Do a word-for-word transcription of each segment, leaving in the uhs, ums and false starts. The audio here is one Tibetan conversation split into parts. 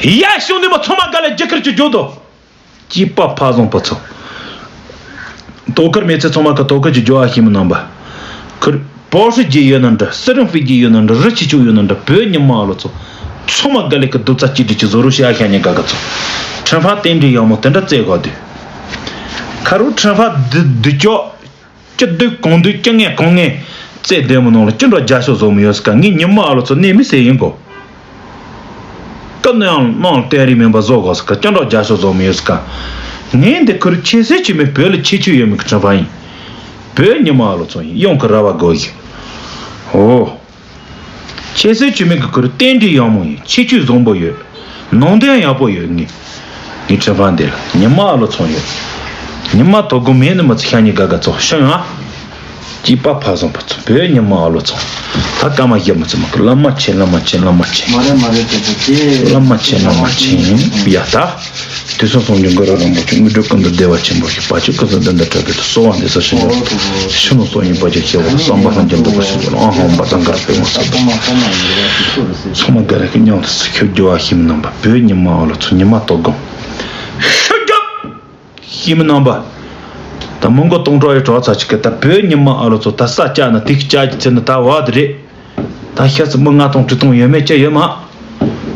ཡ། ཤོང་དུས་མ་ཚང་མ་ག་ལ་རྒྱ་གར་གྱི་ཇོ་དོ། སྐྱིད་པ་ཕ་བཟང་པ་ཚོ། དོ་ཁུར་མེད་ཚེ་ཚང་མ་ག་དོ་ཁུར་གྱི་ཇོ་ཨ་ཤི་མི་རྣམ་པ། ཁུར། པོ་ཧྲི་རྒྱལ་ཡོད་ན་འདྲ། སི་རིང་ཧྥི་རྒྱལ་ཡོད་ན་འདྲ། རི་ཆི་ཆུ་ཡོད་ན་འདྲ། བོད་ཉི་མ་ཨ་ལོ་ཚོ། ཚང་མ་ག་ལེ་གི་རྡོ་རྩ་གཅིག་སྒྲིལ་གྱི་བཟོ་རོགས་ཤིག་ཨ་ཤ་ཉེ་ག་ག་ཚོ། ཁྲིན་ཧྥ་རྟེན་འབྲེལ་ཡག་མོ་དེ་འདྲ་བཙལ་ག་དུས། ཁ་རུ་ཁྲིན་ཧྥ་འདི་འདི་ཅོག་ཅི་སྡུག་གང་སྡུག་ཅི་ངན་གང་ངན་བཙལ་བསྡད་མི་ནང་ལ་ཅི་འདྲ་རྒྱ་ཤོག་བཟོ་མི་ཡོད་ཟེར་ག་ངའི་ཉི་མ་ཨ་ལོ་ཚོ་གནས་མི་སེ་ཡིན་གོ། སྐབས་ནང་ཡང་ནང་ལ་བསྟན་རིག་མིན་པ་བཟོ་དགོས་ཟེར་ག་ཅི་འདྲ་རྒྱ་ཤོག་བཟོ་མི་ཡོད་ཟེར་ག་ངས་འདི་ཁུར་ཁྱེད་སེ་ཆུ་མི་བོད་ལ་ཁྱེད་ཆུ་ཡོད་མི་གི་ཁྲིམས་པ་ཡིན། བོད་ཉི་མ་ཨ་ལོ་ཚོ་ཡིན་ཡོང་གི་ར་བ་དགོས་ཡིན། ཨོ། ཁྱེད་སེ་ཆུ་མི་གི་ཁུར་རྟེན་འབྲེལ་ཡག་མོ་ཡིན། ཁྱེད་ཆུ་བཟང་པོ་ཡོད། ནང་དོན་ཡག་པོ་ཡོད། ངས་ངའི་ཁྲིམས་པ་འདི་ལ་ཉི་མ་ཨ་ལོ་ཚོ་ཡོད། ཉི་མ་དོ་དགོང་མེད་ནི་མི་ཚེ་ཤ་ཉེ་ག་ག་ཚོ་ཤོང་ཡང་། སྐྱིད་པ་ཕ་བཟང་པ་ཚོ་བོད་ཉི་མ་ཨ་ལོ་ཚོ། ད་སྐར་མ་བཞི་མི་ཚེ་མ་གི་བླ་མ་ཆེ་བླ་མ་ཆེ་བླ་མ་ཆེ། མ་རེད་མ་རེད་དེ་ཚོ་དེ། བླ་མ་ཆེ་བླ་མ་ཆེ། ཡ་ད། དུས་གསུམ་སངས་རྒྱས་གུ་རུ་རིན་པོ་ཆེ། དངོས་གྲུབ་ཀུན་ཏུ་བདེ་བ་ཆེན་པོ་ཞིག། བར་ཆད་ཀུན་སེལ་བདུན་ལྡན་གྲགས་པའི་མཐུ། གསོལ་བ་འདེབས་སོ་ཞིང་ཁམས་ཀྱི། ཕྱི་ནང་གསང་བའི་བར་ཆད་ཞི་བ་ལ། བསམ་པ་ལྷུན་གྱིས་འགྲུབ་པར་ཤོག་ལ། ཨ་ཧོ་མ་ཙང་གར་པེ་མོ་སོ། ཚང་མ་ག་རེ་གི་མཉམ་དུ་ཤུགས་རྒྱབ་ཨ་ཤི་མི་རྣམ་པ། བོད་ཉི་མ་ཨ་ལོ་ཚོ་ཉི་མ་དོ་དགོང་། ཤུགས་རྒྱབ། ཤི་མི་རྣམ་པ། ད་མི་མགོ་སྟོང་ཕྲག་ཡོད་གྲོགས་ཚ་ཅིག་གི་ད་བོད་ཉི་མ་ཨ་ལོ་ཚོ་ད་ས་བཅག་ན་དེ་བཅག་གི་ཚེ་ན་ད་བ་དེ་རེད། ད་ཤ་ཚ་མི་ལྔ་སྟོང་དྲུག་སྟོང་ཡོད་མེད་ཅི་ཡོད་མ།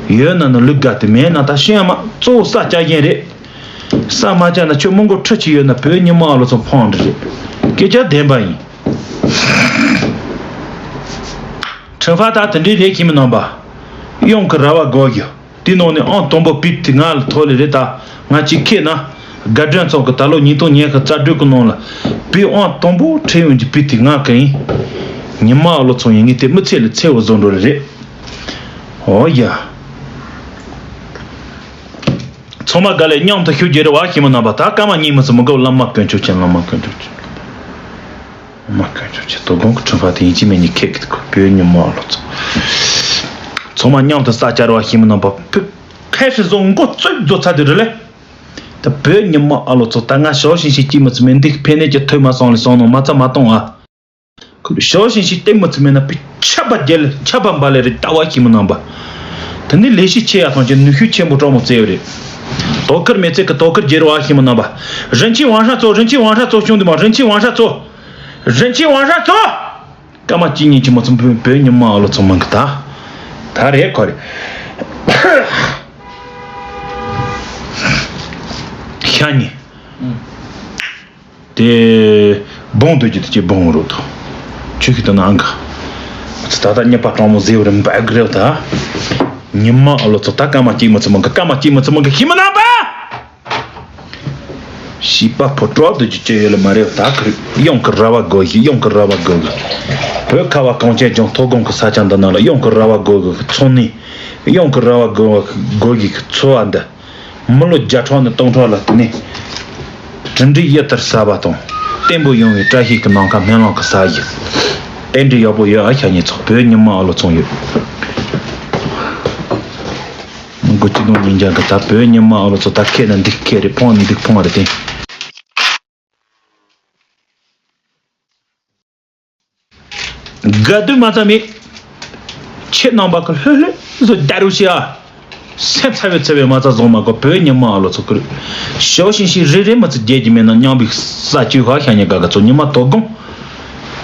ཡོད་ན་ནི་ལུག་དགའ་དེ་མེད་ན་ད་ཤི་ཡ་མ། གཙོ་བོ་ས་བཅག་གཞན་རེད། ས་མ་བཅག་ན་ཁྱོད་མི་མགོ་ཁྲི་ཆི་ཡོད་ན་བོད་ཉི་མ་ཨ་ལོ་ཚོ་ཕང་འདྲ་རེད། སྐད་ཆ་བདེན་པ་ཡིན། ཁྲིམས་པ་ད་དེ་འདྲའི་རེད་ཤི་མི་རྣམ་པ། གཡང་གི་ར་བ་དགོས་རྒྱུ། དེ་ནང་ནས་ཨང་དང་པོ་བིབ་དེ་ང་ལ་ཐོག་ལས་རེད། ད་ང་གཅིག་ཁེ་ན། དགའ་སྒྲོན་ཚོགས་ཀྱི་ད་ལོ་ཉིས་སྟོང་ཉི་ཤུ་རྩ་དྲུག་གི་ནང་ལ་བིབ་ཨང་དང་པོ་ཁྲིད་ཡོང་གི་བིབ་དེ་ང་གི་ཡིན། ཉི་མ་ཨ་ལོ་ཚོ་ཡིན་ངེས་དེ་མི་ཚེ་ལ་ཚེ་བ་བཟོ་འགྲོ་རེད། ཨོ་ཡ། ཚང་མ་ག་ལེ་མཉམ་དུ་ཤུགས་རྒྱབ་རེ་བ་ཤི་མི་རྣམ་པ། ད་སྐར་མ་གཉིས་མི་ཚེ་མི་དགོས། བླ་མ་དཀོན་མཆོག་མཁྱེན། བླ་མ་དཀོན་མཆོག་མཁྱེན། མ་དཀོན་མཆོག་མཁྱེན། དོ་དགོང་གི་ཁྲིམས་པ་དེ་ཡིན་གཅིག་མིན་གཉིས་ཁེགས་ཀྱི་འདུག་བོད་ཉི་མ་ཨ་ལོ་ཚོ། ཚང་མ་མཉམ་དུ་ས་བཅག་རེ་བ་ཤི་མི་རྣམ་པ། ཕི་ཁ་ཧྲི་བཟོ་མགོ་བཙུགས་བཟོ་ཚ་དེ་རེད་ལེ། ད་བོད་ཉི་མ་ཨ་ལོ་ཚོ་ད་ང་ཞའོ་ཞིང་ཞིག་སྐྱིད་མི་ཚེ་མེད་འདི་ཕན་ནས་ཀྱི་ཐོས་མ་སོང་ལེ་སོང་ནོ་མ་ཚ་མ་གཏོང་ཨ། ཞའོ་ཞིང་ཞིག་སྟེང་མི་ཚེ་མེད་ན་ཕི་ཆ་པ་རྒྱལ་ཆ་པ་འབའ་ལེ་རེ་ལྟ་བ་ཤི་མི་རྣམ་པ། དེ་ནི་ལས་གཞི་ཆེ་ཡ་སོང་ཀྱི་ནུས་ཤུགས་ཆེན་པོ་གྲོགས་མོ་བཙལ་ཡོད་རེད། དོ་ཁུར་མེད་ཚེ་གི་དོ་ཁུར་རྒྱལ་བ་ཤི་མི་རྣམ་པ། རིན་ཆེན་དབང་ཧྲ་ཚོ། རིན་ཆེན་དབང་ཧྲ་ཚོ། ཤུང་དུ་མ་རིན་ཆེན་དབང་ཧྲ་ཚོ། རིན་ཆེན་དབང་ཧྲ་ཚོ། སྐར་མ་གཅིག་གཉིས་ཀྱི་མ་ཚོམ་བོད་བོད་ཉི་མ་ཨ་ལོ་ཚོ་མང་གི་ད། ད་རེད་ཁོ་རེད། ཤ་ཉེ། དེ་བོང་འདོད་ཀྱི་དེ་ཅི་བོང་རོ་དང་། ཆུ་ཤི་དང་ནང་ག་ད་ལྟ་རྙེད་པ་གྲང་མོ་ཟེར་བ་རེད་འབའ་གི་རེད་ད། ཉི་མ་ཨ་ལོ་ཚོ་ད་སྐར་མ་གཅིག་མ་ཚོམ་མང་གི་སྐར་མ་གཅིག་མ་ཚོམ་མང་གི་ཤི་མི་རྣམ་པ། ཤི་པ་ཕོ་གྲོགས་འདོད་ཀྱི་ཅི་ཡོད་ལ་མ་རེད་ད་གི་རེད། གཡང་གི་ར་བ་དགོས་ཤིག་གཡང་གི་ར་བ་དགོས་གི་བོད་ཁ་བ་གངས་ཅན་ལྗོངས་མཐོ་སྒང་གི་ས་ཆ་འདི་ནང་ལ་གཡང་གི་ར་བ་དགོས་གི་ཚོང་ནི་གཡང་གི་ར་བ་དགོས་གི་འཚོ་བ་འདི། མི་ལོ་བརྒྱ་ཕྲག་ནས་སྟོང་ཕྲག་ལ་བརྟེན་ནས། གྲུབ་འབྲས་གཡུར་ལྟར་གསལ་བ་དང་། བརྟན་པོ་ཡོང་བའི་བཀྲ་ཤིས་ཀྱི་ནམ་མཁའ་སྨོན་ལམ་གྱི་ས་གཞི། རྟེན་འབྲེལ་ཡག་པོ་ཡོད་ཨ་ཤ་ཉེ་ཚོ་བོད་ཉི་མ་ཨ་ལོ་ཚོང་ཡོད། མི་དགོས་ཅི་དང་ཉིན་རྒྱང་གི་ད་བོད་ཉི་མ་ཨ་ལོ་ཚོ་ད་ཁེ་ན་འདི་ཁེ་རེད་ཕོང་ན་འདི་ཕོང་རེད་དེ། དགའ་སྡུག་མ་རྩ་མེད། ཁྱེད་རྣམ་པ་གི་ལྷོད་ལྷོད་བཟོ་ད་རུ་ཤི་ཨ། སེམས་ཚ་བའི་ཚ་བའི་མ་རྩ་བཟང་མ་གོ་བོད་ཉི་མ་ཨ་ལོ་ཚོ་ཀུ་རུ། ཞའོ་ཞིང་ཞིང་རེ་རེ་མ་ཚི་རྒྱལ་གྱི་མེད་ན་མཉམ་པའི་ས་བཅུ་ཧ་ཤ་ཉེ་ག་ག་ཚོ་ཉི་མ་དོ་དགོང་།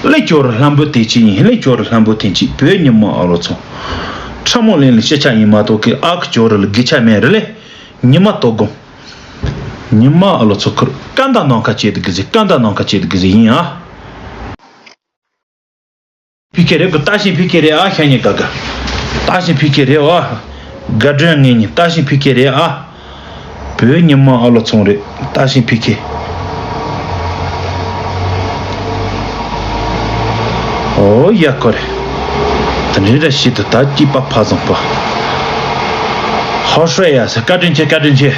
ལེ་ཅོ་རི་ལྷམ་བུ་དེ་ཅི་ཡིན་ལེ་ཅོ་རི་ལྷམ་བུ་དེ་ཅི་བོད་ཉི་མ་ཨ་ལོ་ཚོ། ཁྲ་མོ་ལེན་ལེ་ཤི་ཆ་ཡིན་མ་གཏོགས་ཀི་ཨ་ཁུ་ཅོ་རི་ལ་གི་ཆ་མེད་རེ་ལེ། ཉི་མ་དོ་དགོང་། ཉི་མ་ཨ་ལོ་ཚོ་ཁུར་ཀ་འདའ་ནང་ཁ་བྱེད་དུ་གི་ཟི་ཀ་འདའ་ནང་ཁ་བྱེད་དུ་གི་ཟི་ཡིན་ཨ། ཕི་ཁེ་རེད་གོ་ལྟ་ཞིང་ཕི་ཁེ་རེད་ཨ་ཤ་ཉེ་ག་ག་ལྟ་ཞིང་ཕི་ཁེ་རེད་ཨ། དགའ་སྒྲོན་ངེད་གཉིས་ལྟ་ཞིང་ཕི་ཁེ་རེད་ཨ། བོད་ཉི་མ་ཨ་ལོ་ཚོང་རེད་ལྟ་ཞིང་ཕི་ཁེ། ཨོ་ཡ་ཁོ་རེད། དེ་འདྲའི་ར་ཤི་དུ་ད་སྐྱིད་པ་ཕ་བཟང་པོ། ཧོ་ཧྲེ་ཡ་སེ་བཀའ་དྲིན་ཆེ་བཀའ་དྲིན་ཆེ།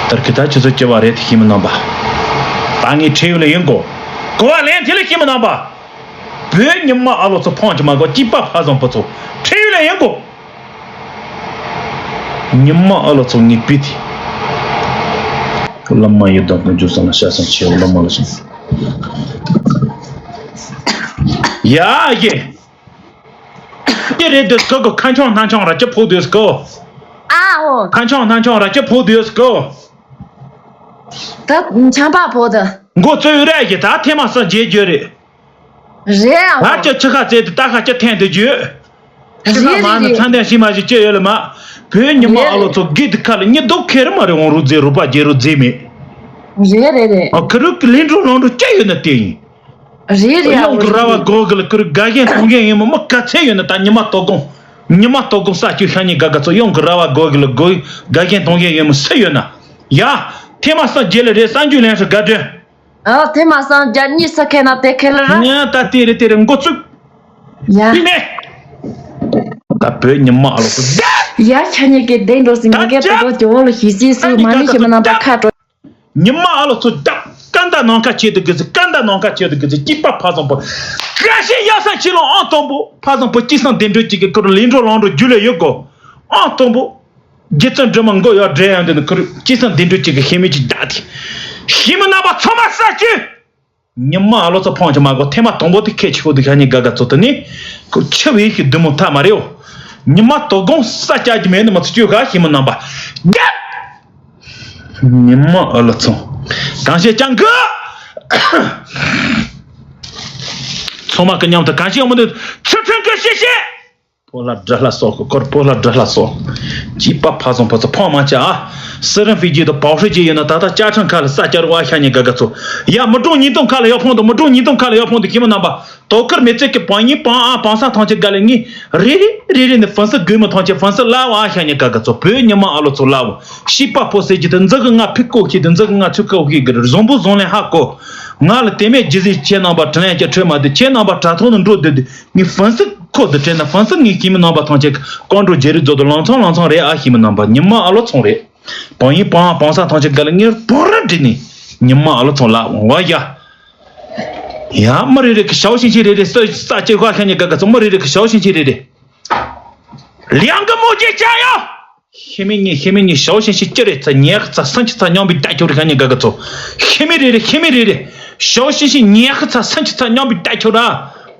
དར་གི་ད་ཆུ་ཚོད་བཅུ་བ་རེད་དེ་ཤི་མི་རྣམ་པ། ད་ངས་ཁྲེལ་ཡོད་ལ་ཡིན་གོ་གོ་བ་ལེན་དེ་ལ་ཤི་མི་རྣམ་པ། བོད་ཉི་མ་ཨ་ལོ་ཚོ་ཕང་གི་མ་གོ་སྐྱིད་པ་ཕ་བཟང་པོ་ཚོ་ཁྲེལ་ཡོད་ལ་ཡིན་གོ་ཉི་མ་ཨ་ལོ་ཚོ་ངའི་བུ་དེ། བླ་མ་ཡི་དམ་དཀོན་མཆོག་གསུམ་ལ་ཤ་ཚང་ཆེ་བོ་བླ་མ་ལ་སོང་། ཡ་ཡེ། ཅི་རེད་འདུག་ཁོ་གི་ཁ་ཆུང་སྣ་ཆུང་ར་ཅི་ཕོག་འདུག་ཁོ། ཨ་ ཁ་ཆང་ནང་ཆང་ར་ཅི་ཕོ་དུས་སྐོ། ད་ཆང་པ་ཕོ་ད། མགོ་བཙོས་ར་གི་ད་ཐེ་མ་ས་རྗེས་རྒྱུ་རེད། རེད་ཨ། ད་ཅི་ཆི་ཁ་བཙལ་དུ་ད་ཁ་ཅི་འཐེན་དུ་རྒྱུ། ཆི་ཁ་རེད་མ་ནི་རེད་ཚན་ལྡན་ཤི་མ་ཞིག་ཅི་ཡོད་ལ་མ། བོད་ཉི་མ་ཨ་ལོ་ཚོ་གི་དུ་ཁ་ལ་ཉི་དུ་ཁེར་མ་རེད་འོང་རུ་རྫེ་རུ་པ་རྗེ་རུ་རྫེ་མེད། རེད་རེད་རེད། ཨ་ཁུ་རུ་ལིན་འགྲོ་ལོང་འགྲོ་ཅི་ཡོད་ན་དེ་ཡིན། རེད་རེད་ཨ། ཡོང་གི་ར་བ་གོ་གི་ལ་ཁུ་རུ་དགའ་གཞན་གཏོང་གཞན་ཡིན་མ་མ་ག་ཚད་ཡོད་ན་ད་ཉི་མ་དོ་དགོང་། ཉི་མ་དོ་དགོང་ས་བཅུ་ཤ་ཉི་དགའ་དགའ་ཚོ་ཡོང་གི་ར་བ་གོ་གི་ལ་གོ་དགའ་གཞན་གཏོང་གཞན་ཡིན་མ་སུ་ཡོད་ན། ཡ། ཐེ་མ་སང་རྗེས་ལ་རེད་སང་རྒྱུ་ལན་སུ་དགའ་དྲན། ཨ་ཐེ་མ་སང་རྒྱ་གཉིས་ས་ཁེ་ན་དེ་ཁེ་ལ་ར། ཉ་ད་དེ་རེད་དེ་རེད་མགོ་བཙུགས། ཡ། ཕི་ནས། ད་བོད་ཉི་མ་ཨ་ལོ་ཚོ་ད། ཡ་ཁྱ་ཉེ་གི་བདེ་འགྲོ་སི་ད་ངེ་གེ་ད་པོ་ཏོ་ཇོ་བོ་ལ་ཤི་སི་སུ་ད་མ་ནི་ཤི་མ་ནང་པ་ད་ཁ་ཏོ། ཉི་མ་ཨ་ལོ་ཚོ་ད། ཀ་འདའ་ནང་ཁ་ཆེ་དུ་གི་ཟི་ཀ་འདའ་ནང་ཁ་ཆེ་དུ་གི་ཟི་སྐྱིད་པ་ཕ་བཟང་པོ། བཀྲ་ཤིས་ཡ་ས་ཁྱི་ལོ་ཨང་དང་པོ་ཕ་བཟང་པོ་སྐྱིད་སང་བདེ་འགྲོ་གཅིག་གི་ཁུར་ལིན་འགྲོ་ལོང་འགྲོ་རྒྱུ་ལས་ཡོད་གོ། ཨང་དང་པོ། རྗེ་བཙུན་སྒྲོལ་མ་མགོ་ཡར་བསྒྲད་ཡང་དེ་ནི་ཁུར་སྐྱིད་སང་བདེ་འགྲོ་གཅིག་གི་ཤེས་མེད་ཅིག་བདག་དེ། ཤི་མི་རྣམ་པ་ཚང་མ་ས་བཅུ། ཉི་མ་ཨ་ལོ་ཚོ་ཕོངས་ཀྱི་མ་གོ་ཐེ་མ་དང་པོ་དེ་ཁས་ཆེ་ཤོས་དེ་ཤ་ཉེ་དགའ་དགའ་ཚོ་དེ་ནི་ཁོ་ཆུ་བའི་ཤི་བདུད་མོ་ཐ་མ་རེའོ། ཉི་མ་དོ་དགོང་ས་སྐྱ་གི་མེད་ནི་མ་ཚོ་བཅོས་ག་ཤི་མི་རྣམ་པ་རྒྱབ། ཉི་མ་ཨ་ལོ་ཚོ་གང་བཤད་ཀྱང་གི། ཚང་མ་གི་མཉམ་དུ་གང་བཤད་ཡོང་མི་འདུག་ཚུལ་ཁྲིམས་ཀྱི་ཤེས་བཤད། ཕོ་ལྷ་དགྲ་ལྷ་སོགས་ཀྱི་སྐོར་ཕོ་ལྷ་དགྲ་ལྷ་སོགས། སྐྱིད་པ་ཕ་སོང་ཕ་ཚོ་ཕོངས་མ་ཆ་ཨ། སི་རན་ཕི་ཇི་དང་བའོ་ཧྲི་ཇི་ཡིན་ན་ད་ལྟ་ཅ་ཁྲང་ཁ་ལ་ས་སྐྱར་བ་ཤ་ཉེ་དགའ་དགའ་ཚོ། ཡ་མི་གྲོང་ཉིས་སྟོང་ཁ་ལ་ཡག་ཕོངས་དང་མི་གྲོང་ཉིས་སྟོང་ཁ་ལ་ཡག་ཕོངས་དང་ཤི་མི་རྣམ་པ། དོ་ཁུར་མི་ཚེ་གི་བང་ཡིན་བང་ཨ་བང་ས་ཐང་ཆེ་དགའ་ལེ་ངི། རེ་རེ་རེ་རེ་ནི་ཧྥན་སི་དགོས་མི་ཐང་ཆེ་ཧྥན་སི་ལ་བ་ཤ་ཉེ་དགའ་དགའ་ཚོ་བོད་ཉི་མ་ཨ་ལོ་ཚོ་ལ་བ། སྐྱིད་པ་ཕོ་སེ་ཇི་དང་འཛི་གི་ང་ཕི་ཀོ་ཁྱི་དང་འཛི་གི་ང་ཚུ་ཀོ་ཁྱི་གི་རེ་བཟང་པོ་བཟང་ལེན་ཧ་གོ། ང་ལ་དེ་མེད་ཇི་ཟིག་ཁྱེད་རྣམ་པ་དྲན་ཡ་ཁྱེད་ཁྲོས་མ་དེ་ཁྱེད་རྣམ་པ་དྲ་ཐོག་ནས་འགྲོ་སྡོད་དུས། ངས་ཧྥན་སི་ཁོ་དུ་དྲན་ན་ཧྥན་སི་ངའི་ཁྱིམ་མི་རྣམ་པ་ཐམས་ཅད་ཀྱི་ཀོང་ཀྲོ་རྗེ་རིགས་རྫོགས་དུ་ལང་ཚང་ལང་ཚང་རེད་ཨ་ཁྱིམ་མི་རྣམ་པ་ཉི་མ་ཨ་ལོ་ཚོང་རེད། བང་ཡིན་བང་བང་ས་ཐམས་ཅད་ག་ལ་ངས་བང་ར་བྲིས་ནས་ཉི་མ་ཨ་ལོ་ཚོང་ལ་འོང་བ་ཡ། ཡ་མི་རེ་རེ་གི་ཞའོ་ཤིང་ཤིང་རེ་རེ་ས་ས་ཅེ་ཧ་ཤ་ཉེ་ག་ག་ཚོ་མི་རེ་རེ་གི་ཞའོ་ཤིང་ཤིང་རེ་རེ། ལིང་གི་མོ་རྗེ་ཅ་ཡོ། ཤི་མི་ཉི་ཤི་མི་ཉི་ཞའོ་ཤིང་ཤིང་ཅི་རེད་ཚ་ཉེ་ཁ་ཚ་སང་ཁྱི་ཚ་སྙོམས་པའི་ད་ཁྱོད་རི་ཁ་ཉེ་ག་ག་ཚོ། ཤི་མི་རེ་རེ་ཤི་མི་རེ་རེ། ཞའོ་ཤིང་ཤིང་ཉེ་ཁ་ཚ་སང་ཁྱི་ཚ་སྙོམས་པའི་ད་ཁྱོད་ར།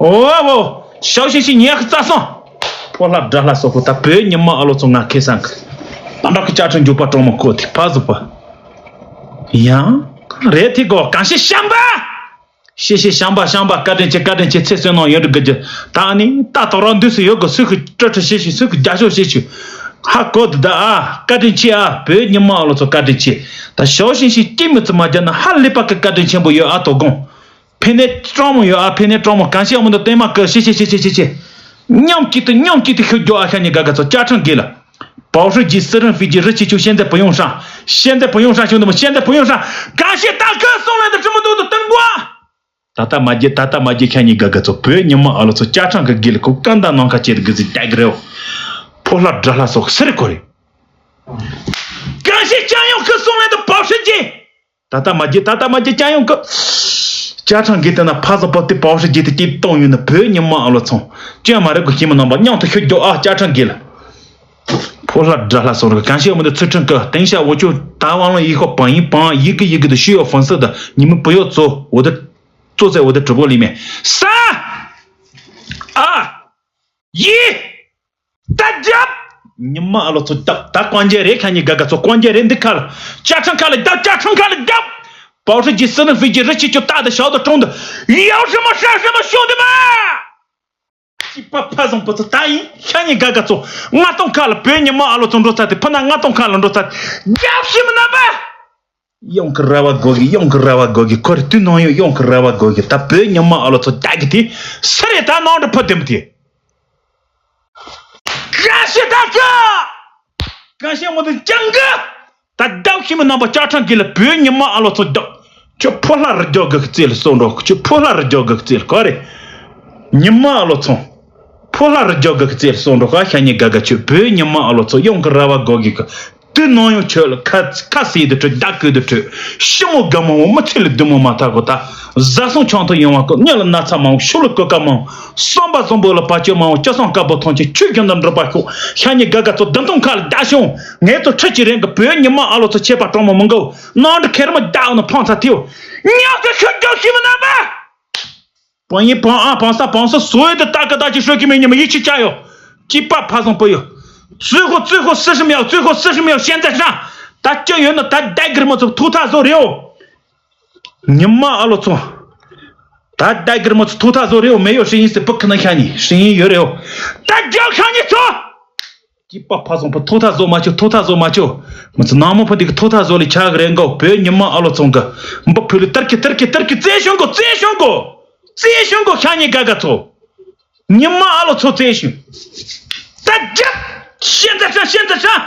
ཨོ་ཨོ། ཞའོ་ཤིང་ཤིང་ཉེ་ཁ་ཚ་སང་། ཕོ་ལྷ་དགྲ་ལྷ་སོགས་པོ་ད་བོད་ཉི་མ་ཨ་ལོ་ཚོ་ང་ཁེ་སང་གི། ད་འདྲ་གི་ཅ་ཁྲ་མགྱོགས་པ་གྲོང་མ་ཁོ་ཐིག་ཕ་ཟུག་པ། ཡང་། རེད་ཐིག་གོ་གང་ཤེས་བཤམས་པ། ཤེས་ཤེས་བཤམས་པ་བཤམས་པ་བཀའ་དྲིན་ཆེ་བཀའ་དྲིན་ཆེ་ཚེ་བསོད་ནམས་ཡོད་འགྲོ་དགོས་རྒྱུ། ད་ནི་ད་དོ་རང་འདུས་སུ་ཡོད་དགོས་སུ་གི་སྤྲོ་ཁྲི་ཤེས་ཤིག་སུ་གི་རྒྱ་ཤོག་ཤེས་ཤིག་ཧ་གོ་འདི་ད་ཨ་བཀའ་དྲིན་ཆེ་ཨ་བོད་ཉི་མ་ཨ་ལོ་ཚོ་བཀའ་དྲིན་ཆེ། ད་ཞའོ་ཤིང་ཤིང་སྐྱིད་མི་ཚུ་མ་རྒྱ་ན་ཧ་ལས་པ་གི་བཀའ་དྲིན་ཆེན་པོ་ཡོད་ཨ་དོ་དགོང་། ཕེ་ནེ་སྤྲང་མོ་ཡོད་ཨ་ཕེ་ནེ་སྤྲང་མོ་གང་ཤེས་མི་འདུག་བསྟན་མ་ཀི་ཤེས་ཤེས་ཤེས་ཤེས་ཤེས་ཤེས། མཉམ་གཅིག་ཏུ་མཉམ་གཅིག་ཏུ་ཤོད་རྒྱུ་ཨ་ཤ་ཉེ་ག་ག་ཚོ་ཅ་ཁྲང་དགེ་ལ། བའོ་ཧྲི་ཇི་སི་རིན་ཧྥི་ཇི་རི་ཆི་ཆུ་ཤེན་ཛེ་བུ་ཡོང་ཧྲང་། ཤེན་ཛེ་བུ་ཡོང་ཧྲང་ཤོད་འདི་མོ་ཤེན་ཛེ་བུ་ཡོང་ཧྲང་གང་ཤེས་ད་ཁོས་སོང་ལེན་དུ་ཁྲི་མོ་དུ་དུ་ཏང་གོ་ཨ། ད་ལྟ་མ་རྒྱལ་ད་ལྟ་མ་རྒྱལ་ཁྱ་ཉི་ག་ག་ཚོ་བོད་ཉི་མ་ཨ་ལོ་ཚོ་ཅ་ཁྲང་གི་དགེ་ལ་ཁོ་ཀ་འདའ་ནང་ཁ་ཆེ་དུ་གི་ཟི་ཏེ་གི་རེའོ། ཕོ་ལྷ་དགྲ་ལྷ་སོགས་སེར་ཁོ་རེ། གང་ཤེས་ཅང་ཡོང་ཁོས་སོང་ལེན་དུ་བའོ་ཧྲི་ཇི། ད་ལྟ་མ་རྒྱལ་ད་ལྟ་མ་རྒྱལ་ཅང་ཡོང་གི། ཅ་ཁྲང་གི་དེ་ན་ཕ་ས་པ་དེ་བའོ་ཧྲི་རྒྱལ་དེ་སྐྱིད་གཏོང་ཡོད་ན་བོད་ཉི་མ་ཨ་ལོ་ཚོང་ཅོན་མ་རེད་གོ་ཤི་མི་རྣམ་པ་མཉམ་དུ་ཤོད་རྒྱོ་ཨ་ཅ་ཁྲང་གི་ལ། ཕོ་ལྷ་དགྲ་ལྷ་སོང་རེད་གང་ཤེས་ཡོད་མི་འདུག་ཚུལ་ཁྲིམས་ཀི་དེང་ཤ་འོ་ཅོ་ད་ཝང་ལ་ཡི་ཤོ་བང་ཡིན་བང་ཡི་གི་ཡི་གི་དུ་ཤི་ཡོ་ཧྥང་སི་ད་ཉི་མི་བུ་ཡོ་ཙོ་འོ་དེ་ཙོ་ཚེ་འོ་དེ་གྲུ་པོ་ལི་མེ་ས་ཨ་ཡི། ད་རྒྱབ། ཉི་མ་ཨ་ལོ་ཚོ་རྒྱབ་ད་ཀོང་རྒྱལ་རེད་ཁ་ཉི་ག་ག་ཚོ་ཀོང་རྒྱལ་རེད་འདི་ཁ་ལ་ཅ་ཁྲང་ཁ་ལ་རྒྱབ་ཅ་ཁྲང་ཁ་ལ་རྒྱབ། བའོ་ཧྲི་ཇི་སི་རིན་ཧྥི་ཇི་རི་ཆི་ཆུ་རྟག་ཏུ་ཞའོ་དུ་གྲོང་དུ་ཡའོ་ཧྲི་མ་ཧྲ་ཧྲི་མ་ཤོང་དུ་མ། སྐྱིད་པ་ཕ་བཟང་པོ་ཚོ་ད་ཡིན་ཤ་ཉེ་ག་ག་ཚོ་ལྔ་སྟོང་ཁ་ལ་བོད་ཉི་མ་ཨ་ལོ་ཚོ་འགྲོ་ཚར་ཏེ་ཕ་ན་ལྔ་སྟོང་ཁ་ལ་འགྲོ་ཚར་ཏེ་རྒྱབ་ཤི་མི་རྣམ་པ། ཡོང་གི་ར་བ་དགོས་གི་ཡོང་གི་ར་བ་དགོས་གི་ཁོ་རེ་དུས་ནང་ཡོང་ཡོང་གི་ར་བ་དགོས་གི་ད་བོད་ཉི་མ་ཨ་ལོ་ཚོ་རྒྱག་གི་དེ་སུ་རེད་ད་ནང་དུ་ཕུ་དེམ་དེ། ག་ཤི་ད་ཤི། ག་ཤི་མོ་དུ་ཅང་གི་ད་བདག་ཤི་མི་རྣམ་པ་ཅ་ཁྲང་གི་ལ་བོད་ཉི་མ་ཨ་ལོ་ཚོ་བདག་ཁྱོད་ཕོ་ལྷ་རུ་རྒྱོ་གི་རྩེ་ལ་སོང་འགྲོ་ཁྱོད་ཕོ་ལྷ་རུ་རྒྱོ་གི་རྩེ་ལ་ག་རེ། ཉི་མ་ཨ་ལོ་ཚོ། ཕོ་ལྷ་རུ་རྒྱོ་གི་རྩེ་ལ་སོང་འགྲོ་ཁ་ཤ་ཉེ་ག་ག་ཁྱོད་བོད་ཉི་མ་ཨ་ལོ་ཚོ་ཡོང་གི་ར་བ་དགོས་གི་གི་དུས་ནང་ཡོང་ཁྱོད་ལ་ཁ་ཁ་སེ་དུ་ཁྲོད་བདག་གོས་དུ་ཁྲོད་ཤི་མོ་དགའ་མང་བོ་མི་ཚེ་ལ་བདུད་མོ་མ་ཐག་གོ་ད་བཟའ་སོང་ཆང་ཐོག་ཡོང་བ་གོ་གཉིད་ལ་ན་ཚ་མང་བོ་ཤུགས་ལ་གོད་ཁ་མང་བོ་བསམ་པ་བཟང་པོ་ལ་བར་ཆད་མང་བོ་སྐྱོ་སང་དཀར་པོ་ཐོང་ཆེ་ཆུ་རྒྱུན་དུ་འགྲོ་པ་ཤོག་ཤ་ཉེ་ག་ག་ཚོ་བདུན་སྟོང་ཁ་ལ་བདག་ཤོང་ངས་ཚོ་ཁྲི་ཆི་རེང་གི་བོད་ཉི་མ་ཨ་ལོ་ཚོ་ཆད་པ་གྲོང་མོ་མི་འགའོ་ནང་དུ་ཁེར་མ་བདག་ནི་ཕང་ཚ་ཐེའོ་ཉག་གི་ཤུགས་རྒྱོབ་ཤི་མི་རྣམ་པ། བང་ཡིན་བང་ཨ་བང་ས་བང་ས་སོ་ཡོད་དུ་ཏག་ཀ་ཏག་ཅིག་ཤོད་ཀྱི་མེད་ཉི་མ་ཡིད་ཆེས་བྱ་ཡོ། སྐྱིད་པ་ཕ་བཟང་པོ་ཡོ། 最后最后四十秒，最后四十秒，现在上。ད་སྐྱོ་ཡོད་ན་ད་ལྟ་གིར་མ་ཚོ་ཐུག་ཐག་བཟོ་རེའོ། ཉི་མ་ཨ་ལོ་ཚོ། ད་ལྟ་གིར་མ་ཚོ་ཐུག་ཐག་བཟོ་རེའོ། མེ་ཡོ་ཧྲི་ཡིན་སི་པུ་ཁི་ན་ཤ་ཉི་ཧྲི་ཡིན་ཡོད་རེའོ། ད་རྒྱབ་ཤ་ཉི་ཚོ། སྐྱིད་པ་ཕ་སོང་པ་ཐུག་ཐག་བཟོ་མ་ཆོ། ཐུག་ཐག་བཟོ་མ་ཆོ། མ་ཚོ་ནང་མོ་ཕ་འདི་གི་ཐུག་ཐག་བཟོ་ལི་ཆག་གི་རེད་འགོ། བོད་ཉི་མ་ཨ་ལོ་ཚོ་འགའ་འབུ་ཕུ་ལི་ཏར་ཀི་ཏར་ཀི་ཏར་ཀི་རྩེ་ཤོང་གོ། རྩེ་ཤོང་གོ། རྩེ་ཤོང་གོ་ཤ་ཉི་དགའ་དགའ་ཚོ། ཉི་མ་ཨ་ལོ་ཚོ་རྩེ་ཤིང་། ད་རྒྱབ། ཤན་ཛ་ཧྲ་ཤན་ཛ་ཧྲ།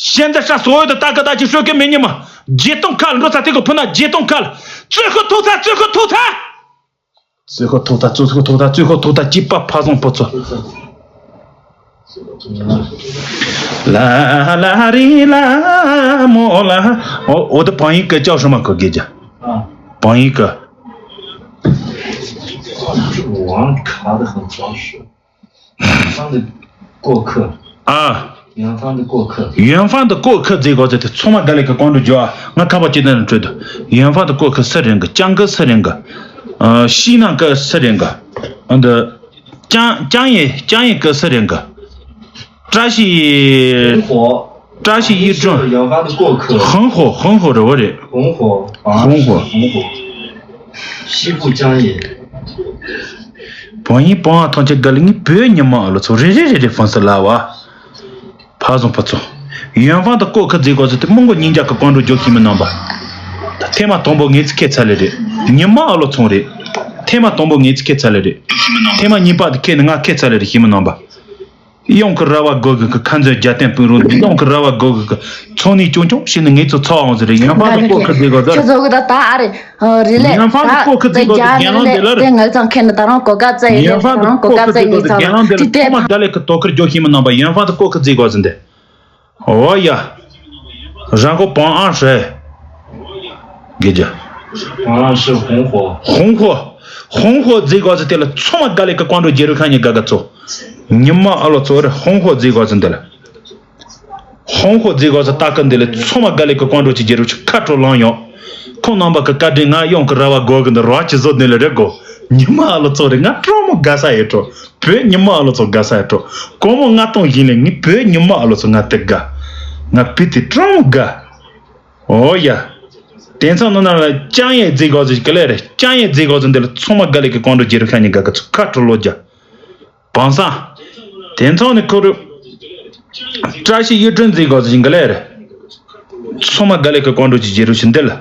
ཤན་ཛ་ཧྲ་སོ་ཡོད་དུ་ད་ག་ད་ཅི་ཤོད་གི་མི་ཉི་མ། ཇེ་ཏོང་ཁལ་འགྲོ་ཚ་ཐིག་གོ་ཕུ་ན་ཇེ་ཏོང་ཁལ། ཙོ་ཁོ་ཐུག་ཚ། ཙོ་ཁོ་ཐུག་ཚ། ཙོ་ཁོ་ཐུག་ཚ། ཙོ་ཁོ་ཐུག་ཚ། ཙོ་ཁོ་ཐུག་ཚ། ཅི་པ་ཕ་སོང་པོ་ཚོ། ལ་ལ་རི་ལ་མོ་ལ། འོ་འོ་ད་བང་ཡིག་གི་ཅའོ་ཧྲི་མ་གོ་གེ་ཇ། བང་ཡིག་གི། 网卡的很装饰。上的过客。啊。远方的过客。远方的过客这个这这充满格里克关注就啊，我看不见的人觉得远方的过客是人个，江哥是人个，呃，西南哥是人个，嗯的，江江野江野哥是人个，扎西。 扎西一转。远方的过客。很火，很火的我的。红火，红火。红火。西部疆野。 བོན་ཡིན་བོན་ཨ་ཐང་ཆེ་ག་ལི་ངི་བོད་ཉི་མ་ཨ་ལོ་ཚོ་རེ་རེ་རེ་རེ་ཧྥང་སི་ལ་བ། ཕ་སོང་ཕ་ཚོ། 远方的过客这个是对蒙古人家个关注就西门南吧。 ཐེངས་མ་དང་པོ་ངེས་ཚིག་ཁེ་ཚ་ལེ་རེད། ཉི་མ་ཨ་ལོ་ཚོང་རེད། ཐེངས་མ་དང་པོ་ངེས་ཚིག་ཁེ་ཚ་ལེ་རེད། ཐེངས་མ་གཉིས་པ་དེ་ཁེ་ནི་ང་ཁེ་ཚ་ལེ་རེད་ཤི་མི་ནང་པ། གཡང་གི་ར་བ་གོ་གི་གི་ཁ་འཛིན་རྒྱ་བསྟན་པུ་རུ་འདི་གཡང་གི་ར་བ་གོ་གི་གི་ཚོང་ནི་ཅུང་ཅུང་ཞིག་ནི་ངེད་ཚོ་ཚོགས་ཨང་ཟེར་རེད། 远方的过客这个 ཁྱོད་ཚོ་གི་ད་ད་ཨ་རེད། རི་ལས་远方的过客这个རྒྱ་རི་ལས་དེ་ང་ཚང་ཁེ་ནི་ད་རང་གོ་སྐབས་བཙལ་ཡོད་དེ། ད་རང་གོ་སྐབས་བཙལ་ཡོད་ཚང་གོ་སྐབས་བཙལ་ཡོད་ཚང་དེ་དེ། ཐོག་མ་རྒྱ་ལས་ཀི་དོ་ཁུར་རྒྱོ་ཤི་མི་ནང་པ། 远方的过客这个ཟེར་འདི། 哦呀，然后帮俺说，给这。帮俺说红火。红火，红火这个是对了，充满格里克关注介入看你哥哥做。你妈阿罗做的红火这个是对了。红火这个是大哥的了，充满格里克关注去介入去看出狼药。空囊把个嘎吱俺用个热瓦锅跟的热气做的了这个，你妈阿罗做的，俺这么干啥也做。 བོད་ཉི་མ་ཨ་ལོ་ཚོ་དགའ་ས་ཡ་སྤྲོ། སྒོར་མོ་ལྔ་སྟོང་བཞིན་ལས་ངའི་བོད་ཉི་མ་ཨ་ལོ་ཚོ་ང་དེ་དགའ། ང་བི་དེ་ཀྲང་དགའ། ཨོ་ཡ། དེང་སང་ནོ་ན་ལ་ཅང་ཡེ་རྫི་གོ་ཚོ་ག་ལེ་རེད། ཅང་ཡེ་རྫི་གོ་ཚོ་འདི་ལ་ཚང་མ་དགའ་ལེ་གི་ཀོང་ཀྲོ་རྒྱལ་རབས་ཤ་ཉེ་དགའ་ག་ཚོ་ཁ་ཁྲོ་ལོ་རྒྱ། བང་སང་། དེང་སང་ནི་ཁོ་རུ། བཀྲ་ཤིས་གཡུ་སྒྲོན་རྫི་གོ་ཚོ་ག་ལེ་རེད། ཚང་མ་དགའ་ལེ་གི་ཀོང་ཀྲོ་རྒྱལ་རབས་ཤིག་འདི་ལ།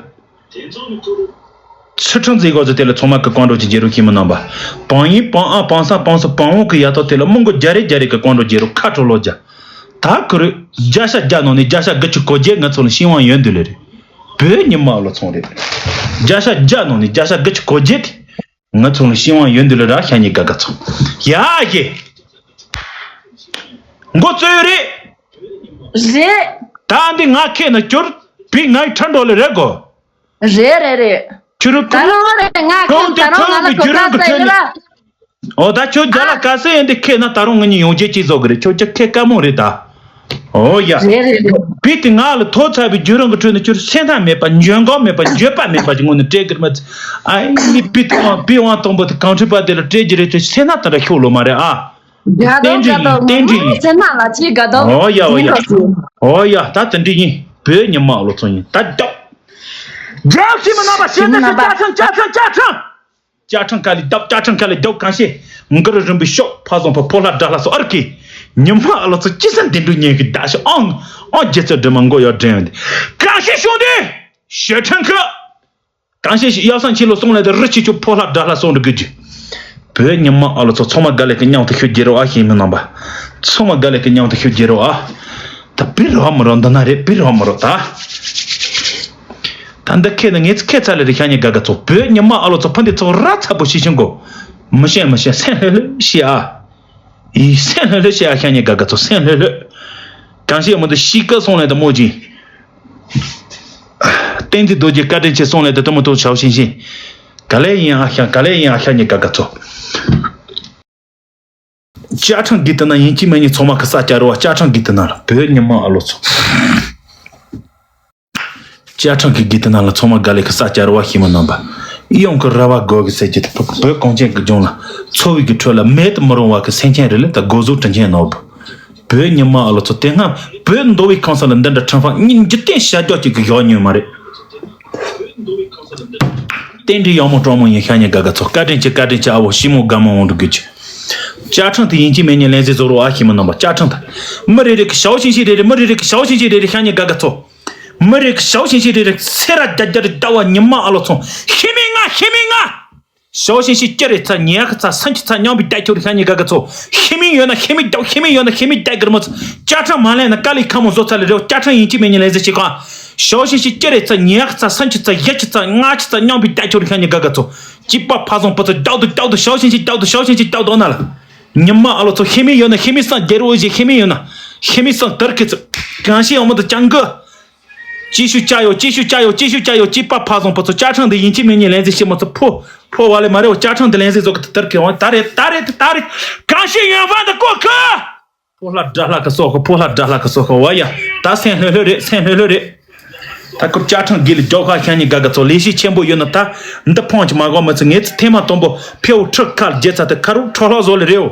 ཚུལ་ཁྲིམས་མཛད་སྒོ་ཚོ་དེ་ལ་ཚང་མ་གི་ཀོང་ཀྲོ་གི་རྒྱལ་རབས་ཤིག་མི་གནང་པ། བང་ཡིན་བང་ཨ་བང་ས་བང་སོ་བང་བོ་གི་ཡ་ཐོག་དེ་ལ་མི་མགོ་རྒྱ་རེ་རྒྱ་རེ་གི་ཀོང་ཀྲོ་རྒྱལ་རབས་ཁ་ཁྲོ་ལོ་རྒྱ། ད་ཁུ་རུ། རྒྱ་ཤ་རྒྱ་ནང་ནས་རྒྱ་ཤ་དགུ་ཆུ་གོ་རྒྱལ་ང་ཚོ་ལ་ཤིང་བང་ཡོན་དུ་ལེ་རེད། བོད་ཉི་མ་ལོ་ཚོང་རེད། རྒྱ་ཤ་རྒྱ་ནང་ནས་རྒྱ་ཤ་དགུ་ཆུ་གོ་རྒྱལ་དེ། ང་ཚོ་ལ་ཤིང་བང་ཡོན་དུ་ལེ་ར་ཤ་ཉེ་དགའ་དགའ་ཚོ། ཡ་ཡེ། མགོ་བཙོས་རེད། རེད། ད་འདི་ང་ཁེ་ན་སྐྱོར། བི་ང་ཡི་ཁྲ་འགྲོ་ལེ་རེད་གོ། རེད་རེད་རེད། ཁྱོད་རང་ད་རུང་རེད། ང་ཁྱོད་ཁྱོད་ད་རུང་ང་ལ་ཁྱོད་གོ་ཁ་ཁྱོད་ཟེར་ཡོད་ལ། འོ་ད་ཁྱོད་རྒྱ་ལ་ཨ་ག་ཟེ་ཡིན་དེ་ཁེ་ན་ད་རུང་ང་གཉིས་ཡོང་རྒྱལ་གཅིག་བཟོ་གི་རེད། ཁྱོད་ཀྱ་ཁེ་དཀའ་མོ་རེད་ད། འོ་ཡ། རེད་རེད་རེད། བི་དེ་ང་ལ་ཐོ་ཚ་བའི་རྒྱུ་རང་གི་ཁྲོད་ནས་ཁྱོད་སེམས་ཐག་མེད་པ་འཇོན་གོ་མེད་པ་འཇོན་པ་མེད་པ་ཅིག་ངོ་ནས་སྤྲད་གི་རེད་མ་ཚད། ཨ་ནི་བི་དེ་ང་བི་དབང་དང་པོ་དེ་གང་ཁྲི་པ་དེ་ལ་སྤྲད་རྒྱུ་རེད་ཁྱོད་སེམས་ཐག་དེ་འདྲ་ཤོག་ལོ་མ་རེད་ཨ། དགའ་དོ་བསྟན་འགྲིག་ཡིན་བསྟན་འགྲིག་ཡིན། སེམས་ནང་ལ་ཅི་དགའ་དོ། ཨོ་ཡ་ཨོ་ཡ། ཨོ་ཡ་ད་དེ་འདྲ་ཡིན། བོད་ཉི་མ་ཨ་ལོ་ཚོ་ཡིན་ད་རྒྱོག་རྒྱབ་ཤི་མི་རྣམ་པ་ཤི་ནི་ཤི་ཅ་ཁྲང་ཅ་ཁྲང་ཅ་ཁྲང་། ཅ་ཁྲང་ཁ་ལི་རྒྱོག་ཅ་ཁྲང་ཁ་ལི་རྒྱོག་གང་ཤེས། མགུར་རིན་པོ་ཤོག་ཕ་བཟང་ཕ་ཕོ་ལྷ་དགྲ་ལྷ་སོགས་ཨར་ཁི། ཉི་མ་ཨ་ལོ་ཚོ་ཅི་སེམས་དེ་འདྲ་ཉན་གི་ད་ཤི་ཨང་ཨང་རྒྱལ་ཚོ་འདྲེ་མ་མགོ་ཡོད་འདྲེན་ཡོད་འདི། གང་ཤེས་བྱུང་འདི། ཤི་ཁྲང་ཁ། གང་ཤེས་ཤིག་ཡབ་སངས་ཆེན་ལོ་སོང་ལས་དེ་རི་ཆེ་ཆུ་ཕོ་ལྷ་དགྲ་ལྷ་སོང་འགྲོ་གི་ཅི། བོད་ཉི་མ་ཨ་ལོ་ཚོ་ཚང་མ་དགའ་ལེ་གི་མཉམ་དུ་ཤོད་རྒྱལ་རོ་ཨ་ཤེས་མི་རྣམ་པ། ཚང་མ་དགའ་ལེ་གི་མཉམ་དུ་ཤོད་རྒྱལ་རོ་ཨ། ད་བི་རོ་མི་རོ་འདི་ན་རེད་བི་རོ་མི་རོ་ད། ད་འདི་ཁེ་ནི་ངེད་ཚོ་ཁེ་ཚ་ལེ་རེ་ཤ་ཉེ་དགའ་དགའ་ཚོ་བོད་ཉི་མ་ཨ་ལོ་ཚོ་ཕ་འདི་ཚོ་ར་ཚ་པོ་ཤི་ཤིང་གོ། མི་ཤེས་མི་ཤེས་སེམས་ལྷོད་ལྷོད་ཤི་ཨ། ཡི་སེམས་ལྷོད་ལྷོད་བྱེད་ཨ་ཤ་ཉེ་དགའ་དགའ་ཚོ་སེམས་ལྷོད་ལྷོད། གང་ཤེས་མི་འདུག་ཤི་ཀ་སོང་ལས་དུ་མོ་ཅིང་། བསྟན་འཛིན་རྡོ་རྗེ་བཀའ་དྲིན་ཆེ་སོང་ལས་དུ་དུ་མོ་དུ་ཆའོ་ཤིང་ཤིང་། ག་ལེ་ཡིན་ཨ་ཤ་ག་ལེ་ཡིན་ཨ་ཤ་ཉེ་དགའ་དགའ་ཚོ། ཅ་ཁྲང་གི་དུ་ན་ཡིན་གཅིག་མིན་གཉིས་ཚང་མ་གི་ས་སྐྱ་རུ་བ་ཅ་ཁྲང་གི་དུ་ན་ལ་བོད་ཉི་མ་ཨ་ལོ་ཚོ། ཅ་ཁྲང་གི་དགེ་དེ་ནང་ལ་ཚང་མ་དགའ་ལེ་གི་ས་སྐྱ་རུ་བ་ཤི་མི་རྣམ་པ། ཨི་ཡོང་གི་ར་བ་གོ་གི་ཟེར་གྱི་དེ་བོད་གངས་ཅན་གི་ལྗོངས་ལ་འཚོ་བའི་གི་ཁྲོད་ལ་མེད་དུ་མི་རུང་བ་གི་སེམས་ཅན་རེ་ལ་ད་དགོས་གཟུགས་དྲིན་ཆེན་ནོར་བུ། བོད་ཉི་མ་ཨ་ལོ་ཚོ་དེ་སྔ་བོད་མདོ་དབུས་ཁམས་གསུམ་ལ་འདི་འདྲ་ཁྲིམས་ཕང་གཉིས་འཇིག་རྟེན་ཤ་རྒྱགས་ཅིག་གི་བཞག་མྱོང་མ་རེད། རྟེན་འབྲེལ་ཡག་མོ་སྤྲོ་མོ་ཡིན་ཤ་ཉེ་དགའ་དགའ་ཚོ། བཀའ་དྲིན་ཆེ། བཀའ་དྲིན་ཆེ། ཨ་བོ་ཤི་མོ་དགའ་མོ་འོང་འགྲོ་དགོས་ཀྱི། བཅའ་ཁྲིམས་དེ་ཡིན་གཅིག་མིན་གཉིས་ལན་གསལ་བཟོ་རོགས་ཨ། ཤི་མོ་རྣམ་པ། བཅའ་ཁྲིམས་དེ་མི་རེ་རེ་གི་ཞའོ་ཤིང་ཤིང་རེ་རེ། མི་རེ་རེ་གི་ཞའོ་ཤིང་ཤིང་རེ་རེ་ཤ་ཉེ་དགའ་དགའ་ཚོ། མི་རེ་གི་ཞའོ་ཤིང་ཤིང་རེ་རེ་སེ་ར་རྒྱ་རྒྱ་རེ་ཟླ་བ་ཉི་མ་ཨ་ལོ་ཚོ། ཤི་མིན་ང་། ཤི་མིན་ང་། ཞའོ་ཤིང་ཤིང་སྐྱི་རེ་ཚ། ཉལ་ཁ་ཚ། སུན་ཆུ་ཚ། མཉམ་པའི་ལྟ་ཁྱོད་ཤ་ཉེ་དགའ་དགའ་ཚོ། ཤི་མིན་ཡོད་ན་ཤི་མིན་རྒྱག་ཤི་མིན་ཡོད་ན་ཤི་མིན་ལྟ་གི་རེད་མོ། བཅའ་ཁྲིམས་མ་ལེན་ན་དཀའ་ལས་ཁག་མོ་བཟོ་ཚར་ལེ་རེད། བཅའ་ཁྲིམས་ཡིན་གཅིག་མིན་གཉིས་ལན་གསལ་བྱེད་གོ། ཞའོ་ཤིང་ཤིང་སྐྱི་རེ་ཚ། ཉལ་ཁ་ཚ། སུན་ཆུ་ཚ། ཡ་ཆུ་ཚ། ང་ཆུ་ཚ། མཉམ་པའི་ལྟ་ཁྱོད་ཤ་ཉེ་དགའ་དགའ་ཚོ། སྐྱིད་པ་ཕ་བཟང་པོ་ཚོ་རྒྱག་དུ། ཞའོ་ཤིང་ཤིང་རྒྱག་དུ། ཞའོ་ཤིང་ཤིང་རྒྱག་དུ་ན་ལ། ཉི་མ་ཨ་ལོ་ཚོ། ཤི་མིན་ཡོད་ན་ཤི་མིན་སང་རྒྱལ་རོ་ཞེ། ཤི་མིན་ཡོད་ན་ཤི་མིན་སང་དར་གི་ཚོ། གང་ཤེས་ཡོང་མོ་དུ་ཅང་གི། ཅི་ཞུ་ཅ་ཡོ། ཅི་ཞུ་ཅ་ཡོ། ཅི་ཞུ་ཅ་ཡོ། སྐྱིད་པ་ཕ་བཟང་པོ་ཚོ། བཅའ་ཁྲིམས་འདི་ཡིན་གཅིག་མིན་གཉིས་ལན་གསལ་བྱེད་མོ་ཚོ། ཕོ་ཕོ་བ་ལས་མ་རེད། བཅའ་ཁྲིམས་འདི་ལན་གསལ་བཟོ་གི་དེ་དར་གི་འོང་། ད་རེད། ད་རེད། ད་རེད། གང་ཤེས་ཡོན་ཧྥང་དུ་ལྐོག་གི། ཕོ་ལྷ་དགྲ་ལྷ་གི་སོག་གི། ཕོ་ལྷ་དགྲ་ལྷ་གི་སོག་གི། བ་ཡ། ད་སེམས་ལྷོད་ལྷོད་རེད། སེམས་ལྷོད་ལྷོད་རེད། ད་ཁུར་བཅའ་ཁྲིམས་དགེ་ལ་རྒྱོག་ཁ་ཤ་ཉེ་དགའ་དགའ་ཚོ། ལས་གཞི་ཆེན་པོ་ཡོད་ན་ད་འདི་ཕོང་ཅི་མ་གོ་མི་ཚེ། ངེད་ཚོ་ཐེངས་མ་དང་པོ་ཕེའུ་ཁྲི་ཁ་རྒྱལ་ཚ་དེ་ཁ་རུ་ཁྲོ་ལྷག་བཟོ་ལེ་རེའོ།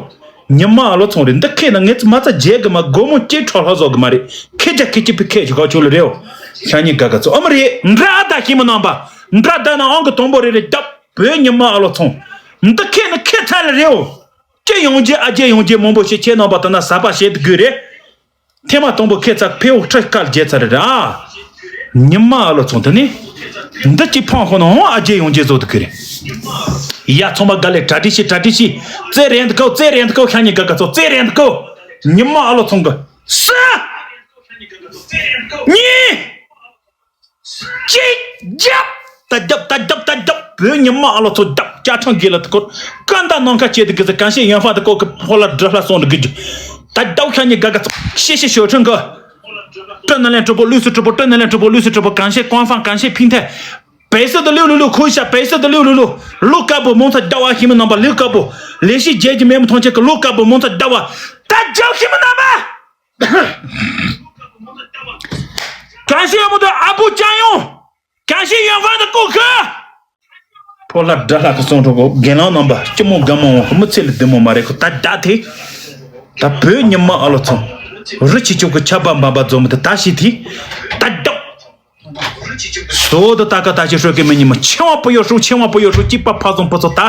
ཉི་མ་ཨ་ལོ་ཚོང་རེད། འདི་ཁེ་ན་ངེད་ཚོ་མ་རྩ་རྒྱལ་གི་མ། སྒོར་མོ་སྐྱེ་ཁྲོ་ལྷག་བཟོ་གི་མ་རེད། ཁེ་རྒྱ་ཁེ་ཅི་ཕི་ཁེ་ཅི་གོ་ཆོ་ལེ་རེའོ། ཤ་ཉེ་དགའ་དགའ་ཚོ། ཨ་མ་རེད། འདྲ་ཨ་ད་ཤི་མོ་རྣམ་པ། འདྲ་ད་ན་ཨང་གི་དང་པོ་རེ་རེ་རྒྱབ། བོད་ཉི་མ་ཨ་ལོ་ཚོང་། འདི་ཁེ་ན་ཁེ་ཚ་ལེ་རེའོ། ཅི་ཡོང་རྒྱུ་ཨ་རྒྱལ་ཡོང་རྒྱུ་མང་པོ་ཞིག་ཁྱེད་རྣམ་པ་དུ་ན་ཟ་པ་བྱེད་དུ་དགོས་རེད། ཐེངས་མ་དང་པོ་ཁེ་ཚ་ཕེའུ་ཁྲི་ཁ་རྒྱལ་ཚ་རེད་ར། ཉི་མ་ཨ་ལོ་ཚོང་དུ་ནི། འདི་ཅི་ཕང་ཁོ་ན་ཧོང་ཨ་རྒྱལ་ཡོང་རྒྱུ་བཟོ་དུ་དགོས་རེད། ཡ་ཚོང་པ་དགའ་ལེ། གྲ་སྒྲིག་བྱེད། གྲ་སྒྲིག་བྱེད། རྩེ་རན་དུ་ཁོ། རྩེ་རན་དུ་ཁོ། ཤ་ཉེ་དགའ་དགའ་ཚོ། རྩེ་རན་དུ་ཁོ། ཉི་མ་ཨ་ལོ་ཚོང་གི། སུ། གཉིས། གཅིག་རྒྱབ། ད་རྒྱབ། ད་རྒྱབ། ད་རྒྱབ། བོད་ཉི་མ་ཨ་ལོ་ཚོ་རྒྱབ། བཅའ་ཁྲིམས་དགེ་ལ་དུ་སྐོར་ཀ་འདའ་ནང་ཁ་བྱེད་དུ་གི་ཚེ། གང་ཤེས་ཡོན་ཧྥང་དུ་ལྐོག་གི། ཕོ་ལ་འདྲ་ལྷ་སོང་འདུ་གི་རྒྱུ། ད་རྒྱབ་ཤ་ཉེ་དགའ་དགའ་ཚོ། ཤེས་ཤེས་ཞོ་ཁྲིམས་གི། ཏྲི་ནི་ལན་ཀྲི་པོ་ལུས་སུ་ཀྲི་པོ། ཏྲི་ནི་ལན་ཀྲི་པོ་ལུས་སུ་ཀྲི་པོ། གང་ཤེས་ཀོང་ཧྥང་། གང་ཤེས་ཕིང་ཐེ། པེ་སི་དུ་ལིའུ་ལུ་ལུ་ཁུ་ཤ། པེ་སི་དུ་ལིའུ་ལུ་ལུ། ལུ་ཀ་པོ་མོང་ཚ་རྒྱ་བ་ཤི་མོ་རྣམ་པ། ལུ་ཀ་པོ་ལས་ཤི་རྒྱལ་གྱི་མེ་མོ་ཐོང་ཆེ་གི། ལུ་ཀ་པོ་མོང་ཚ་རྒྱ་བ། ད་རྒྱབ་ཤི་མོ་རྣམ་པ། གང་ཤེས་ཡོད་མོ་དུ་ཨ་བུ་ཅང་ཡོང་། གང་ཤེས་ཡོན་ཧྥང་དུ་ལྐོག་གི། ཕོ་ལྷ་དགྲ་ལྷ་གི་གསུང་གྲོགས་གོ། རྒན་ལགས་རྣམ་པ། སྐྱི་མོ་དགའ་མོ་འོང་གི། མི་ཚེ་ལ་བདེ་མོ་མ་རེད་གོ། ད་ད་དེ། ད་བོད་ཉི་མ་ཨ་ལོ་ཚོ། རི་ཆི་ཆོག་གི་ཆ་བ་འབའ་འབའ་འཛོམས་དུ་ད་ཤི་དེ། ད་རྒྱབ། སོ་དུ་ད་ཀ་ད་ཅི་ཧྲོ་གི་མི་ཉི་མ། ཆེ་བ་པོ་ཡོ་ཧྲུ། ཆེ་བ་པོ་ཡོ་ཧྲུ། སྐྱིད་པ་ཕ་བཟང་པོ་ཚོ་ད།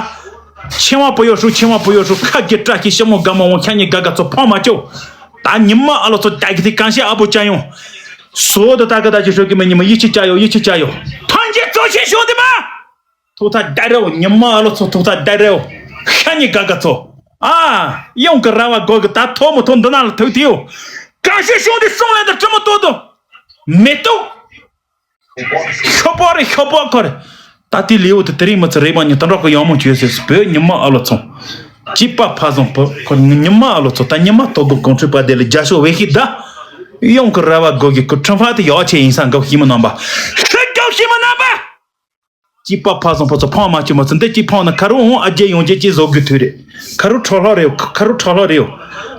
ཆེ་བ་པོ་ཡོ་ཧྲུ། ཆེ་བ་པོ་ཡོ་ཧྲུ། ཁ་གི་བཀྲ་ཤིས་ཤི་མོ་དགའ་མོ་འོང་། ཤ་ཉེ་དགའ་དགའ་ཚོ་ཕོང་མ་ཅོ། ད་ཉི་མ་ཨ་ལོ་ཚོ་ད་གི་དེ་གང་ཤེས་ཨ་བུ་ཅང་ཡོང་། སོ་དུ་ད་ཀ་ད་ཅི་ཧྲོ་གི་མི་ཉི་མ། ཡི་ཆི་ཅ་ཡོ། ཡི་ཆི་ཅ་ཡོ། ཐོན་རྗེས་གཙོ་ཆེ་ཤོག་དེ་མ། ཐུག་ཐག་བསྡད་རེའོ། ཉི་མ་ཨ་ལོ་ཚོ་ཐུག་ཐག་བསྡད་རེའོ། ཤ་ཉེ་དགའ་དགའ་ཚོ། ཨ། ཡོང་གི་ར་བ་དགོས་གི། ད་ཐོ་མོ་ཐོ་འདི་ན་ལ་ཐུག་དེའོ། གང་ཤེས་ཤོང་དེ་སོང་ལེ་ད་ཀྲི་མོ་ཏོ་ཏོ། མེ་ཏོག་ཤོ་པོ་རེ་ཤོ་པོ་ཁོ་རེ། ད་དེ་ལེའུ་དེ་དེ་རིང་མི་ཚེ་རེ་མ་ཉི་ད་འགྲོ་གི་ཡང་མོ་བྱོས་ཟེར། བོད་ཉི་མ་ཨ་ལོ་ཚོ། སྐྱིད་པ་ཕ་བཟང་པོ་ཁོ་ཉི་མ་ཨ་ལོ་ཚོ། ད་ཉི་མ་ཐོ་གོ་གོང་ཁྲི་པ་དེ་ལ་རྒྱ་ཤོ་བེ་ཤི་ད། ཡོང་གི་ར་བ་དགོས་གི། ཁོ་ཁྲིམས་ཕ་དེ་ཡོག་ཆེ་ཡིན་ས་འགའ་ཤི་མོ་རྣམ་པ། ཤི་འགའ་ཤི་མོ་རྣམ་པ། སྐྱིད་པ་ཕ་བཟང་པོ་ཚོ་ཕང་མ་ཅི་མ་ཚོ། འདི་གཅིག་ཕང་ན་ཁ་རུ་འོང་ཨ་རྒྱལ་ཡོང་རྒྱལ་གཅིག་བཟོ་དགོས་ཐུག་རེད། ཁ་རུ་ཁྲོ་ལྷག་རེད། ཁ་རུ་ཁྲོ་ལྷག་རེད།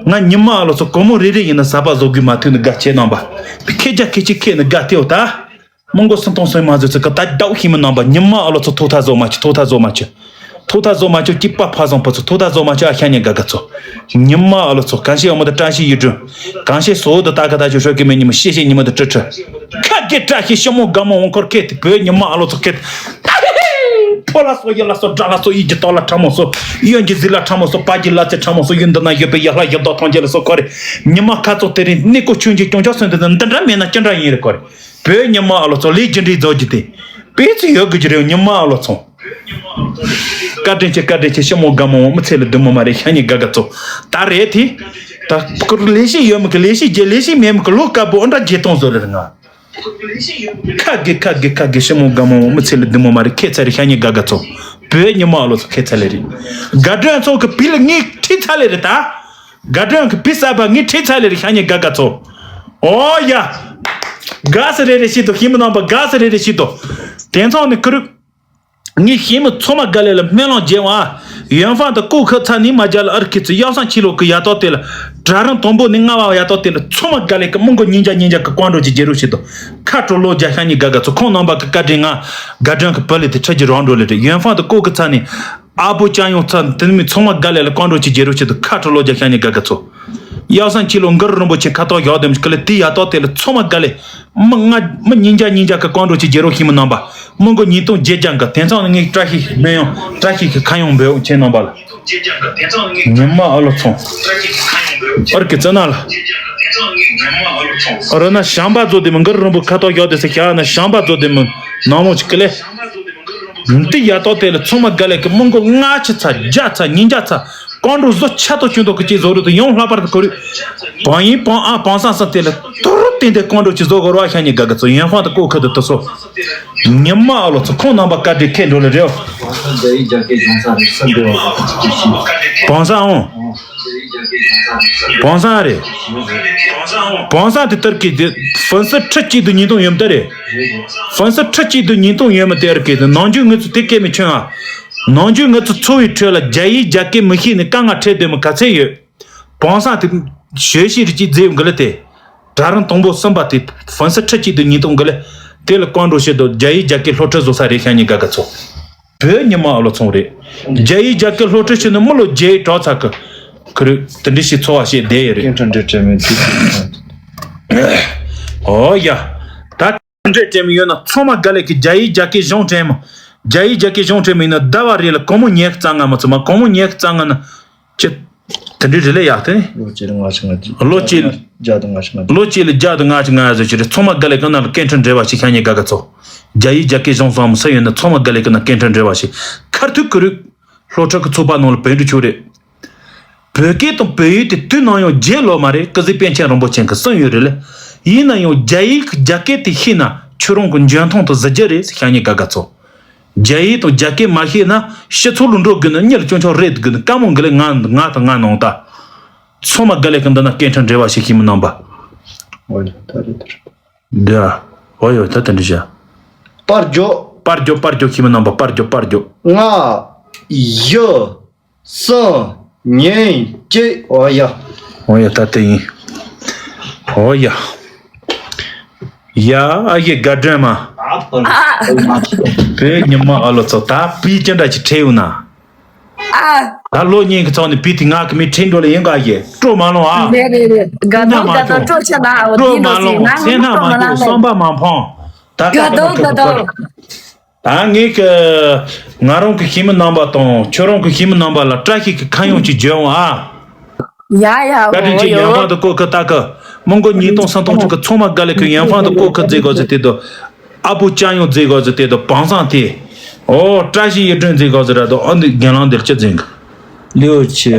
ང་ཉི་མ་ཨ་ལོ་ཚོ་གོ་མོ་རེ་རེ་ཡིན་ན་ཟ་པ་བཟོ་དགོས་མ་ཐུག་ནི་དགའ་ཆེ་རྣམ་པ། ཁེ་རྒྱ་ཁེ་ཅི་ཁེ་ནི་དགའ་ཐེའོ་ད། མོང་གོ་སུན་ཐོང་སོན་མ་བཟོས་ཚེ་ཀ་ད་དགའ་ཤི་མི་རྣམ་པ། ཉི་མ་ཨ་ལོ་ཚོ་ཐུག་ཐག་བཟོ་མ་ཆུ། ཐུག་ཐག་བཟོ་མ་ཆུ། ཐུག་ཐག་བཟོ་མ་ཆུ། སྐྱིད་པ་ཕ་བཟང་པོ་ཚོ་ཐུག་ཐག་བཟོ་མ་ཆུ། ཨ་ཤ་ཉེ་དགའ་དགའ་ཚོ། ཉི་མ་ཨ་ལོ་ཚོ་གང་ཤེས་ཡོད་མོ་ད་བཀྲ་ཤིས་ཡིད་སྒྲོན། གང་ཤེས་སོ་འོ་ད་ད་ཀ་ད་ཆུ་ཧྲོ་གི་མེ་ཉི་མ་ཤེས་ཤེས་ཉི་མ་ད་ཀྲི་ཀྲི། ཁ་གི་བཀྲ་ཤིས་ཤི་མོ་དགའ་མོ་འོང་ཁོར་ཁེ་དེ་བོད་ཉི་མ་ཨ་ལོ་ཚོ་ཁེ་དེ། ཕོ་ལ་སོ་ཡི་ལ་སོ་དགྲ་ལ་སོ་ཡི་གི་ཏོ་ལ་ཁྲ་མོ་སོ་ཡོན་གི་ཟི་ལ་ཁྲ་མོ་སོ་པ་གི་ལ་ཚེ་ཁྲ་མོ་སོ་ཡོན་འདི་ན་ཡོད་པའི་ཡ་ལ་ཡ་དོ་ཐོང་གི་ལ་སོ་ཁོ་རེ། ཉི་མ་ཁ་ཚོ་དེ་རིང་ནི་ཀོ་ཆུན་གྱི་ཀྱོང་ཆ་སོན་དེ་འདི་འདྲ་མེད་ན་ཅི་འདྲ་ཡིན་རེ་ཁོ་རེ། བོད་ཉི་མ་ཨ་ལོ་ཚོ་ལས་ཇི་འདྲའི་རྫོགས་ཀྱི་དེ། དཔེ་ཚོ་ཡོད་དགོས་ཀྱི་རེད་ཉི་མ་ཨ་ལོ་ཚོ། བཀའ་དྲིན་ཆེ་བཀའ་དྲིན་ཆེ་ཤི་མོ་དགའ་མོ་མི་ཚེ་ལ་བདེ་མོ་མ་རེད་ཤ་ཉེ་དགའ་དགའ་ཚོ། ད་རེད་དེ། ད་ཁུར་ལས་ཤི་ཡོད་མི་གི་ལས་ཤི་རྒྱལ་ལས་ཤི་མེད་མི་གི་ལོ་དཀར་པོ་ཨ་འདྲ་རྒྱལ་གཏོང་བཟོ་རེད་ང་། ཁ་གི་ཁ་གི་ཁ་གི་ཤི་མོ་དགའ་མོ་མི་ཚེ་ལ་བདེ་མོ་མ་རེད་ཁེ་ཚ་རེད་ཤ་ཉེ་དགའ་དགའ་ཚོ། བོད་ཉི་མ་ཨ་ལོ་ཚོ་ཁེ་ཚ་ལེ་རེད། དགའ་སྒྲོན་ཚོ་གི་བི་ལ་ངས་ཁྲིད་ཚ་ལེ་རེད་ད། དགའ་སྒྲོན་གི་བི་གསར་པ་ངས་ཁྲིད་ཚ་ལེ་རེད་ཤ་ཉེ་དགའ་དགའ་ཚོ། ཨོ་ཡ། དགའ་ས་རེ་རེ་ཤི་དོ་ཤི་མོ་རྣམ་པ་དགའ་ས་རེ་རེ་ཤི་དོ། དེ་ཚོ་ནི་ཁུ་རུ། ངས་ཤེས་མི་ཚང་མ་དགའ་ལས་ལ་སྨོན་ལམ་རྒྱལ་བ། ཡོན་ཧྥང་དང་ཀུ་ཁི་ཚ་ནི་མ་རྒྱ་ལ་ཨར་ཁི་ཚི་ཡག་སང་ཕྱི་ལོག་གི་ཡ་ཏོ་དེ་ལ། གྲ་རང་དང་པོ་ནི་ང་བ་ཡ་ཏོ་དེ་ལ་ཚང་མ་དགའ་ལས་ཀི་མོང་གོ་ཉིན་རྒྱ་ཉིན་རྒྱ་གི་ཀོང་འགྲོ་གྱི་རྒྱལ་རུ་ཞིག་ཏུ། ཁ་དྲོ་ལོ་རྒྱ་ཤ་ཉི་དགའ་དགའ་ཚོ་ཁོང་རྣམ་པ་གི་བཀའ་དྲིན་ང་། དགའ་སྒྲོན་གི་བུ་ལི་དེ་ཁྲི་གྱི་རང་འགྲོ་ལི་རེད་ཡོན་ཧྥང་དང་ཀུ་ཁི་ཚ་ནི། ཨ་བོ་ཅང་ཡོང་ཚ་དེ་ནི་མི་ཚང་མ་དགའ་ལས་ལ་ཀོང་འགྲོ་གྱི་རྒྱལ་རུ་ཞིག་ཏུ་ཁ་དྲོ་ལོ་རྒྱ་ཤ་ཉི་དགའ་དགའ་ཚོ། གཡའ་སང་ཁྱི་ལོ་མགར་རིན་པོ་ཆེ་ཁ་ཐོག་བཞག་དེ་མི་ཀི་ལ་དེ་ཡ་ཏོག་དེ་ལ་ཚང་མ་དགའ་ལེ། མི་ང་མི་ཉིན་བརྒྱ་ཉིན་བརྒྱ་གི་ཀོང་འགྲོ་ཆེ་རྒྱལ་རོགས་ཤིང་མི་རྣམ་པ། མི་མགོ་ཉིས་སྟོང་བརྒྱད་བརྒྱ་གི་དེང་སང་ནི་ངས་བཀྲ་ཤིས་སྨན་ཡང་བཀྲ་ཤིས་ཀྱི་ཁ་ཡོང་འབོད་ཆེ་རྣམ་པ་ལ། ཉི་མ་ཨ་ལོ་ཚོང་། ཨར་གི་ཙི་ན་ལ། ཨ་རོ་ན་བྱམས་པ་ཛོ་དེ་མི་མགར་རིན་པོ་ཁ་ཐོག་བཞག་དེ་ཟེར་ཁྱ་ན་བྱམས་པ་ཛོ་དེ་མི་ནང་མོ་ཅིག་ཀི་ལེ། འདི་ཡ་ཏོག་དེ་ལ་ཚང་མ་དགའ་ལེ་གི་མི་མགོ་ལྔ་ཆི་ཚ་བརྒྱ་ཚ་ཉིས་བརྒྱ་ཚ། ཀོང་འགྲོ་བཟོ་ཆ་ཏོ་ཆུན་ཏོ་གི་ཅི་བཟོ་རུ་དུ་ཡོང་ལྷག་པར་དུ་ཁོ་རུ། བང་ཡིན་བང་ཨ་བང་སང་སང་དེ་ལ་ཏུ་རུ་བསྟན་ཏེ་ཀོང་འགྲོ་ཅི་བཟོ་གོ་ར་ཤ་ཉི་དགའ་གི་ཚོ་ཡོན་ཧྥང་དུ་ཀོ་ཁ་དུ་དུ་སོ། ཉི་མ་ཨ་ལོ་ཚོ་ཁོང་རྣམ་པ་བཀའ་དྲིན་ཁེ་འགྲོ་ལེ་རེད། བང་སང་འོང་། བང་སང་རེད། བང་སང་དེ་ལྟར་གི་དེ་ཧྥན་སི་ཁྲི་གཅིག་དུ་ཉིས་སྟོང་ཡོད་མ་ད་རེད། ཧྥན་སི་ཁྲི་གཅིག་དུ་ཉིས་སྟོང་ཡོད་མ་དེ་ར་གི་དེ་ནང་རྒྱུ་ངེད་ཚོ་དེ་སྐད་མི་ཆོན་ཨ། ནང་རྒྱུ་ང་ཚོ་འཚོ་བའི་ཁྲོད་ལ་རྒྱ་ཡིག་རྒྱ་སྐད་མི་ཤེས་ནས་དཀའ་ངལ་འཕྲད་སྡོད་མི་ག་ཚད་ཡོད། བང་སང་དེ་ཞོལ་ཤེས་རིགས་ཀྱི་རྫས་འགུལ་ལ་དེ། གྲྭ་རང་དང་པོ་གསུམ་པ་དེ་ཧྥན་སི་ཁྲི་གཅིག་དུ་ཉིས་སྟོང་འགུལ་ལ་དེ་ལ་ཀོང་འགྲོ་བྱེད་དོ་རྒྱ་ཡིག་རྒྱ་སྐད་སློབ་ཁྲིད་བཟོ་ས་རེད་ཤ་ཉི་དགའ་དགའ་ཚོ། བོད་ཉི་མ་ཨ་ལོ་ཚོང་རེད། རྒྱ་ཡིག་རྒྱ་སྐད་སློབ་ཁྲིད་བྱེད་ནི་མི་ལོ་བརྒྱད་གྲོགས་ཚ་གི། ཁུ་རུ་དེ་འདྲི་ཞིག་འཚོ་བ་བྱེད་བསྡད་ཡོད་རེད། སྐད་འཕྲིན་འབྲེལ་བྲལ་མེད་དུས་ཚོད་ཨོ་ཡ། ད། འབྲེལ་དྲན་མི་ཡོད་ན་ཚང་མ་དགའ་ལས་ཀྱི་རྒྱ་ཡིག་རྒྱ་སྐད་གཞུང་དྲན་མོ། རྒྱ་ཡིག་རྒྱ་སྐད་གཞུང་དྲན་མི་ཡིན་ན་ཟླ་བ་རེ་ལ་སྒོར་མོ་ཉི་ཤུ་རྩ་ལྔ་མ་ཚུད་མ་སྒོར་མོ་ཉི་ཤུ་རྩ་ལྔ་ན། ཅི། དེ་འདྲའི་རེ་ལས་ཡག་དེ་ནི། ལོ་གཅིག་ལ་ལྔ་བཅུ་ང་གཅིག་ལོ་གཅིག་བརྒྱ་དང་ལྔ་བཅུ་ང་གཅིག་ལོ་གཅིག་ལ་བརྒྱ་དང་ལྔ་བཅུ་ང་ཟེར་གྱི་རེད། ཚང་མ་དགའ་ལས་ཀྱི་ནང་ལ་སྐད་འཕྲིན་འབྲེལ་བ་ཞིག་ཤ་ཉེ་དགའ་དགའ་ཚོ། རྒྱ་ཡིག་རྒྱ་སྐད་གཞུང་སོང་མི་སུ་ཡོད་ན་ཚང་མ་དགའ་ལས་ཀྱི་ནང་སྐད་འཕྲིན་འབྲེལ་བ་ཞིག་ཁར་ཐུག་གི་རེད། སློབ་གྲྭ་གི་ཚོགས་པ་ནང་ལ་བོད་འགྲོ་ཆོག་རེད། བོད་སྐད་དང་བོད་ཡིག་དེ་དུས་ནམ་ཡང་བརྗེད་ལོ་མ་རེད། སྐུ་ཚེ་པཎ་ཆེན་རིན་པོ་ཆེ་གིས་གསུངས་ཡོད་རེད་ལ། ཡིན་ན་ཡང་རྒྱ་ཡིག་གི་རྒྱ་སྐད་དེ་ཤེས་ན་ཁྱོད་རང་གི་འཇོན་ཐང་དང་གཟི་བརྗིད་རེད་ཟེར་ཤ་ཉེ་དགའ་དགའ་ཚོ། རྒྱ་ཡིག་དང་རྒྱ་སྐད་མ་ཤེས་ན་སྤྱི་ཚོགས་ལ་འགྲོ་དགོས་ན་གཉིད་ལ་སྐྱོན་ཆོག་རེད་དགོས་ན་དཀའ་མོ་འགི་ལས་ང་ང་དང་ང་ནང་ད། ཚང་མ་དགའ་ལས་ཀྱི་འདི་ན་སྐད་འཕྲིན་འབྲེལ་བ་ཞིག་ཤེས་མི་རྣམ་པ། འོ་ཡ་ད་རེད་ད་རེད། འདི་ཨ། འོ་ཡོ་ད་དེ་འདྲ་བྱ། པར་འཇོག་པར་འཇོག་པར་འཇོག་ཤེས་མི་རྣམ་པ་པར་འཇོག་པར་འཇོག་ང་། ཡི། སང་། ཉིན་གཅིག་འོ་ཡ། འོ་ཡ་ད་དེ་ཡིན། འོ་ཡ། ཡ་ཨ་ཡེ་དགའ་སྒྲོན་མ། བོད་ཉི་མ་ཨ་ལོ་ཚོ་ད་བི་ཅི་འདྲ་ཅིག་ཁྲིད་ཡོང་ན། ད་ལོ་གཉིས་ཀྱི་ཚོགས་ནས་བི་དེ་ང་གི་མི་ཁྲིད་འགྲོ་ལ་ཡིན་ག་ཡེ་སྤྲོ་མ་ལོང་ཨ། རེད་རེད་རེད། དགའ་སྣང་དགའ་སྣང་སྤྲོ་ཆ་ན་འོ་སྤྲོ་དེ་མ་འགྲོ་ལོང་ཟེར་ན་བསམ་པ་མ་ཕོང་། ད་དགའ་སྣང་དགའ་སྣང་། ད་ངས་ཀྱི་ང་རང་གི་ཤེས་མི་རྣམ་པ་དང་ཁྱོད་རང་གི་ཤེས་མི་རྣམ་པ་ལ་བཀྲ་ཤིས་ཀྱི་ཁ་ཡོང་ཅིག་བརྗོད་འོང་ཨ། ཡ་ཡ་བཀའ་དྲིན་ཆེ། ཡོ་ཡོ། ཡོན་ཧྥང་དུ་བཀོད་ཁ་ལྟ་ཁ་མི་མགོ་ཉིས་སྟོང་སུམ་སྟོང་ཅིག་གི་ཚང་མ་དགའ་ལས་ཁྱོད་ཡོན་ཧྥང་དུ་བཀོད་ཁ་མཛད་དགོས་ཟེར་དེ་དུ་ཨ་པུ་ཅག་ཡོང་མཛད་དགོས་ཟེར་དེ་དུ་བང་སང་དེ་ཨོ་བཀྲ་ཤིས་ཡིད་སྒྲོན་མཛད་དགོས་ཟེར་ར་དུ་ཨ་འདི་རྒན་ལང་འདིར་ཅི་འཛིན་གི་ལིའུ་ཆི་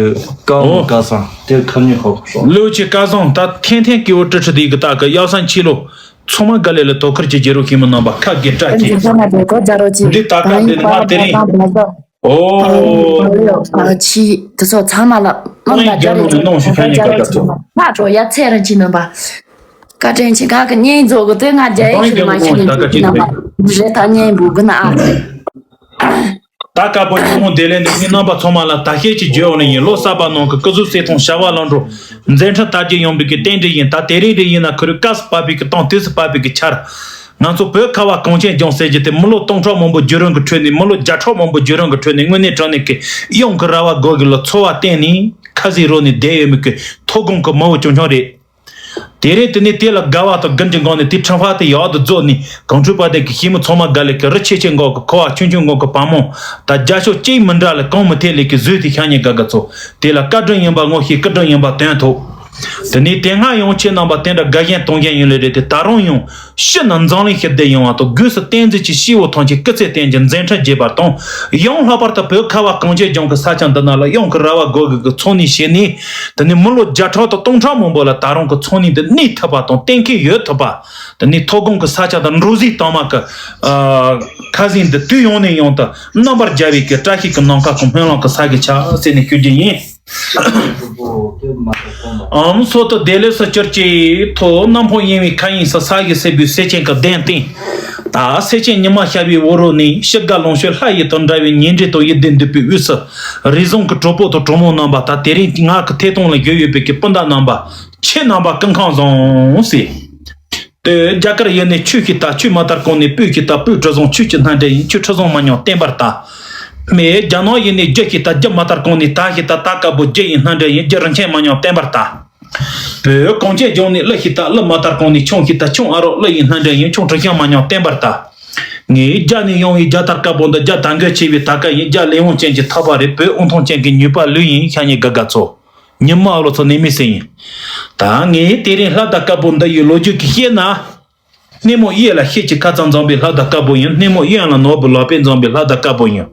ཀ་ཨོ། མོ་ཀ་སང་དེ་ཁ་ཉིན་ཧོ་ཧོ། ལིའུ་ཆི་ཀ་སང་ད་ཐེན་ཐེན་ཀི་བོ་ཀྲི་ཁྲི་དེ་གི་ལྟ་ཁ་ཡག་སང་ཆི་ལོ། ཚང་མ་དགའ་ལས་ལ་དོ་ཁུར་གྱི་རྒྱལ་རོགས་ཤིང་མི་རྣམ་པ་ཁ་དགེ་བཀྲ་ཤིས། འདི་ལྟ་ཁ་དེ་ནི་མ་དེ་རིང་། ཨོ། ཆི་དེ་ཚོ་ཚང་མ་ལ་མང་ལ་རྒྱ་རེ་ཅིག་རྒྱ་རེ་ཅིག་མ་འགྲོ་ཡ་ཚེ་རིང་ཆི་རྣམ་པ། བཀའ་དྲིན་ཆེ་ཁ་གི་བརྙན་རྫོགས་གི་དེ་ང་རྒྱ་ཡིག་ཤིག་མ་ཤེས་ནས་ཆི་རྣམ་པ་རེད་ད་བརྙན་འབུ་གི་ན་ཨ། ད་དཀར་པོ་ཉིན་མོ་བདེ་ལེགས་འདི་ངའི་རྣམ་པ་ཚང་མ་ལ་ད་ཤེད་ཀྱི་བརྗོད་འོང་ནས་ཡིན། ལོ་གསར་པ་ནང་གི་སྐུ་གཟུགས་གསལ་ཐང་བྱ་བ་ལམ་འགྲོ། མཛད་འཕྲིན་དར་རྒྱས་ཡོང་བའི་གི་རྟེན་འབྲེལ་ཡིན། ད་དེ་རིང་རེ་ཡིན་ན་ཁུ་རུ་སྐབས་སུ་བབས་པའི་གི་སྟོང་དུས་སུ་བབས་པའི་གི་ཆར། ང་ཚོ་བོད་ཁ་བ་གངས་ཅན་ལྗོངས་ཟེར་རྒྱུ་དེ་མི་ལོ་སྟོང་ཕྲག་མང་པོ་བརྒྱུད་རིམ་གི་ཁྲོད་ནས་མི་ལོ་བརྒྱ་ཕྲག་མང་པོ་བརྒྱུད་རིམ་གི་ཁྲོད་ནས་དངོས་གནས་དྲང་གནས་ཀྱི་གཡང་གི་ར་བ་སྒོ་གི་ལ་འཚོ་བ་བརྟེན་ནས་ཁ་ཟས་རོལ་ནས་བསྡད་ཡོད་མི་གི་མཐོ་སྒང་གི་མི་བུ་ཆུང་ཆུང་རེད། དེ་རིང་དེ་ནས་དེ་ལ་དགའ་བ་དང་དགུན་གྱི་འགོང་ནས་དེ་ཁྲིམས་ཧྥ་དེ་ཡག་ཏུ་རྫོགས་ནས་གངས་ཁྲོད་དཔལ་ལྡན་གྱི་ཤིང་མོ་ཚང་མ་དགའ་ལས་ཀྱི་རི་ཆེ་ཆེ་འགོག་གི་ཁུ་བ་ཆུང་ཆུང་འགོག་གི་བ་མོ་ད་རྒྱ་ཤོག་གཅིག་མི་འདྲ་ལས་གང་མི་ཐེ་ལས་ཀྱི་བཟོས་ཏེ་ཤ་ཉེ་དགའ་དགའ་ཚོ། དེ་ལ་བཀའ་དྲིན་ཡིན་པ་ངོ་ཤེས་སྐུ་དྲིན་ཡིན་པ་དོན་ཐོབ། དེ་ནས་དེ་སྔ་ཡང་ཁྱེད་རྣམ་པ་དེ་འདྲ་དགའ་ཞེན་གཏོང་ཞེན་ཡིན་ལེ་རེད་དེ་ད་རུང་ཡང་། ཕྱི་ནས་འཛམ་གླིང་ཞི་བདེ་ཡོང་བ་དང་སྒོས་སུ་བསྟན་འཛིན་གྱི་སྐྱེས་བུ་ཐམས་ཅད་སྐུ་ཚེ་བརྟན་ཅིང་མཛད་འཕྲིན་རྒྱས་པར་དང་། ཡང་ལྷག་པར་དུ་བོད་ཁ་བ་གངས་ཅན་ལྗོངས་ཀྱི་ས་ཆ་འདི་ན་ལ་གཡང་གི་ར་བ་སྒོ་གི་གི་ཚོང་གཉིས་བྱས་ནས། དེ་ནས་མི་ལོ་བརྒྱ་ཕྲག་དང་སྟོང་ཕྲག་མང་པོ་ལ་ད་རུང་གི་ཚོང་གཉིས་འདི་གནས་ཐུབ་པ་དང་གཏན་འཁེལ་ཡོད་ཐུབ་པ། དེ་ནས་མཐོ་སྒང་གི་ས་ཆ་དང་འབྲོག་གཟིག་དྭངས་མ་གི་ཨ་ཁ་ཟས་འདི་དུས་ཡུན་ནས་ཡུན་དུ་རྣམ་པར་རྒྱལ་བའི་གི་བཀྲ་ཤིས་ཀྱི་ནམ་མཁའ་གི་སྨོན་ལམ་གྱི་ས་གི་ཆ་ཟེར་ནས་ཞུ་རྒྱུ་ཡིན། ཨམ་སོ་དུ་བདེ་ལེགས་སུ་གྱུར་ཅིག་ཐོ་གནམ་ཕོ་གཡེང་བའི་མཁའ་དབྱིངས་སུ་ས་གཞི་སེར་པོའི་སེར་ཆེན་གྱི་གདན་སྟེང་། ད་སེར་ཆེན་ཉི་མ་ཤར་བའི་འོག་རོལ་ནས་ཤི་དགའ་ལོངས་སྤྱོད་ལྷ་ཡི་དང་འདྲ་བའི་ཉེ་འབྲེལ་དང་ཡིད་བདེ་འདུད་པའི་དབུས་སུ། རེ་ཟུང་གི་གྲོགས་པོ་དང་གྲོགས་མོ་རྣམ་པ་ད་དེ་རིང་ང་གི་ཐད་གཏོང་ལ་བཞུགས་ཡོད་པའི་གི་སྤུན་ཟླ་རྣམ་པ་ཁྱེད་རྣམ་པ་སྐུ་ཁམས་བཟང་ཟེར། དེ་རྒྱ་གར་ཡུལ་ནས་ཆོས་ཤིག་ལྟ་ཆོས་མ་དར་གོང་ནས་སྤོས་ཤིག་ལྟ་སྤོས་དྲི་བཟང་ཆོས་ཀྱི་སྣ་འདྲེན་ཡིན་ཆོས་ཁྲི་བཟང་མ་ཉམས་བརྟན་པར་ལྟ། མེ་རྒྱ་ནག་ཡུལ་ནས་རྒྱུ་ཞིག་ལྟ་རྒྱུ་མ་དར་གོང་ནས་ད་ཞིག་ལྟ་ད་དཀར་པོ་རྒྱུ་ཡི་སྣ་འདྲེན་ཡིན་རྒྱུ་རིན་ཆེན་མ་ཉམས་བརྟན་པར་ལྟ། བོད་གངས་ཅན་ལྗོངས་ནས་གླུ་ཞིག་ལྟ། གླུ་མ་དར་གོང་ནས་ཆུང་ཞིག་ལྟ། ཆུང་ཨ་རོགས་གླུ་ཡི་སྣ་འདྲེན་ཡིན། ཆུང་གྲུ་ཤང་མ་མྱོང་བསྟན་པར་ལྟ། ངའི་རྒྱ་ནས་ཡོང་བའི་རྒྱ་དར་དཀར་པོ་འདི། རྒྱ་དར་འགོད་ཆེ་བའི་དར་དཀར་ཡིན། རྒྱ་ལས་དབང་ཅན་གྱི་ཐག་པ་རེད། བོད་དབུང་ཐང་ཅན་གྱི་ཉུལ་པ་ལུས་ཡིན། ཤ་ཉེ་དགའ་དགའ་ཚོ། ཉི་མ་ཨ་ལོ་ཚོ་ནས་མི་སེ་ཡིན། ད་ངས་དེ་རིང་ལྷ་དར་དཀར་པོ་འདི་ཡི་ལོ་རྒྱུས་ཀྱི་བཤད་ན། སྣེ་མོ་གཡས་ལ་ཤེལ་གྱི་ཁ་ཚང་འཛོམས་པའི་ལྷ་དར་དཀར་པོ་ཡིན། སྣེ་མོ་གཡོན་ལ་ནོར་བུ་ལག་པས་འཛོམས་པའི་ལྷ་དར་དཀར་པོ་ཡིན།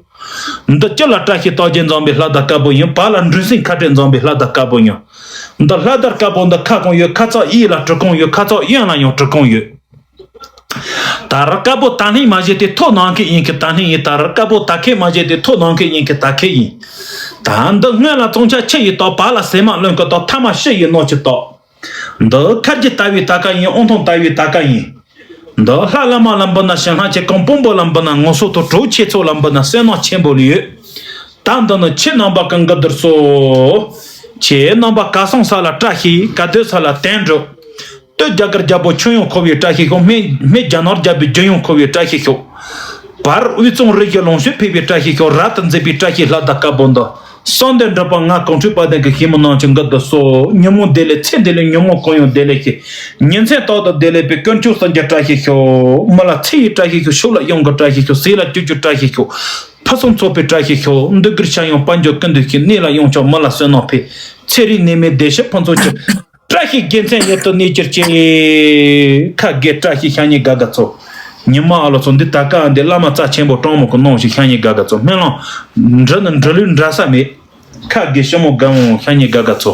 འདི་སྤྱི་ལ་བཀྲ་ཤིས་རྟགས་བརྒྱད་འཛོམས་པའི་ལྷ་དར་དཀར་པོ་ཡིན། བར་ལ་འབྲུ་སྲིན་ཁ་བྲལ་འཛོམས་པའི་ལྷ་དར་དཀར་པོ་ཡིན། འདི་ལྷ་དར་དཀར་པོ་འདི་ཁ་གང་ཡོད། ཁ་ཚག་གཡས་ལ་གྲུ་གང་ཡོད། ཁ་ཚག་གཡོན་ལ་ཡང་གྲུ་གང་ཡོད། དར་དཀར་པོ་དར་ལྷིང་མ་བྱས་ཏེ་ཐོག་ནང་ཁེ་ཡིན་གི་དར་ལྷིང་ཡིན། དར་དཀར་པོ་དར་ཁེ་མ་བྱས་ཏེ་ཐོག་ནང་ཁེ་ཡིན་གི་དར་ཁེ་ཡིན། ད་འདི་སྔོན་ལ་བཙོང་ཆ་ཆུ་ཡིས་བཏབ། བར་ལ་ཟེ་མ་རློན་གི་བཏབ། ཐ་མ་ཤི་ཡིས་སྣོད་ཀྱིས་བཏབ། འདི་ཁ་རྒྱུ་ལྟ་བུའི་དར་དཀར་ཡིན། དབུང་ཐང་ལྟ་བུའི་དར་དཀར་ཡིན། འདི་ལྷ་བླ་མ་ལ་འབུལ་ན་ཞིང་ལྷ་ཆེ། གང་དཔོན་པོ་ལ་འབུལ་ན་ངོ་སོ་ཐོབ། གྲོགས་ཆེ་ཚོ་ལ་འབུལ་ན་བསོད་ནམས་ཆེན་པོ་ལ་ཡོད། ད་འདི་ནི་ཁྱེད་རྣམ་པ་གི་འགུ་དུར་སོ། ཁྱེད་རྣམ་པ་ག་སོང་ས་ལ་བཀྲ་ཤིས། ག་སྡོད་ས་ལ་བརྟན་འགྲོ། སྟོད་རྒྱ་གར་རྒྱལ་པོ་ཁྱོན་ཡོངས་འཁོར་བའི་བཀྲ་ཤིས་ཤོག། སྨད་སྨད་རྒྱ་ནག་རྒྱལ་པོའི་རྒྱུན་ཡོངས་འཁོར་བའི་བཀྲ་ཤིས་ཤོག། བར་དབུས་གཙང་རི་བཞི་ལུང་ཤུར་ཕེབས་པའི་བཀྲ་ཤིས་ཤོག། རབ་ཏུ་མཛེས་པའི་བཀྲ་ཤིས་ལྷ་དར་དཀར་པོ་འདི། གསང་འདུས་འབྲུག་པ་ང་གོང་ཁྲོས་དཔལ་ལྡན་གྱི་ཞི་མོ་ནང་ཆེན་འགུ་དུར་སོ། ཉིན་མོ་བདེ་ལེགས་ཚེ་བདེ་ལེགས། ཉོན་མོངས་གང་ཡོང་བདེ་ལེགས་ཤིག། ཉིན་མཚན་རྟག་ཏུ་བདེ་ལེགས་པའི་དཀོན་མཆོག་གསུམ་གྱི་བཀྲ་ཤིས་ཤོག། མི་ལ་ཚེ་ཡི་བཀྲ་ཤིས་ཤོག། ཕྱུགས་ལ་གཡང་གི་བཀྲ་ཤིས་ཤོག། ཟས་ལ་སྤྱོད་རྒྱུའི་བཀྲ་ཤིས་ཤོག། ཕུན་སུམ་ཚོགས་པའི་བཀྲ་ཤིས་ཤོག། འདི་གར་ཤ་ཡང་དཔལ་འབྱོར་ཀུན་འདུས་ཤིག། གནས་ལ་གཡང་ཆགས་མི་ལ་བསོད་ནམས་འཕེལ། ཚེ་རིང་ནད་མེད་བདེ་གཤེགས་ཕུན་ཚོགས་ཀྱི། བཀྲ་ཤིས་རྒྱལ་མཚན་ཡུལ་དུ་གནས་གྱུར་ཅིག། ཁ་དགེ་བཀྲ་ཤིས་ཤ་ཉེ་དགའ་དགའ་ཚོ། ཉི་མ་ཨ་ལོ་ཚོ། འདི་ད་ཀ་འདི་བླ་མ་རྩ་ཆེན་པོ་སྤྲང་མོ་གི་གནང་ཞིག། ཤ་ཉེ་དགའ་དགའ་ཚོ། སྨོན་ལམ་འབྲུ་ནི་འབྲུ་ལུས་འདྲ་ས་མེད། ཁ་དགེ་ཞི་མོ་དགའ་འོང་། ཤ་ཉེ་དགའ་དགའ་ཚོ།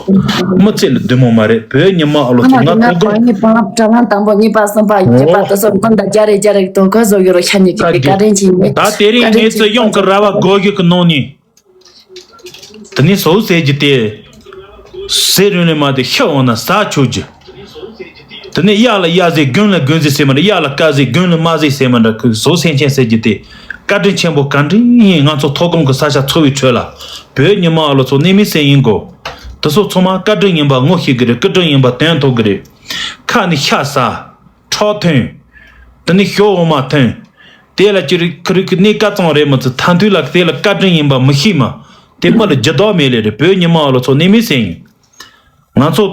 མི་ཚེ་ལ་བདེ་མོ་མ་རེད། བོད་ཉི་མ་ཨ་ལོ་ཚོ། ང་ང་ང་གོ་གོ་ཡིན་པ་དྲ་ལམ་དང་པོ་གཉིས་པ་གསུམ་པ་བརྒྱད་པ་ཨོ། དེ་ཚོ་སྔོན་དང་རྒྱ་རེ་རྒྱ་རེ་དོ་ག་བཟོ་གི་རོ། ཤ་ཉེ་ཁ་དགེ་བཀའ་དྲིན་ཆེ་ཡིན། ད་དེ་རིང་ངེད་ཚོ་གཡང་གི་ར་བ་སྒོ་གི་གི་ནང་ནས། དེ་ནས་ཟོག་ཟེར་རྒྱུ་དེ། ཟེར་རུང་ལས་མ་དེ་ཤི་འོང་ན་ཟ་ཆོག་རྒྱུ། དེ་ནས་གཡག་ལ་གཡག་ཟེར། དགུན་ལ་དགུན་ཟེར་ཟེར་མ་རེད། གཡག་ལ་ཀ་ཟེར། དགུན་ལ་མ་ཟེར་ཟེར་མ་འདྲ། ཁོས་ཟོག་སེམས་ཅན་ཟེར་རྒྱུ་དེ་བཀའ་དྲིན་ཆེན་པོ་ག་འདྲ་ཡིན། ང་ཚོ་མཐོ་སྒང་གི་ས་ཆ་འཚོ་བའི་ཁྲོད་ལ། བོད་ཉི་མ་ཨ་ལོ་ཚོ་གནས་མི་སེ་ཡིན་གོ། དེ་ཚོ་ཚང་མ་བཀའ་དྲིན་ཡིན་པ་ངོ་ཤེས་གི་རེད། བཀའ་དྲིན་ཡིན་པ་དོན་ཐོག་གི་རེད། ཁ་ནས་ཤ་ཟ། ཁྲག་ཐོན། དེ་ནས་ཞོ་འོ་མ་ཐོན། དེ་ལ་ཅི་རིགས་ཁི་རིགས་ཀྱི་གནས་སྐབས་ཙམ་རེད་མི་ཚེ་མཐའ་མཐུད་ལ་དེ་ལ་བཀའ་དྲིན་ཡིན་པ་མི་ཤེས་མ། དེ་མི་ལ་རྒྱུ་དག་མེད་ལེ་རེད། བོད་ཉི་མ་ཨ་ལོ་ཚོ་གནས་མི་སེ་ཡིན། ང་ཚོ་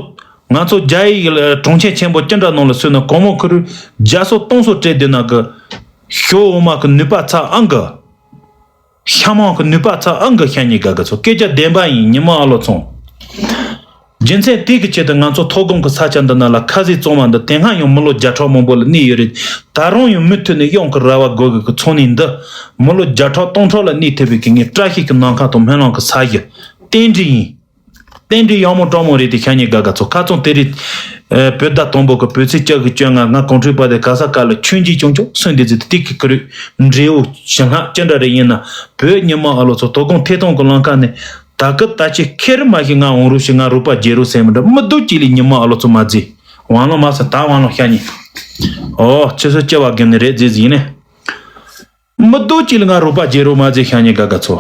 ང་ཚོ་རྒྱ་ཡིག་ལ་གྲོང་ཁྱེར་ཆེན་པོ་ཅི་འདྲ་ནང་ལ་སོན་ན་གོང་མོ་ཁུ་རུ་རྒྱ་སོ་སྟོང་སོ་སྤྲད་བསྡད་ན་གི། ཞོ་འོ་མ་གི་ནུས་པ་ཚ་ཨང་གི། ཤ་མང་གི་ནུས་པ་ཚ་ཨང་གི། ཤ་ཉེ་དགའ་དགའ་ཚོ། སྐད་ཆ་བདེན་པ་ཡིན། ཉི་མ་ཨ་ལོ་ཚོ། རྒྱུ་མཚན་དེ་གི་ཆེད་དུ་ང་ཚོ་མཐོ་སྒང་གི་ས་ཆ་འདི་ན་ལ་ཁ་ཟས་བཙོང་བ་འདི་དེ་སྔ་ཡང་མི་ལོ་བརྒྱ་ཕྲག་མང་པོ་ལ་གནས་ཡོད་རེད། ད་རུང་ཡང་མུ་མཐུད་ནས་གཡང་གི་ར་བ་སྒོ་གི་གི་ཚོང་གནས་འདི་མི་ལོ་བརྒྱ་ཕྲག་སྟོང་ཕྲག་ལ་གནས་ཐུབ་པའི་གི་ངའི་བཀྲ་ཤིས་ཀྱི་ནམ་མཁའ་དང་སྨོན་ལམ་གྱི་ས་གཞི་རྟེན་འབྲེལ་ཡིན། རྟེན་འབྲེལ་ཡག་མོ་སྤྲང་མོ་རེད་དེ། ཤ་ཉེ་དགའ་དགའ་ཚོ། ཁ་རྩང་དེ་རིང་ཨ་བོད་ཟླ་དང་པོ་གི་བོད་ཚེས་བཅུ་གི་བཅོ་ལྔ། ང་གོང་ཁྲོས་དཔལ་ལྡན་ག་ས་ག་ལ་ཆུང་ཆུང་ཆུང་ཆུང་སོང་། འདི་ཚེ་དེ་གི་ཁུ་རུ་འབྲས་བུ་ཞིང་ལྷ་ཅི་འདྲ་རེ་ཡིན་ན། བོད་ཉི་མ་ཨ་ལོ་ཚོ། དོ་དགོང་ཐད་གཏོང་གི་ལམ་ཁ་ནས་ད་གི་ད་ཅི་ཁེར་མ་ཞིག་ང་འོང་རོགས་ཞིག། ང་རོགས་པ་བྱེད་རོགས་ཟེར་མི་འདྲ། མི་སྡུག་ཅིག་ལས་ཉི་མ་ཨ་ལོ་ཚོ་མ་བརྫི། ཝང་ལོ་མ་ཟེར། ད་ཝང་ལོ་ཤ་ཉེ། ཨོ་ཁྱེད་ཚོ་སྐྱེ་བ་རྒན་ནི་རེད་ཟེར་ཟིན་ནས། མི་སྡུག་ཅིག་ལ་ང་རོགས་པ་བྱེད་རོགས་མ་བྱེད། ཤ་ཉེ་དགའ་དགའ་ཚོ།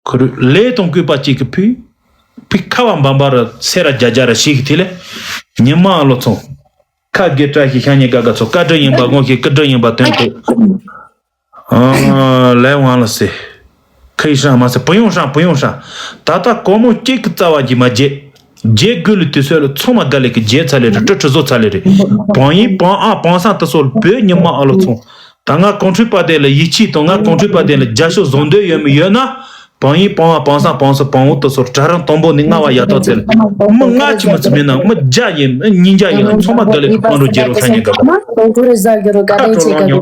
ཁོ་རུ་ལས་དང་སྐུད་པ་གཅིག་གི་ཕུད། ཕི་ཁ་བ་འབམ་པ་ར་སེ་ར་རྒྱ་རྒྱ་ར་ཞིག་གི་དེ་ལས། ཉི་མ་ཨ་ལོ་ཚོ། ཁ་དགེ་བཀྲ་ཤིས་ཤ་ཉེ་དགའ་དགའ་ཚོ། བཀའ་དྲིན་ཡིན་པ་ངོ་ཤེས། བཀའ་དྲིན་ཡིན་པ་དོན་དུ། ཨ་ལས་ཝང་ལ་སེ། ཁ་ཡི་ཧྲང་མ་སེ། བུ་ཡོང་ཧྲང་བུ་ཡོང་ཧྲང་། ད་ལྟ་སྒོར་མོ་གཅིག་གི་རྩ་བ་གྱིས་མ་བརྗེད། རྗེ་དགོས་ལུས་དུས་ཚོད་ལ་ཚང་མ་དགའ་ལས་ཀྱི་རྗེ་ཚ་ལས་རེད། སྤྲོ་ཁྲི་བཟོ་ཚ་ལས་རེད། བང་ཡིན་བང་ཨ་བང་སང་དུ་སོལ་བོད་ཉི་མ་ཨ་ལོ་ཚོང་། ད་ང་གོང་ཁྲོས་དཔལ་ལྡན་ལ་ཡིད་ཆེས་དང་ང་གོང་ཁྲོས་དཔལ་ལྡན་ལ་རྒྱབ་སྐྱོར་བཟང་འདོད་ཡོད་མི་ཡོད་ན། བང་ཡིན་བང་ཨ་བང་སང་བང་སོ་བང་འོ་དུ་སོལ་གྲྭ་རང་དང་པོ་ནས་ལྔ་བ་ཡ་ཏོ་ཚེ་ལ་མི་ལྔ་ཆི་མི་ཚི་མིན་ན་མི་བརྒྱ་ཡིན་མི་ཉིས་བརྒྱ་ཡིན་ན་ཚང་མ་དགའ་ལས་ཀྱི་ཕང་འགྲོ་རྒྱལ་རོགས་ཤ་ཉེ་དགའ་དགའ། ཁ་དྲོ་ལོང་ཉོ།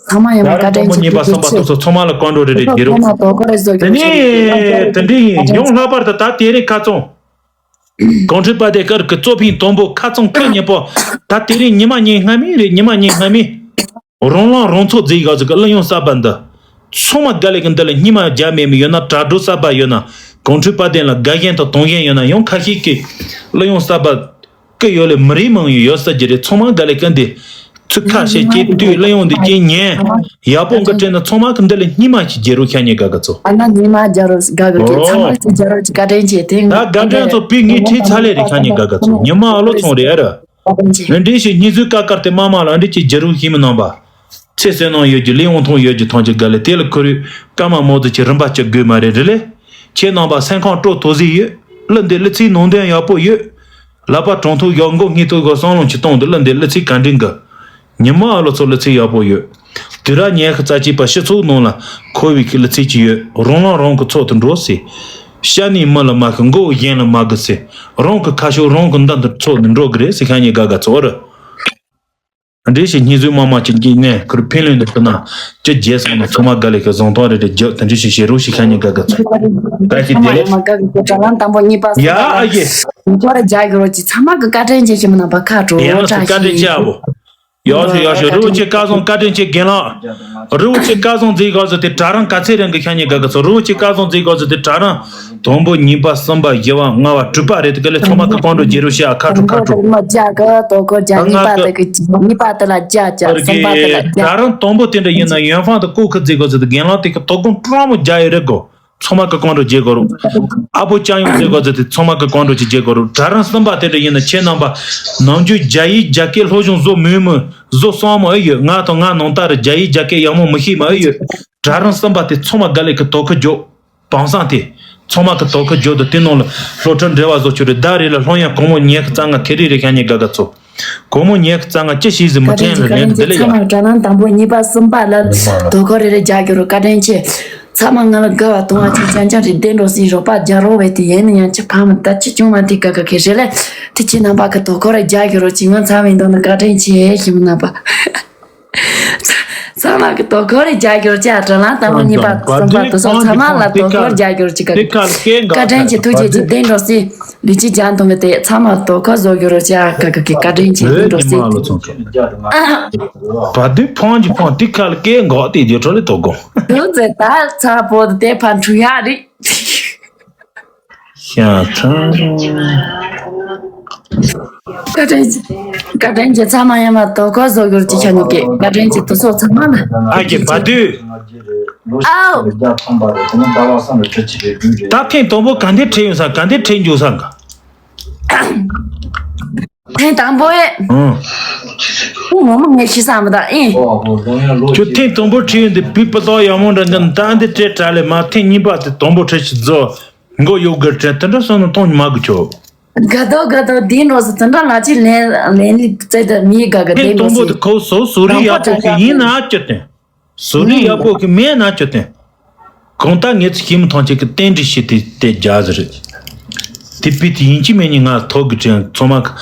ཚང་མ་ཡོང་བ་བཀའ་དྲིན་ཆེ། ད་རུང་དང་པོ་གཉིས་པ་གསུམ་པ་དེ་ཚོ་ཚང་མ་ལ་བཀའ་འགྲོ་རེ་རེ་རྒྱུ་རུ། ཁོ་མ་དོ་ཁོ་རེ་བཟོ་དེ་ནས་དེ་འདྲ་ཡིན་ཡང་ལྷག་པར་དུ་ད་དེ་རིང་ཁ་ཚོང་། གོང་ཁྲོས་དཔལ་ལྡན་ཀར་གི་གཙོ་ཕིང་དང་པོ་ཁ་ཚོང་ཁ་ཉེ་པོ། ད་དེ་རིང་ཉི་མ་ཉིན་སྔ་མི་རེད། ཉི་མ་ཉིན་སྔ་མི། རང་ལང་རང་ཚོགས་རྫས་ག་ཟིག་གི་གླུ་དབྱངས་གསར་པ་འདི། ཚང་མ་དགའ་ལས་ཀྱི་འདི་ལ་སྙིང་མ་རྒྱ་མེད་མི་ཡོད་ན། དྲ་གྲོགས་གསར་པ་ཡོད་ན། གོང་ཁྲོས་དཔལ་ལྡན་ལ་དགའ་ཞེན་དང་དུང་ཞེན་ཡོད་ན། ཡང་ཁ་ཤས་ཀྱིས་གླུ་དབྱངས་གསར་པ་ཀི་ཡོད་ལས་མི་རིགས་མང་ཡོད་ཡོད་ས་ཀྱི་རེད། ཚང་མ་དགའ་ལས་ཀ་འདི་ཚུ་ཁ་ཤས་ཀྱིས་ལྟོས་གླུ་དབྱངས་འདི་ཀྱིས་ཉན་ཡག་པོ་འགའ་དྲན་ན་ཚང་མ་གི་འདི་ལ་སྙིང་མ་ཞིག་རྒྱལ་རོགས་ཤ་ཉེ་དགའ་དགའ་ཚོ། ཨ་ན་ཉི་མ་རྒྱལ་རོགས་དགའ་དགའ་ཀྱི་ཚང་མ་ཞིག་རྒྱལ་རོགས་ཀྱི་བཀའ་དྲིན་ཆེ། དེང་ད་དགའ་དྲན་ཚོ་པི་ངའི་ཁྲིད་ཚ་ལས་རེད་ཤ་ཉེ་དགའ་དགའ་ཚོ། ཉི་མ་ཨ་ལོ་ཚོང་རེད་ཨ་ར། བཀའ་དྲིན་ཆེ། འདི་འདྲའི་ཞིག་སྙིང་ཚུལ་ཀ་ཀར་དེ་མ་མ་ལ་འདི་ཅིག་རྒྱལ་རོགས་ཤིག་མི་གནང་པ། ཚེ་བསོད་ནམས་ཡོད་རྒྱུ་ལས་དབང་ཐང་ཡོད་རྒྱུ་ཐམས་ཅད་དགའ་ལས། དེ་ལ་ཁོ་རེ་སྐར་མ་མོ་ཚོ་ཆེ་རིམ་པ་གཅིག་དགོས་མ་རེད་རེད་ལེ། ཁྱེད་རྣམ་པ་སེམས་ཁམས་སྤྲོ་དོ་ཟིག་ཡོད། གླུ་འདི་གླུ་ཚིག་ནང་དོན་ཡག་པོ་ཡོད། ལག་པ་གྲོང་ཐོག་བཞག་མགོ་སྔས་ཐོག་གི་བསམ་བློ་ཅིག་གཏོང་འདི་ལ་འདི་གླུ་ཚིག་ག་འདྲ་འགའ། ཉི་མ་ཨ་ལོ་ཚོ་གླུ་ཚིག་ཡག་པོ་ཡོད། དུས་རབས་ཉི་ཤུ་རྩ་གཅིག་པ་སྤྱི་ཚོགས་ནང་ལ་མཁོ་བའི་གི་གླུ་ཚིག་ཅིག་ཡོད། རང་ལམ་རང་གི་ཚོགས་དུ་འགྲོ་ཟེར། ཤ་ནི་མི་ལ་མ་གི་མགོ་བོ་གཞན་ལ་མ་གི་ཟེར། རང་གི་ཁ་ཕྱོགས་རང་གི་མདུན་དུ་ཚོགས་ནས་འགྲོ་གི་རེད་ཟེར་ཁ་ཉིན་དགའ་དགའ་ཚོགས་རེད། འདྲེ་ཞིག་སྙིང་བཟོས་མ་མ་ཅིག་གིས་ནས་ཁུར་ཕན་ལོན་དུ་ཕུལ་ན་ཅི་བརྗེད་སོང་ན་ཚང་མ་དགའ་ལས་ཀྱི་བཟང་ཐོག་རེ་རེ་རྒྱབ་དེ་འདྲེ་ཞིག་བྱེད་རོགས་ཞིག་ཁ་ཉིན་དགའ་དགའ་ཚོགས། ད་ཞིག་དེ་ལས། མ་དགའ་གི་དྲ་ལམ་དང་པོ་གཉིས་པ་ཡ་ཨ་ཡེ། འཁོར་རྒྱག་གི་རོགས་ཀྱི་ཚང་མ་གི་བཀའ་དྲིན་ཆེ་ཞེས་མི་ནང་པ་ཁ་དྲོ་ཡང་ལ་སུ་བཀྲ་བཀའ་དྲིན་ཤིས། ཆེ་ཨ་བོ། ཡག་ཤོས་ཡག་ཤོས། རི་བོ་ཆེ་སྐལ་བཟང་བཀའ་དྲིན་ཆེ་རྒན་ལགས། རི་བོ་ཆེ་སྐལ་བཟང་མཛེས་སྒང་ཟེར་དེ་དྲ་རང་ག་ཚད་རང་གི་ཤ་ཉེ་དགའ་གི་ཚོ། རི་བོ་ཆེ་སྐལ་བཟང་མཛེས་སྒང་ཟེར་དེ་དྲ་རང་དང་པོ་གཉིས་པ་གསུམ་པ་བཞི་པ་ལྔ་པ་དྲུག་པ་རེད། དེ་ག་ལས་ཚང་མ་གི་གང་འགྲོ་རྒྱལ་རོ་ཤ་ཁ་ཁྲུ་ཁ་ཁྲུ། མ་རྒྱ་གི་དོ་ཁོ་རྒྱ་གཉིས་པ་དེ་གི་གཉིས་པ་དེ་ལ་རྒྱ་རྒྱ་གསུམ་པ་དེ་ལ་རྒྱ། དྲ་རང་དང་པོ་དེ་འདྲ་ཡིན་ན་ཡོན་ཧྥང་དུ་ཀོ་ཁི་མཛེས་སྒང་ཟེར་དེ་རྒན་ལགས་དེ་གི་དོ་དགོང་ཀྲང་མོ་རྒྱ་ཡི་རེད་གོ། ཚང་མ་གི་གང་འགྲོ་བརྗེ་དགོས་རུང་། ཨ་ཕོ་ཅང་ཡོང་བརྗེ་དགོས་ཚེ་དེ་ཚང་མ་གི་གང་འགྲོ་ཅིག་བརྗེ་དགོས་རུང་། དྲ་རང་གསུམ་པ་དེ་འདྲ་ཡིན་ན་ཁྱེད་རྣམ་པ། ནམ་རྒྱུན་རྒྱ་ཡིག་རྒྱ་སྐད་སློབ་སྦྱོང་བཟོ་མུས་མུས་བཟོ་སོང་མ་ཨེ་ཡོད། ང་དང་ང་ནང་ལྟར་རྒྱ་ཡིག་རྒྱ་སྐད་ཡག་མོ་མི་ཤེས་མ་ཨེ་ཡོད། དྲ་རང་གསུམ་པ་དེ་ཚང་མ་དགའ་ལས་ཀི་དོ་ཁུ་རྒྱོ། བང་སང་དེ། ཚང་མ་གི་དོ་ཁུ་རྒྱོ་དུ་དེ་ནང་ལ་སློབ་ཁྲིད་འབྲེལ་བ་བཟོ་ཆོག་རེད། ཟླ་རེ་ལ་སློབ་ཡོན་གོང་མོ་ཉི་ཤུ་རྩ་ལྔ་ཁེ་རེ་རེ་ཤ་ཉེ་དགའ་དགའ་ཚོ། སྒོར་མོ་ཉི་ཤུ་རྩ་ལྔ་ཅི་ཞིག་ཟིན་མི་བཀྲ་ཤིས་ཐེན་ལ་ལན་འདི་ལ་ཡ། ཚང་མ་དྲ་ལམ་དང་པོ་གཉིས་པ་གསུམ་པ་ལ་དོ་ཁོ་རེ་རེ་རྒྱག་རྒྱུ་རུ་བཀའ་དྲིན་ཆེ། ཚང་མ་ང་ལ་དགའ་བ་གཏོང་བ་ཅིག་ཅང་ཅང་རེད། བདེ་འགྲོ་སྲིད་རོགས་པ་རྒྱག་རོགས་བས་དེ་ཡན་ནི་ཡང་ཅི་ཕ་མ་ད་ཅི་བྱུང་མ་དེ་ག་ག་གེ་རེ་ལས་དེ་ཁྱེད་རྣམ་པ་གི་དོ་ཁོ་རེ་རྒྱག་རྒྱུ་རུ་ཅིག་ང་ཚང་བའི་མདུན་ནས་བཀའ་དྲིན་ཆེ་ཞུ་མི་རྣམ་པ། ཚང་མ་གི་དོ་ཁོ་རེ་རྒྱག་རྒྱུ་རུ་ཅི་ཨ་དྲ་ལམ་དང་པོ་གཉིས་པ་གསུམ་པ་དེ་ཚོ་ཚང་མ་ལ་དོ་ཁོ་རེ་རྒྱག་རྒྱུ་རུ་ཅིག་ག་གེ་བཀའ་དྲིན་ཆེ་ཐུགས་རྗེ་ཆེ་བདེ་འགྲོ་སྲིད། ལུས་ཀྱི་རྒྱ་མཐོང་གི་དེ་ཚང་མ་དོ་ཁ་བཟོ་རྒྱུ་རོ་ཅག་ག་ག་གི་བཀའ་དྲིན་ཆེ་བདེ་འགྲོ་སྲིད། བ་དུས་ཕང་གི་ཕང་དེ་ཁ་ལ་སྐད་འགག་དེ་རྒྱུ་འཕྲོ་ལས་དོ་དགོང་། དུ་ཚེ་ད་ཚ་པོ་དེ་ཕན་འཕྲུ་ཡག་རེད། ཤ་ཚ། བཀའ་དྲིན་ཆེ། བཀའ་དྲིན་ཆེ་ཚང་མ་ཡང་མ་དོ་ཁ་བཟོ་རྒྱུ་ཅི་ཆ་ཉོ་གི་བཀའ་དྲིན་ཆེ་དུ་སོགས་ཚང་མ་ལ། ཨ་ཀྱེ་བ་དུས། ཨའོ། ད་ཐེངས་དང་པོ་ག་འདི་ཁྲིད་ཡོང་ས་ག་འདི་ཁྲིད་འཇུག་ས་ག་ཐེངས་དང་པོ་ཨེ། ཨང་། ངོ་མ་ངས་ཤི་ས་མི་ད་ཨེ། ཁྱོད་ཐེངས་དང་པོ་ཁྲིད་ཡོང་འདི་བུས་སྤུ་དག་ཡག་མོ་འདྲ་འདི་ད་འདི་སྤྲད་དྲ་ལས་མ་ཐེངས་གཉིས་པ་དེ་དང་པོ་ཁྲིད་ཤི་རྫོ་མགོ་གཡོག་གི་དྲན་དེ་འདྲ་སོང་ན་མཐོང་མ་དགོས་ཁྱོད། དགའ་དོ་དགའ་དོ་འདི་འགྲོ་སི་དེ་འདྲ་ལ་ཅི་ལན་ལན་ལི་བཙལ་ཏེ་མི་དགའ་གི་ཐེངས་དང་པོ་དེ་ཁོ་སོ་སོ་རི་ཡག་པོ་གི་ཡིན་ན་ཅི་སྟེ། བཟོ་ལས་ཡག་པོ་གི་མེད་ན་ཅི་སྟེ། གང་ལྟར་ངས་ཚོ་ཤེས་མི་ཐང་ཆད་ཀྱི་རྟེན་འབྲེལ་བྱས་ཏེ་དེ་རྒྱག་ཟེར། དེ་པི་ཏི་ཡིན་གཅིག་མིན་གཉིས་ང་ཐོག་གི་དྲན་ཚང་མ་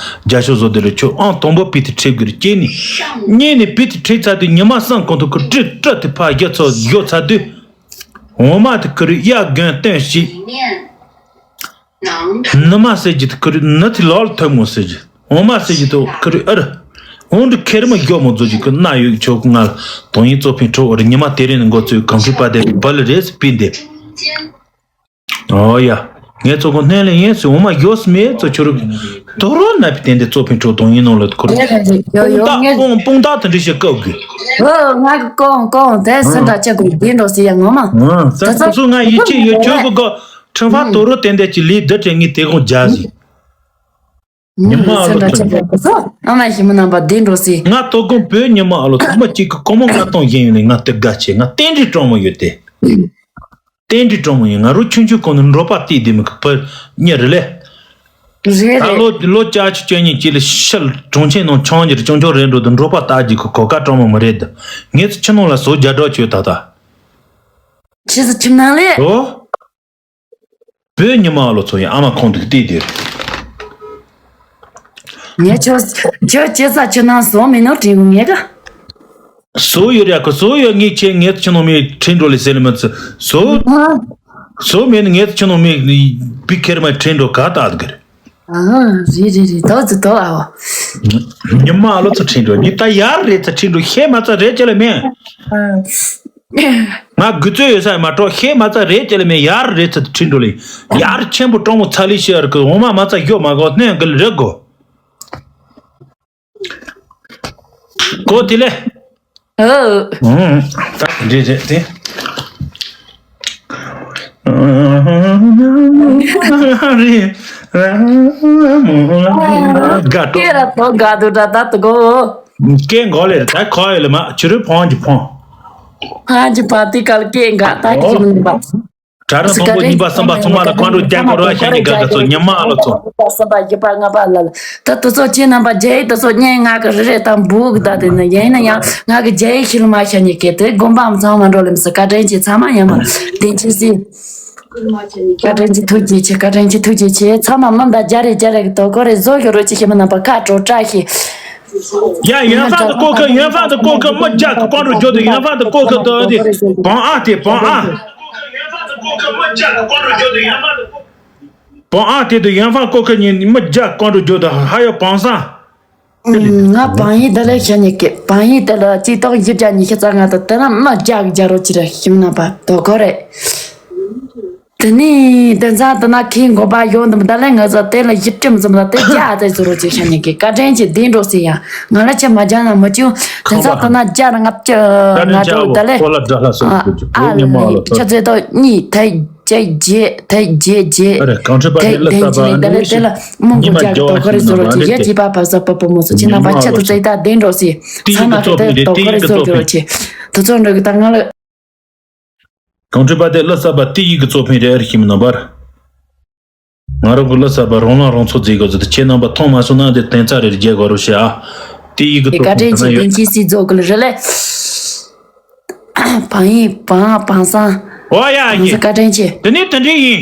རྒྱ་ཤོག་བཟོ་དེ་ལ་ཁྱོད་ཨང་དང་པོ་པི་ཏི་ཁྲིད་དགོས་རེད་སྐྱེས་ནི། གཉིས་ནས་པི་ཏི་ཁྲིད་ཚར་དུས་ཉི་མ་གསུམ་གོང་དུ་ཁུ་ཀྲི་ཀྲི་དེ་ཕ་རྒྱ་ཚོ་ཡོད་ཚར་དུས། འོ་མ་དེ་ཁུ་རི་གཡག་རྒན་སྟོན་ཞིག་ནུ་མ་ཟེར་གྱི་དེ་ཁུ་རི་ནུ་དེ་ལོག་ལ་ཐོན་མོ་ཟེར་གྱི། འོ་མ་ཟེར་གྱི་དེ་ཁུ་རི་ཨ་རི། འོང་འདི་ཁེར་མ་མགྱོགས་མོ་མཛོད་ཀྱི་ཁུ་ན་ཡོད་ཆོག་གི་ང་ལ་དོན་ཡིན་གཙོ་ཕན་ཁྲོ་བ་རི་ཉི་མ་དེ་རིང་ནི་འགོ་ཚུགས་གང་ཚུགས་པ་དེ་རི་བ་ལི་རེད་ཟེར་པིན་དེ། ཨོ་ཡ། ངས་གཙོ་གོ་སྣེ་ལེན་ཡིན་ཟེར་འོ་མ་མགྱོགས་སུ་མེད་གཙོ་ཁྱོད་རུ། དོ་རོ་ན་པི་དེ་འདི་གཙོ་ཕན་ཁྲོ་དོན་ཡིན་ནོ་ལ་ཁུ་རི། ཡོ་ཡོ་ཡོ་ངས། དཔུང་དག་དཔུང་དག་དེ་འདྲི་ཞིག་བཀབ་དགོས། ཨོ་ང་གི་ཀོང་ཀོང་དེ་སུ་འདྲ་ཆེ་གོ་དེ་འགྲོ་སི་ཡ་ངོ་མ། ཨང་ས་ཁོ་ཚོ་ང་ཡིད་ཆེས་ཡོད་ཁྱོད་གི་གོ། ཁྲིམས་ཕ་དོ་རོ་དེ་འདྲ་ཅིག་ལས་བསྡུ་དྲན་ངས་དེ་གོང་རྒྱག་ཟིག་ཉི་མ་ཨ་ལོ་ཚོ། ཨ་མ་ཞི་མོ་རྣམ་པ་བདེ་འགྲོ་སྲིད། ང་ལྟོ་གོང་བོད་ཉི་མ་ཨ་ལོ་ཚོ་མ་གཅིག་གི་ཀོ་མོ་ང་གཏོང་བཞིན་ཡོད་ནས་ང་སྟེར་དགའ་ཆེ་ང་རྟེན་འབྲེལ་སྤྲང་མོ་ཡོད་དེ། རྟེན་འབྲེལ་སྤྲང་མོ་ཡིན། ང་རོ་ཆུང་ཆུང་གོང་ནས་འབྲོག་པ་བལྟས་བསྡད་མི་གི་བུ་གཉིས་རེད་ལེ། རེད་ད་རེད། ལོ་ལོ་བཅུ་ཆུ་བཅུ་གཉིས་གཅིག་ལ་ཕྱིར་གྲོང་ཁྱེར་ནང་ཆང་གྱིར་ཅུང་ཅུང་རེད་འགྲོ་དུ་འབྲོག་པ་ལྟ་རྒྱུ་གི་གོ་སྐབས་སྤྲང་མོ་མི་རེད་དུ། ངས་ཚོ་ཁྱི་ནང་ལ་བཟོ་རྒྱ་སྒྲོག་བྱོས་ད་ལྟ། ཁྱེད་ཚོ་ཁྱིམ་ནང་ལས། ཨོ། བོད་ཉི་མ་ཨ་ལོ་ཚོ་ཡི་ཨ་མ་ཁོང་དུ་བལྟས་དེར། ངས་ཁྱོད་ཁྱོད་ཁྱེད་ས་ཁྱོད་ནང་བཟོ་མིན་ནོ་དྲན་གི་ངས་ག་བཟོ་ཡོད་ར་ཁོ་བཟོ་ཡོད་ངས་ཁྱེད་ངས་ཁྱོད་ནང་མི་ཁྲིད་འགྲོ་ལེ་ཟེར་ལེ་མི་ཚོ་བཟོ། བཟོ་མེད་ནི་ངས་ཁྱོད་ནང་མི་བི་ཁེར་མ་ཁྲིད་འགྲོ་ག་ལྟ་གི་རེད། ཨ་རེད་རེད་རེད་དོ་ཚོ་དོ་ཨའོ། ཉི་མ་ཨ་ལོ་ཚོ་ཁྲིད་འགྲོ་ཉི་ད་ཡར་རེད་ཚ་ཁྲིད་འགྲོ་ཤེས་མ་ཚ་རེད་ཅེ་ལེ་མེ། ང་དགུ་རྩོད་ཡོད་ས་མ་གྲོགས་ཤེས་མ་ཚ་རེད་ཅེ་ལེ་མེ་ཡར་རེད་ཚ་ཁྲིད་འགྲོ་ལེ། ཡར་ཆེན་པོ་གྲོང་མོ་ཚ་ལི་ཤེར་གི་འོ་མ་མ་ཚ་ཡོད་མ་གོ་སྣོན་གི་ལེ་རེད་གོ། གོ་དེ་ལེ། ཨོ། ད་འདྲེ་རེད་དེ། དགའ་སྤྲོ། སྐད་ར་ཐོག་དགའ་སྡུག་འདྲ་ད་དུ་གོ། སྐད་འགོ་ལེ་ད་ཁོ་ཡོད་ལེ་མ་ཆུ་རུ་ཕོང་གི་ཕོང་། ཕོང་གི་ཕོང་དེ་ག་ལ་སྐད་འགག་ད་གི་ཅི་མིན་པ། གྲྭ་རིན་དང་པོ་གཉིས་པ་གསུམ་པ་ཚང་མ་ལ་བཀའ་འགྲོ་རྒྱག་དགོས་ར། ཤ་ཉེ་དགའ་དགའ་ཚོ། ཉི་མ་ཨ་ལོ་ཚོ། གསུམ་པ་བཞི་པ་ལྔ་པ་ལ་ལ། ད་དུ་ཚོ་ཁྱེད་རྣམ་པ་རྒྱ་ཡིག་དུ་ཚོ་སྙན་ངག་གི་རི་རེད་དང་འབུག་ད་དེ་ནི་ཡིན་ན་ཡང་ང་གི་རྒྱ་ཡིག་ཤེས་ལ་མ་ཤ་ཉེ་གེ་དེ་དགོན་པའམ་ཚང་མ་འགྲོ་ལེམ་སི། བཀའ་དྲིན་ཆེ། ཚང་མ་ཡང་མ་བདེན་ཆེ་སི། བཀའ་དྲིན་ཆེ། ཐུགས་རྗེ་ཆེ། བཀའ་དྲིན་ཆེ། ཐུགས་རྗེ་ཆེ། ཚང་མ་མི་འདའ་རྒྱ་རེ་རྒྱ་རེ་གི་དོ་ཁོ་རེ་བཟོ་ཤོ་རོ་ཅི་ཤེས་མི་རྣམ་པ་ཁ་དྲོ་བཀྲ་ཤིས། ཡ་ཡོན་ཧྥང་དུ་ཀོ་ཁ། ཡོན་ཧྥང་དུ་ཀོ་ཁ་མི་རྒྱག་གི་བཀའ་འགྲོ་རྒྱུ་དུ། ཡོན་ཧྥང་དུ་ཀོ་ཁ་དུ་དེ་བང་ཨ་དེ་བང་ཨ། བང་ཨ་དེ་དུ་ཡོན་ཧྥང་ཀོ་ཁ་ཉིན་མི་རྒྱག་བཀའ་འགྲོ་རྒྱུ་དུ་ཧ་ཡོ་བང་སང་། ང་བང་ཡིག་དེ་ལས་ཤ་ཉེ་གི་བང་ཡིག་དེ་ལ་གཅིག་སྟོང་བཞི་བརྒྱ་ཉི་ཤུ་རྩ་ལྔ་དུ་དེ་ན་མི་རྒྱག་རྒྱ་རོ་ཅི་རེ་ཤེས་མི་རྣམ་པ་དོ་ཁོ་རེ། དེ་ནས་དེ་ཚང་དེ་ན་ཁའི་མགོ་པ་ཡོང་དུ་མི་ད་ལན་ང་ཚོ་དེ་ལ་ཡིད་སྤྲིམ་ཙམ་ལ་དེ་རྒྱ་ཨ་ཙེ་ཟུ་རོ་ཅིག་ཤ་ཉེ་གི་བཀའ་དྲིན་ཆེ་བདེ་འགྲོ་ཟེར་ཡ། ང་ལ་ཆེ་མ་རྒྱ་ན་མི་ཅུང་དེ་ཚང་དེ་ན་རྒྱ་ན་ང་ཅི་ང་ཅོ་ད་ལན་ཨ་ལ་ཆ་ཚེ་ཏོ་གཉིས་ཐེ་ཅེ་རྗེ་ཐེ་རྗེ་རྗེ་ཐེ་ཐེ་རྗེ་ལེ་དེ་ལ་དེ་ལ་མོ་གོ་རྒྱ་གི་དོ་ཁོ་རེ་ཟུ་རོ་ཅིག་ཡ་ཅི་པ་ཕ་ས་པ་པོ་མོ་སུ་ཅི་ན་པ་ཆ་ཚེ་ཏོ་ད་བདེ་འགྲོ་ཟེར། ཚང་མ་ཁ་དེ་དོ་ཁོ་རེ་ཟུ་རོ་ཅིག་དེ་ཚོ་འགྲོ་གི་ད་ང་ལ། གངས་ཁྲོད་པ་དེ་བློ་གསར་པ་དེ་ཡིག་གི་གཙོ་ཕན་རེད་ཨེ་རེད་ཤི་མི་རྣམ་པར། ང་རང་གི་བློ་གསར་པ་རང་ལངས་རང་ཚོགས་མཛད་དགོས་ཚོད་དུ་ཁྱེད་རྣམ་པ་མཐོང་མ་སོང་ན་དེ་དོན་རྩ་རེ་རྒྱལ་དགོས་རོགས་ཞེ་ཨ། དེ་ཡིག་གི་གཙོ་བཀའ་དྲིན་ཕན་ཆེ། ཡོད། བདེན་ཆེ་སྲིད་རྫོགས་གི་ལ་རེ་ལེ། བང་ཡིན་བང་བང་སང་། ཨོ་ཡ་བང་ཡི། སང་བཀའ་དྲིན་ཆེ། དེ་ནས་དེ་འདྲ་ཡིན།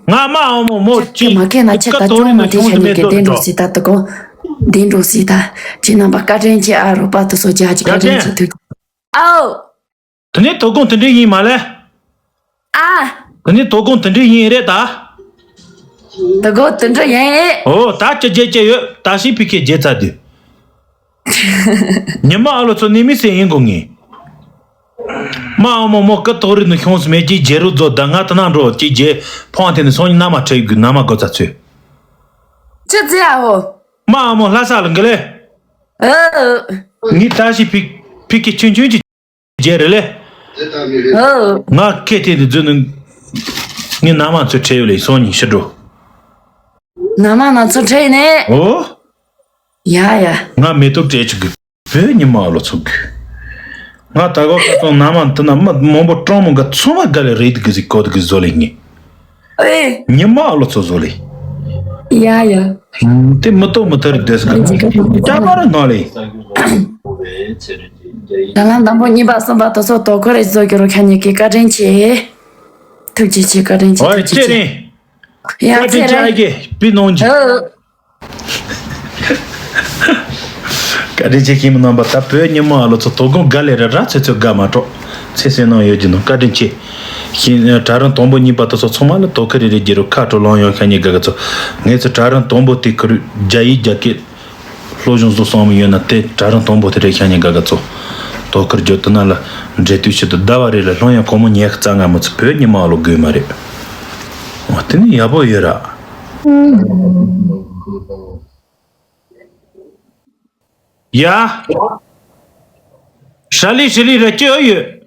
ང་མ་འོ་མོ་མོ་ཅི་མ་ཁེ་ན་ཁྱེད་ད་ཅོ་མ་དེ་ཤ་ཉེ་གི་བདེ་འགྲོ་སྲིད་ད་དུ་གོ། བདེ་འགྲོ་སྲིད་ད། ཁྱེད་རྣམ་པ་བཀའ་དྲིན་ཆེ་ཨ་རོགས་པ་དུ་སོ་རྒྱ་ཅི་བཀའ་དྲིན་ཆེ་ཐུགས། ཨོ། དེ་ནས་དོ་དགོང་དེ་འདྲ་ཡིན་མ་ལེ། ཨ། དེ་ནས་དོ་དགོང་དེ་འདྲ་ཡིན་རེད་ད། དོ་དགོང་དེ་འདྲ་ཡིན། ཨོ་ད་ཅི་བརྗེད་ཀྱི་ཡོད། ད་ཤི་ཕི་ཁེ་བརྗེད་ཚར་དུས། ཉི་མ་ཨ་ལོ་ཚོ་ནི་མི་སེ་ཡིན་གོ་ངེས། མ་ཨ་མོ་མོ་ཀི་ཏོག་རི་ནི་ཤོང་སི་མེ་ཅི་རྗེ་རུ་རྫོ་ད་ང་ད་ན་འགྲོ་ཅི་རྗེ་ཕོང་དེ་ནི་སོང་ཉི་ན་མ་ཁྲེ་གུ་ན་མ་གོ་ཚ་ཚོས། ཅི་ཙི་ཨ་འོ། མ་ཨ་མོ་ལྷ་ས་ལ་འགི་ལེ། ཨ། ངི་ད་ཤི་ཕི་ཕི་ཁེ་ཆུན་ཆུན་ཅི། རྗེ་རེ་ལེ། ཨོ། ང་ཁེ་ཐེ་དེ་རྫུན་ནི། ངའི་ན་མ་ཚོ་ཁྲེ་ཡོད་ལེ་སོང་ཉིན་ཤི་འགྲོ། ན་མ་ན་ཚོ་ཁྲེ་ནས། ཨོ། ཡ་ཡ། ང་མེ་ཏོག་སྤྲད་ཅིག་གི་བོད་ཉི་མ་ཨ་ལོ་ཚོ་གི། ང་ད་གོ་ཁ་ཚོང་ན་མ་འདི་ན་མི་མང་པོ་གྲོང་མོ་འགའ་ཚོ་མ་ག་ལེ་རེད་གི་ཟིག་གོ་དི་གི་བཟོ་ལེ་ངེ། ཨེ། ཉི་མ་ཨ་ལོ་ཚོ་བཟོ་ལེ། ཡ་ཡ། དེ་མི་ཏོ་མི་ཐར་དེ་སི་གི་ཀྱ་མ་ར་ན་ལེ། ད་ལམ་དང་པོ་གཉིས་པ་གསུམ་པ་དོ་ཚོ་དོ་ཁོ་རེ་བཟོ་གི་རོ་ཁ་ཉེ་གི་བཀའ་དྲིན་ཆེ། ཐུགས་རྗེ་ཆེ་བཀའ་དྲིན་ཆེ། ཨོ་ཐུགས་རྗེ་ཆེ། ཡ་ཚེ་རིང་། བཀའ་དྲིན་ཆེ་ཨ་གེ་པི་ནོང་ཅི། ཨོ། བཀའ་དྲིན་ཆེ་ཁྱིམ་རྣམ་པ། ད་བོད་ཉི་མ་ཨ་ལོ་ཚོ་དོ་དགོང་ག་ལེ་ར་ར་ཚེ་ཚོད་དགའ་མ་གྲོགས་ཚེ་སེ་ནང་ཡོད་ཀྱི་ནོ་བཀའ་དྲིན་ཆེ། ཤིན་གྲྭ་རིན་དང་པོ་གཉིས་པ་དུ་ཚོ་ཚང་མ་ལ་དོ་ཁ་རེ་རེ་རྒྱུ་རུ་ཁ་དྲོ་ལང་ཡོང་ཤ་ཉེ་དགའ་ག་ཚོ། ངས་ཚོ་གྲྭ་རིན་དང་པོ་དེ་ཁུར་རྒྱ་ཡིག་རྒྱ་སྐད་སློབ་སྦྱོང་བཟོ་སོང་མི་ཡོད་ན་དེ་གྲྭ་རིན་དང་པོ་དེ་རེ་ཤ་ཉེ་དགའ་ག་ཚོ། དོ་ཁུར་རྒྱུ་དུ་ན་ལ་འབྲེལ་མཐུད་ཆེད་དུ་ཟླ་བ་རེ་ལ་སློང་ཡང་གོ་མོ་ཉེ་ཁ་རྩ་ང་མི་ཚོ་བོད་ཉི་མ་ཨ་ལོ་དགོས་མ་རེད། འོ་དེ་ནི་ཡག་པོ་ཡོད་ར། ཡ། ཧྲ་ལི་ཧྲི་ལི་ར་ཅི་ཨེ་ཡོད།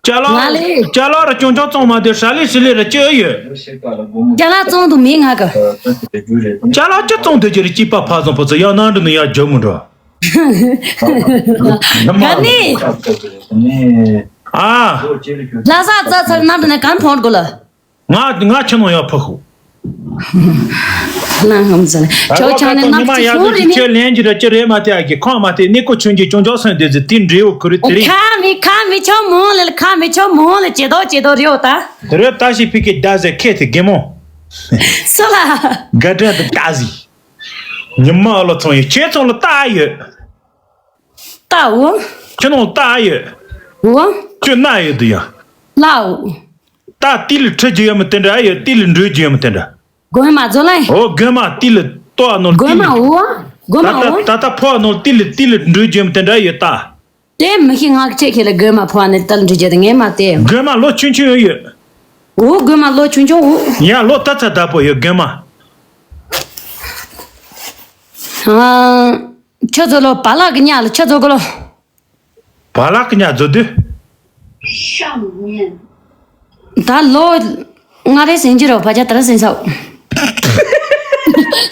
ཅ་ལག་ང་ལས། ཅ་ལག་ར་ཅུང་ཅུང་བཙོང་མ་དེ་ཧྲ་ལི་ཧྲི་ལི་ར་ཅི་ཨེ་ཡོད། ཅ་ལག་བཙོང་དུ་མི་ང་ག་ཅ་ལག་ཅི་བཙོང་དེ་ཅི་རེ་སྐྱིད་པ་ཕ་བཟང་ཕོ་ཚོ་ཡང་ནང་འགྲོ་ནི་ཡ་རྒྱུ་མི་འགྲོ། ག་ནི། ཨ། ལྷ་ས་རྩ་ཚར་ནང་འགྲོ་ནི་གང་ཕོང་དགོ་ལ། ང་ང་ཁྱི་ནང་ཡར་ཕུ་ཤོག་ལ་ངམ་ཟ་ལ། ཁྱོད་ཆང་ནས་ནག་ཅི་ཤོར་རེ་ནི། ཁྱོད་ལན་གྱི་ར་ཅི་རེད་མ་དེ་ཨ་གི་ཁོང་མ་དེ་ནི་ཀོ་ཆུང་གི་ཅུང་ཅུང་སོན་དེ་ཟི་དེ་འདྲེའུ་ཁུ་རི་དེ་རེད། ཁ་མི་ཁ་མི་ཆོ་མོ་ལ་ཁ་མི་ཆོ་མོ་ལ་ཇེ་དོ་ཇེ་དོ་རེའོ་ད། དེ་རེད་ད་ཞི་ཕི་ཀི་ད་ཟེ་ཁེ་དེ་གེ་མོ། སོ་ལ། ག་དྲན་དུ་ད་ཟི། ཉི་མ་ཨ་ལོ་ཚོང་ཡི་ཁྱེད་ཚོང་ལ་ད་ཡོད། ད་འོ། ཁྱོད་ནང་ལྟ་ཡོད། འོ། ཁྱོད་ན་ཡོད་དུ་ཡ། ལའོ། ད་ཏི་ལི་ཁྲི་རྒྱུ་ཡོད་མི་དེ་འདྲ་ཡོད། ཏི་ལི་འགྲོས་རྒྱུ་ཡོད་མི་དེ་འདྲ། དགོན་མ་ཛོ་ལེ། འོ་དགོན་མ་ཏི་ལི་ཏོ་ཨ་ནོར་ཏི་དགོན་མ་ལི། འོ། དགོན་མ་འོ། ད་ད་ད་ཕོ་ཨ་ནོར་ཏི་ལི་ཏི་ལི་འགྲོས་རྒྱུ་ཡོད་མི་དེ་འདྲ་ཡོད་ད། དེ་མི་ཤེས་ང་ཁྱེད་ཁྱེད་ལ་དགོན་མ་ཕོ་ཨ་ནི་ཏི་ལི་འགྲོས་རྒྱུ་དེ་ངས་མ་དེ། དགོན་མ་ལོ་ཆུང་ཆུང་ཡོད། འོ་དགོན་མ་ལོ་ཆུང་ཆུང་འོ། ཡ་ལོ་ད་ཚ་ད་པོ་ཡོད་དགོན་མ། ཨ། ཁྱོད་ཚོ་ལོ་བ་ལག་གི་ཉག་ལ་ཁྱོད་ཚོ་གོ་ལོ། བ་ལག་གི་ཉག་ཚོ་དུ། ད་ལོ་ང་རེ་ཟིན་གྱི་རོ་བ་ཅག་ད་ར་ཟིན་སོ།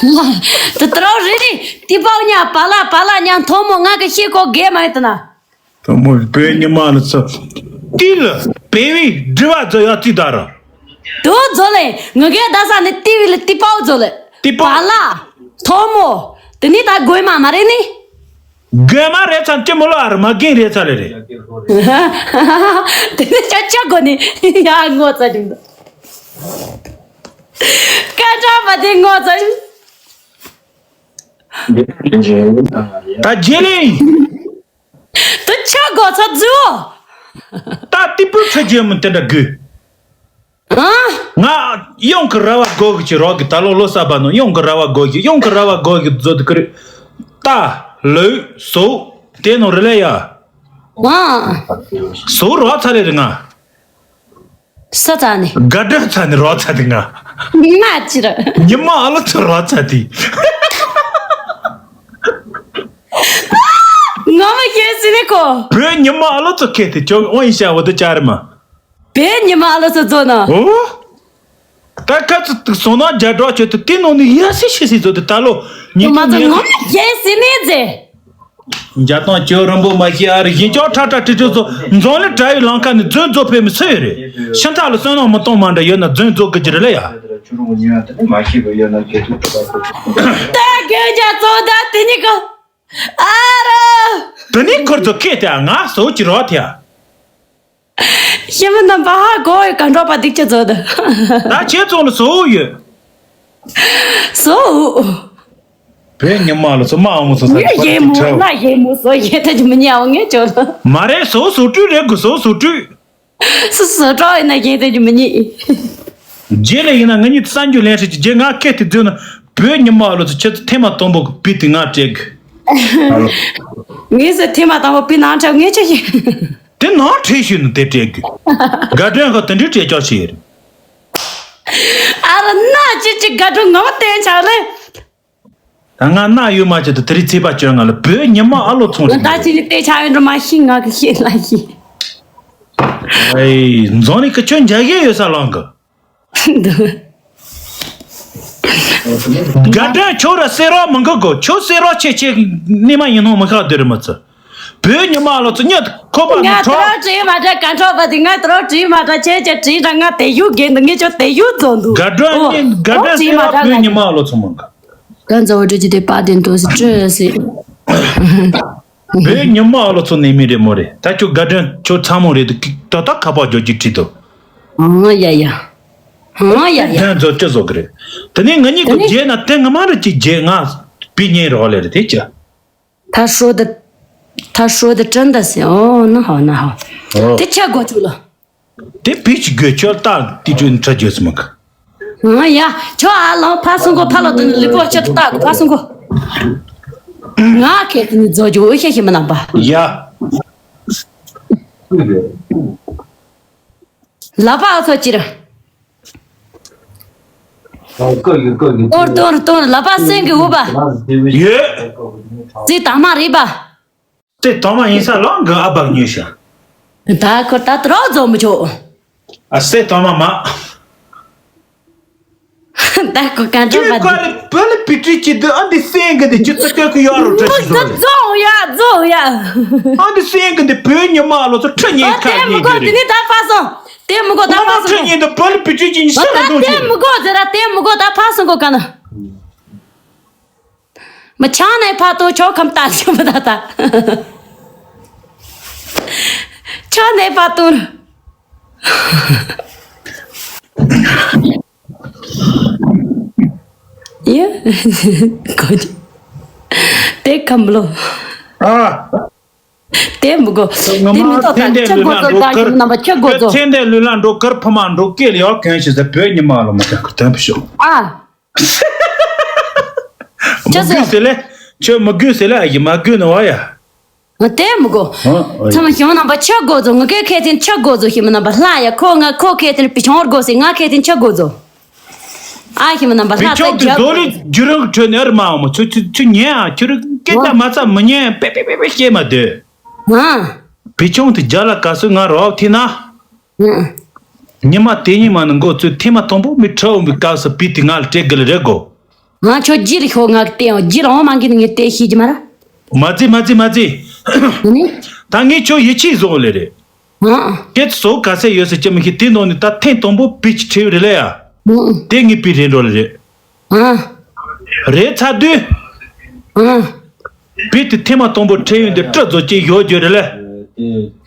ལ། ད་ད་རོ་རེ་རེ་ཏི་པའོ་ཉག་བ་ལག་བ་ལག་ཉག་མཐོ་མོ་ང་གི་ཤེས་ཀོ་གེ་མ་ཡིན་ད་ན། མཐོ་མོ་བོད་ཉི་མ་ལ་ཚོ། ཏི་ལ། བེ་བི་དྲི་བ་ཚོ་ཡག་ཅིག་ད་ར། དུ་ཛོ་ལེ། ངི་གེ་ད་ས་ནི་ཏི་བི་ལི་ཏི་པའོ་ཛོ་ལེ། ཏི་པའོ། བ་ལ། ཐོ་མོ། དེ་ནི་ད་གོས་མ་མ་རེད་ནི། གོས་མ་རེད་ཚ་ཅི་མོ་ལོ་ཨར་མ་གིན་རེད་ཚ་ལེ་རེད། དེ་ནི་ཅག་ཅག་གོ་ནི་ཡ་ངོ་ཚ་ཅིག་འདུག་སྐད་གྲགས་པ་དེ་ངོ་ཚ་ཅིག་ད་རྗེས་ལེ། དུ་ཆ་གོ་ཚ་ཛུ། ད་ཏི་པུ་ཚ་རྗེས་མོ་དེ་འདྲ་དགོས། ཨ། ང་ཡོང་གི་ར་བ་གོ་གི་ཅི་རོག་གི་ད་ལོ་ལོ་ས་བ་ནོ་ཡོང་གི་ར་བ་གོ་གི་ཡོང་གི་ར་བ་གོ་གི་ཛོ་དི་ཀི་རི། ད་ལོ་སོ་དེ་ནོ་རི་ལེ་ཡ། ཨ། སོ་རོ་ཚ་རེ་རི་ང་། ས་ཚ་ནི། དགའ་སྒྲོན་ཚ་ནི་རོ་ཚ་དི་ང་། ང་་ཅི་ར། ཉི་མ་ཨ་ལོ་ཚ་རོ་ཚ་དི། ང་མ་ཁྱེད་སི་ནི་ཁོ། བོད་ཉི་མ་ཨ་ལོ་ཚ་ཁེ་དི་ཅོ་ཨོ་ཡི་ཤ་བོ་དི་ཅ་རི་མ། བོད་ཉི་མ་ཨ་ལོ་ཚ་ཛོ་ན། ཨོ། ད་ཁ་ཚ་སོ་ན་རྒྱ་སྒྲོག་ཆོད་དི་དེ་ནོ་ནི་ཡ་སི་ཤི་སི་ཛོ་དི་ད་ལོ་ཉི་མ་ཚ་ང་མ་ཁྱེད་སི་ནི་ཛེ། འཇའ་སྟོང་ཁྱོད་རིན་པོ་མ་ཤེས་ཨ་རི་ཡིན་ཅོག་ཁྲ་ཁྲ་ཁྲི་ཁྲི་ཚོ་འཛོམས་ལེ་དྲ་ཡི་ལང་ཁ་ནི་རྫུན་རྫོ་ཕེ་མི་སུ་ཡོད་རེད། ཤིན་ཐག་ལ་བསོད་ནམས་མི་གཏོང་མ་འདྲ་ཡོད་ན་རྫུན་རྫོ་གི་ཅི་རེད་ལ་ཡ། ད་གོན་རྒྱ་ཚོ་ད་དེ་ནི་ག་ཨ་ར། དེ་ནི་ཁོར་ཚོ་ཁེ་ཏེ་ང་སོ་ཅི་རོ་ཐེ། ཤི་མི་རྣམ་པ་ཧ་གོ་ཡི་ག་འགྲོ་པ་སྡིག་ཅི་ཚོ་ད། ད་ཁྱེད་ཚོ་ལ་སོ་ཡོད། སོ། བོད་ཉི་མ་ལ་ཚོ་མ་འོང་སོ་ས་ངས་ཡེ་མོ་ལ་ཡེ་མོ་སོ་ཡེ་ཐ་ཅི་མི་ཉལ་བ་ངས་ཅོ་ལ། མ་རེད་སོ་སོ་སྤྲུལ་རེད་གི་སོ་སོ་སྤྲུལ། སོ་སོ་སྤྲོ་ཡིན་ན་ཡེ་ཐ་ཅི་མི་ཉལ། རྗེས་ལ་ཡིན་ན་ང་གཉིས་གསར་འགྱུར་ལེན་ཧྲི་ཅི་རྗེས་ང་སྐད་དེ་བརྫུས་ན་བོད་ཉི་མ་ལ་ཚོ་ཁྱེད་ཚོ་ཐེངས་མ་དང་པོ་གི་བི་དེ་ང་སྤྲད་གི། ངས་སོ་ཐེངས་མ་དང་པོ་བི་ནང་འཁྲབ་ངས་ཅི་ཡིན། དེ་ནང་ཁྲིད་ཞུས་ནས་དེ་སྤྲད་དགོས། དགའ་སྒྲོན་ཁ་དེ་འདྲའི་སྤྲད་ཀྱོག་ཞིག་ཡོད་རེད། ཨ་ར་ན་ཅི་ཅི་དགའ་སྒྲོན་ངོ་མ་བསྟན་ཆགས་ལེ། ད་ང་ན་ཡོད་མ་ཅི་དུ་དེ་རིང་ཚེས་པ་བཅོ་ལྔ་ལ་བོད་ཉི་མ་ཨ་ལོ་ཚོང་རེད། ད་ཅི་ནི་བསྟན་ཆགས་ཡོད་འགྲོ་མ་ཤི་ང་གི་ཤེས་ལ་ཤི། ཨེ་འཛོ་ནི་ཀི་ཁྱོད་འཇའ་གི་ཡོད་ས་ལོང་གི། དགའ་སྒྲོན་ཁྱོད་ར་སེ་རོགས་མི་འགུག་གོ། ཁྱོད་སེ་རོགས་ཆེ་ཆེ་ནི་མ་ཡིན་ནོ་མི་ཁག་དེ་རི་མི་ཚུ། བོད་ཉི་མ་ལོ་ཚོ་ཉོ་ཁོ་པ་ང་མི་ཁྲོ། དྲོ་བྲིས་མ་དྲ་ག་འཕྲོ་བ་དེ་ང་དྲོ་བྲིས་མ་དྲ་ཆེ་ཆེ་བྲིས་དྲ་ང་དེ་ཡུག་གེ་འདི་ངེད་ཆོ་དེ་ཡུག་རྫོགས་འདུག་དགའ་སྒྲོན་ནི་དགའ་སྒྲོན་སེ་རོགས་བོད་ཉི་མ་ལོ་ཚོ་མི་འགུག་ག་འཛོ་བྲིས་ཀྱི་དེ་པ་དེ་འདུག་སེ་སྤྲོད་སེ། བོད་ཉི་མ་ཨ་ལོ་ཚོ་ནས་མི་རེད་མོ་རེད། ད་ཁྱོད་དགའ་སྒྲོན་ཁྱོད་ཚ་མོ་རེད་འདུག་ད་ལྟ་ཁ་པར་འཇོག་གི་ཁྲིད་དོ། ཨང་ཡ་ཡ། ཨང་ཡ་ཡ། དོན་ཚོ་ཅི་བཟོ་གི་རེད། དེ་ནས་ང་གཉིས་ཀྱི་རྗེས་ན་དེ་ང་མ་རེད་ཅིག་རྗེས་ང་བི་ཉེ་རོགས་ལས་རེད་དེ་ཅི། 他说的，他说的真的是哦，那好那好，哦。这结果就了。 དེ་བི་ཅི་དགོས་ཁྱོད་ལྟ་དེ་ཅུ་ནི་ཁྲ་རྒྱུ་སི་མ་གི། ཨང་ཡ། ཁྱོད་ཨ་ལོང་ཕ་སོང་གོ་ཕ་ལོ་དུ་ནི་ལི་པོ་ཁྱོད་ལྟ་གོ་ཕ་སོང་གོ། ང་ཁེ་ཏི་ནི་རྫོ་རྒྱུ་འོ་ཤེ་ཤེ་མི་ནང་པ། ཡ། ལ་པ་ཨ་ཚོ་ཅི་ར། ཏོར་ཏོར་ཏོར་ལ་པ་སེང་གི་འུ་པ། ཡོད། ཙི་ད་མ་རི་པ། ཙི་ད་མ་ཡིན་ས་ལོང་གི་ཨ་བག་ཉོས་ཤ། ད་ཁོ་ད་ཏྲོ་རྫོ་མི་ཆོག་ཨ་སེ་ད་མ་མ། ད་ཁོ་ག་འདྲ་ཅི་བ་ག་རེ་བོད་ལ་བི་ཏྲི་ཅི་འདི་ཨ་འདི་སེང་གི་འདི་ཅི་ཙི་ཀ་ཀི་ཡོ་རོ་ཏྲ་ཅི་ཟོ་རེད། རྫོ་ཡ་རྫོ་ཡ། ཨ་འདི་སེང་གི་འདི་བོད་ཉི་མ་ལོ་ཚོ་ཁྲི་ཉིན་ཁ་ཉིན་དེ་རེད། དེ་ནི་ད་ཕ་སོང་། དེ་མི་གོ་ད་ཕ་སོང་གོ་ཁྲི་ཉིན་འདི་བོད་ལ་བི་ཏྲི་ཅི་ཉི་སེ་ར་འདུག་ཅི་རེད། དེ་མི་གོ་ཟེར་ར་དེ་མི་གོ་ད་ཕ་སོང་གོ་ག་ན། མི་ཆང་ནས་ཕ་ཏོ་ཆོག་ཁམ་ཏ་ཆོག་མི་ད་ད། ཆང་ནས་ཕ་ཏོ། ཡ། གོ་ཅི། དེ་ཁམ་ལོ། ཨ། དེ་མི་གོ་དེ་མི་ཏོག་ད་ཁྱེད་གོ་ཚོ་ད་ཁྱེད་རྣམ་པ་ཁྱེད་གོ་ཚོ། ཚེ་འདས་ལུས་ལ་འགྲོ་ཀར་ཕ་མ་འགྲོ་སྐད་ལ་ཡག་གན་ཞིག་ཟེར་བོད་ཉི་མ་ལ་མ་ཐག་གི་དོན་པ་ཤོག་ཨ། མི་དགོས་ཟེར་ལེ། ཁྱོད་མི་དགོས་ཟེར་ལེ་ཨ་ཡི་མ་དགོས་ནི་བ་ཡ། ང་དེ་མི་གོ་ཨ། ཚང་མ་ཞི་མི་རྣམ་པ་ཁྱེད་གོ་ཚོ་ངི་གེ་ཁེ་ཚིན་ཁྱེད་གོ་ཚོ་ཞི་མི་རྣམ་པ་ལྷ་ཡ་ཁོ་ང་ཁོ་ཁེ་ཚིན་པི་ཆོང་གོ་སི་ང་ཁེ་ཚིན་ཁྱེད་གོ་ཚོ། ཨ་ཞི་མི་རྣམ་པ་ལྷ་བི་ཆོང་དེ་ཚོ་ལི་རྒྱུ་རང་གི་ཁྲོད་ནས་ཨར་མ་འོ་མ་ཚུ་ཚུ་ཚུ་ཉན་ཨ་ཁྱོད་རི་སྐད་ཆ་མ་ཚ་མི་ཉན་པེ་པེ་པེ་པེ་སྐྱེས་མ་སྡོད། ཨ། བི་ཆུང་དེ་རྒྱ་ལ་ག་སུ་ང་རོགས་ཐི་ན། ཨ། ཉི་མ་དེ་ཉི་མ་ནི་མགོ་ཚོས་ཐེངས་མ་དང་པོ་མི་ཁྲ་འོང་བའི་སྐབས་སུ་བི་དེ་ང་ལ་སྤྲད་གི་ལ་རེད་གོ་ང་ཁྱོད་རྗེས་ལ་ཤོག་ང་གི་བལྟས་ཡོང་རྗེས་ལ་འོང་མ་གི་ནི་ངས་བལྟས་ཤེས་ཀྱི་མ་ར། མ་ཙི་མ་ཙི་མ་ཙི། ཨ་ནི། ད་ངས་ཁྱོད་ཡིད་ཆེས་བཟོ་ལེ་རེད། ཨང་། ཁྱེད་ཚོ་ག་ཚད་ཡོད་ཟེར་གྱི་མི་ཤེས། དེ་ནང་ནས་ད་ཐེངས་དང་པོ་བི་ཅི་ཁྲིད་རེད་ལ་ཡ། ཨང་། དེ་ངའི་བི་རེད་འགྲོ་ལེ་རེད། ཨང་། རེད་ཚ་དུས། ཨང་། བི་དེ་ཐེངས་མ་དང་པོ་ཁྲིད་ཡོང་དུས་སྤྲི་བཟོ་ཅིག་ཡོད་རྒྱུ་རེད་ལ།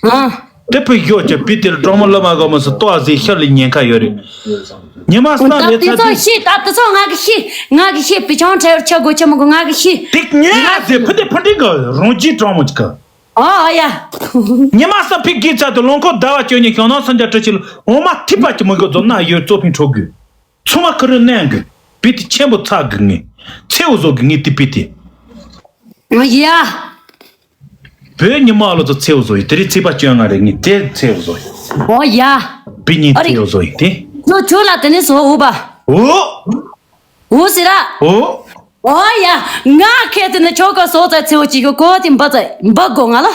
ཨང་། དེ་བུ་ཡོད་ཀྱི་བི་དེ་ལ་གྲོགས་མོ་ལ་མ་གོ་མ་སུ་ལྟོ་ཟིག་ཤར་ལ་ཉེན་ཁ་ཡོད་རེད། ཉི་མ་སང་རེད་ཚ་དུས། ད་དེ་ཚོ་ཤེས། ད་དེ་ཚོ་ང་གི་ཤེས། ང་གི་ཤེས། བི་ཆང་ཁྲལ་ཆ་དགོས་ཆ་མི་དགོས་ང་གི་ཤེས། དེ་ཉེ་ཟེར་བུ་དེ་ཕ་འདྲི་ག་རང་གྱི་གྲོགས་མོ་ཅིག་ག་ཨོ་ཡ། ཉི་མ་སང་ཕི་གི་ཚ་དུ་ལོང་ཁོ་ཟླ་བ་བཅོ་ཉི་ཤོང་ནང་སང་རྒྱ་ཁྲི་ཆི་ལ་འོ་མ་ཐི་པ་ཅི་མི་གོ་ཛོ་ན་ཡོད་ཙོ་ཕིང་ཁྲོ་གུ། ཚོ་མ་ཁུ་རུ་ནན་གུ། བི་དི་ཆེན་པོ་ཚ་གུ་ངི། ཚེའུ་བཟོ་གུ་ངི་ཏི་པི་ཏི། ཨོ་ཡ། བོད་ཉི་མ་ལོ་ཚོ་ཚེའུ་བཟོ་ཡི་དེ་རི་ཚི་པ་བཅོ་ལྔ་རེ་ངི་དེ་ཚེའུ་བཟོ་ཡི། ཨོ་ཡ། བི་ཉི་ཨ་རི་ཚེའུ་བཟོ་ཡི་དེ། ཁྱོད་ཁྱོད་ལ་དེ་ནི་བཟོ་འུ་བ། འོ། འོ་ཟེར་ར། འོ། ཨོ་ཡ། ང་ཁེ་དེ་ནི་ཆོ་ག་སོ་ཙ་ཚེའུ་ཅིག་གི་གོ་དེ་འབའ་ཙ་འབའ་གོ་ང་ལ།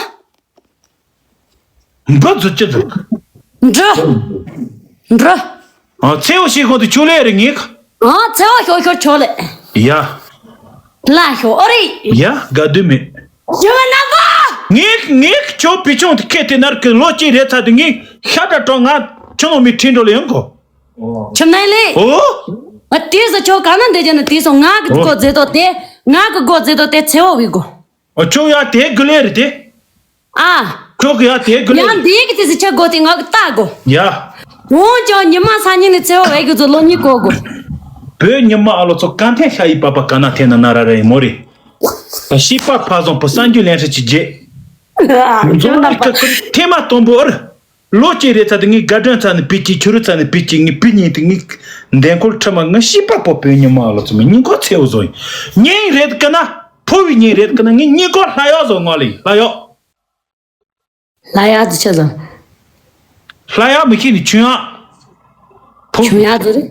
འབའ་ཙུ་ཅི་ཙུ། འབྲུ། འབྲུ། ཨ་ཚེའུ་ཞིག་གོ་དེ་ཆོ་ལེ་རེ་ངེག་ཨ་ཚེའུ་ཤོ་ཤོ་ཆོ་ལེ། ཡ། ལ་ཤོ་ཨོ་རི། ཡ་དགའ་དུས་མེད། ཞུ་བ་ན་གོ། ངེག་ངེག་ཆོ་བི་ཆུང་དེ་ཁེ་དེ་ནར་གི་ལོ་གཅིག་རེ་ཚ་དུ་ངེག་ཤ་ཏྲ་ཏྲོ་ང་ཆུ་ནང་མི་ཁྲིན་འགྲོ་ལེ་ཡོང་གོ། ཆུ་ནང་ལེ། ཨོ། ང་དེ་ཟ་ཆོ་ག་ན་འདི་ཅན་ན་དེ་སོ་ང་གི་ཨོ་སྒོ་ཛེ་ཏོ་དེ། ང་གི་སྒོ་ཛེ་ཏོ་དེ་ཚེ་བོ་བི་གོ། ཨོ་ཆོ་ཡ་དེ་གི་ལེ་རེ་དེ། ཨ། ཆོ་གི་ཡ་དེ་གི་ལེ་ཡང་རེ། འདི་གི་དེ་ཟི་ཆ་གོ་དེ་ང་གི་ལྟ་གོ། ཡ། འོང་ཅོ་ཉི་མ་སང་ཉིན་ནི་ཚེ་བོ་བི་གི་ཛོ་ལོ་ཉི་གོ་གོ། བོད་ཉི་མ་ཨ་ལོ་ཚོ་གང་ཐེན་ཤ་ཡི་པ་པ་ག་ན་ཐེན་ན་ན་ར་ར་ཡི་མོ་རེ། ཤི་པ་ཕ་བཟང་པོ་གསར་འགྱུར་ལེན་ཧྲི་ཅི་རྗེ། ཨ་ཛོ་ན་ཁ་ཁུ་ཐེ་མ་དང་པོ་ཨར། ལོ་གཅིག་རེ་ཚ་དེ་ངའི་དགའ་སྒྲོན་ཚ་ནི་པི་ཅི་ཆུ་རུ་ཚ་ནི་པི་ཅི་ངའི་པི་ཉིན་དེ་ངའི་འདན་ཁོལ་ཁྲི་མ་ངའི་ཤི་པ་པོ་བོད་ཉི་མ་ལོ་ཚོ་མི་ཉིན་གོ་ཚེའུ་བཟོ་ཡིན། ཉིན་རེད་ཀི་ན་ཕོ་བི་ཉིན་རེད་ཀི་ན་ངའི་ཉིན་གོ་ལྷ་ཡག་བཟོ་ངོ་ལི་ལྷ་ཡག་ལྷ་ཡག་ཅི་ཆ་བཟོ། ལྷ་ཡག་མི་ཁྱི་ནི་ཆུ་ཡག་ཕོ་ཆུ་ཡག་བཟོ་རེད།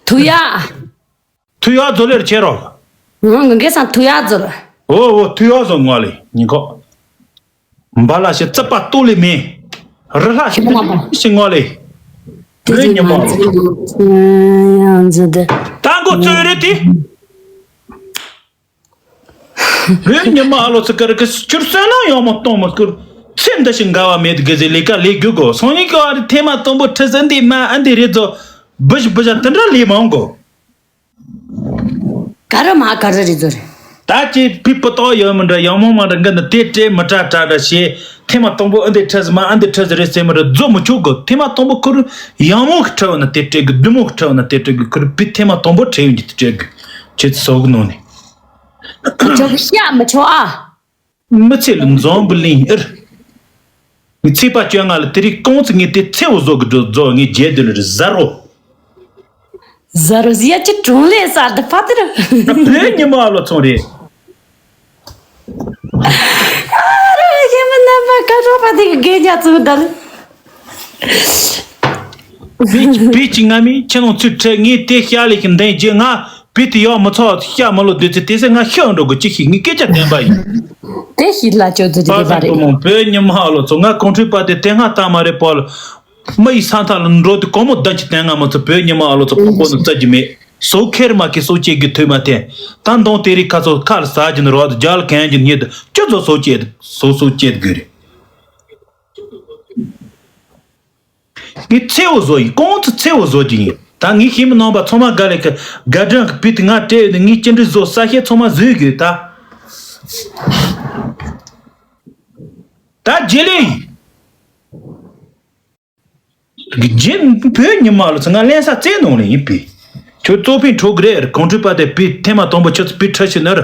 ཐུ་ཡག་ཐུ་ཡག་ཛོ་ལེར་ཆེ་རོ། ང་ངི་གེ་སང་ཐུ་ཡག་ཛོ་ལ། འོ་འོ་ཐུ་ཡག་ཛོ་ངོ་ལེ་ཉིན་གོ། འབའ་ལ་ཞེ་རྩིབ་པ་ལྟོ་ལེ་མེ། རི་ལྷ་ཞེ་ཁྱི་མོ་མ་པ། ཞེ་ངོ་ལེ། བོད་ཉི་མ་ལོ། ཡང་ཛི་དེ། ད་འགོ་བཙོས་རེད་དེ། བོད་ཉི་མ་ཨ་ལོ་ཚི་ཀར་གི་ཆུར་སོན་ན་ཡོང་མ་གཏོང་མ་ཀུར། ཚེ་འདི་ཞིག་འགལ་བ་མེད་དགེ་ཟེ་ལས་ཀ་ལས་རྒྱུ་གོ་སང་ཉིན་གི་བ་རི་ཐེ་མ་དང་པོ་ཁྲི་ཟིན་འདི་མ་ཨ་འདི་རེད་ཛོ། བུ་ཞི་བུ་ཞ་དི་འདྲ་ལས་མང་གོ། ག་རེ་མ་ག་རེ་རེད་ཟེར། ད་ཅི་པི་པི་ཏོ་ཡོད་མི་འདྲ་ཡང་མོ་མ་འདྲ་འགི་ནི་དེ་སྤྲད་མི་དྲ་དྲ་འདྲ་བྱེད། ཐེངས་མ་དང་པོ་ཨ་འདི་ཁྲི་ཟི་མ་ཨ་འདི་ཁྲི་ཟི་རེད་ཟེར་མི་རེད་རྫོ་མི་ཆོག་གི། ཐེངས་མ་དང་པོ་ཁུར་ཡང་མོ་གི་ཁྲི་བ་ན་དེ་སྤྲད་གི། བདུད་མོ་གི་ཁྲི་བ་ན་དེ་སྤྲད་གི། ཁུར་པི་ཐེངས་མ་དང་པོ་ཁྲི་ཡོང་གི་དེ་སྤྲད་གི། ཁྱེད་ཚོ་གི་ནང་ནས། ཁྱོད་ཀྱི་ཤ་མི་ཆོག་ཨ། མི་ཚེ་ལ་འཛོམས་པའི་གླིང་ཨེར། ངའི་ཚེས་པ་བཅོ་ལྔ་ལ་དེ་རིང་ཀོང་ཙི་ངས་དེ་ཚེའུ་བཟོ་གི་འགྲོ་རྫོགས་ངའི་རྗེས་དེ་ལ་རེ་ཟ་རོ། ཟ་རོ་ཟི་ཡ་ཅི་གྲོང་ལས་ཟ་དེ་ཕ་དེ་ར། བོད་ཉི་མ་ལོ་ཚོང་རེད། ཨ་རེ་ཡེ་མ་ན་མ་ཀ་རོ་པ་དེ་གི་གེ་ཉ་ཚུ་དལ། པི་པི་ཅི་ང་མི་ཁྱེད་རང་ཚུར་ཁྲལ་ངས་དེ་ཤ་ལེ་ཞིག་འདེང་རྗེས་ང་པི་དེ་ཡག་མི་ཚོགས་ཤ་མི་ལོ་དུས་ཚོད་དེ་སེ་ང་ཤི་འགྲོ་དགོས་ཅི་ཤིག་ངས་སྐད་ཆ་བསྟན་པ་ཡིན། དེ་ཤི་ལ་ཅོ་ཙི་དེ་པ་རེད། བོད་ཉི་མ་ཨ་ལོ་ཚོ་ང་ཀོང་ཁྲི་པ་དེ་དེ་སྔ་ལྟ་མ་རེད་པོ་ལ། མི་ཡི་ས་མཐའ་ལ་འགྲོ་དུས་གོང་མོ་བདག་གི་དེ་སྔ་མ་ཚོ་བོད་ཉི་མ་ཨ་ལོ་ཚོ་ཕོག་པོ་ནི་བཙལ་གྱི་མེད། སོ་ཁེར་མ་ཁེ་སོ་སྐྱེས་ཀྱི་ཐོས་མ་ཐེ། ད་འདོང་དེ་རིགས་ཁ་ཚོ་ཁ་ལ་ཟ་གྱི་ནི་རོགས་དུ་རྒྱ་ལ་གན་གྱི་ཉེ་དུ་ཁྱོད་ཚོ་སོ་སྐྱེས་སོ་སོ་སྐྱེས་དགོས་རེད། ངས་ཚེའུ་བཟོ་ཡིན། ཀོང་ཙི་ཚེའུ་བཟོ་རྒྱུ་ཡིན། ད་ངས་ཤེས་མི་ནང་པ་ཚང་མ་དགའ་ལས་ཀི་དགའ་སྒྲོན་གི་བི་དེ་ང་སྤྲད་ཡོད་ནི་ངས་ཅི་འདྲ་བཟོ་ས་ཤེས་ཚང་མ་བཟོས་དགོས་ད། ད་རྗེས་ལེ་ཡིན། རྗེས་བོད་ཉི་མ་ལོ་ཚོ་ང་ལེན་ས་རྩེ་ནང་ལེ་ཡིན་པས། ཁྱོད་གཙོ་ཕིན་འཕྲོ་གི་རེད། ཀོང་ཁྲི་པ་དེ་བི་ཐེངས་མ་དང་པོ་ཁྱོད་ཚོ་བི་ཁྲ་ཤི་ནར།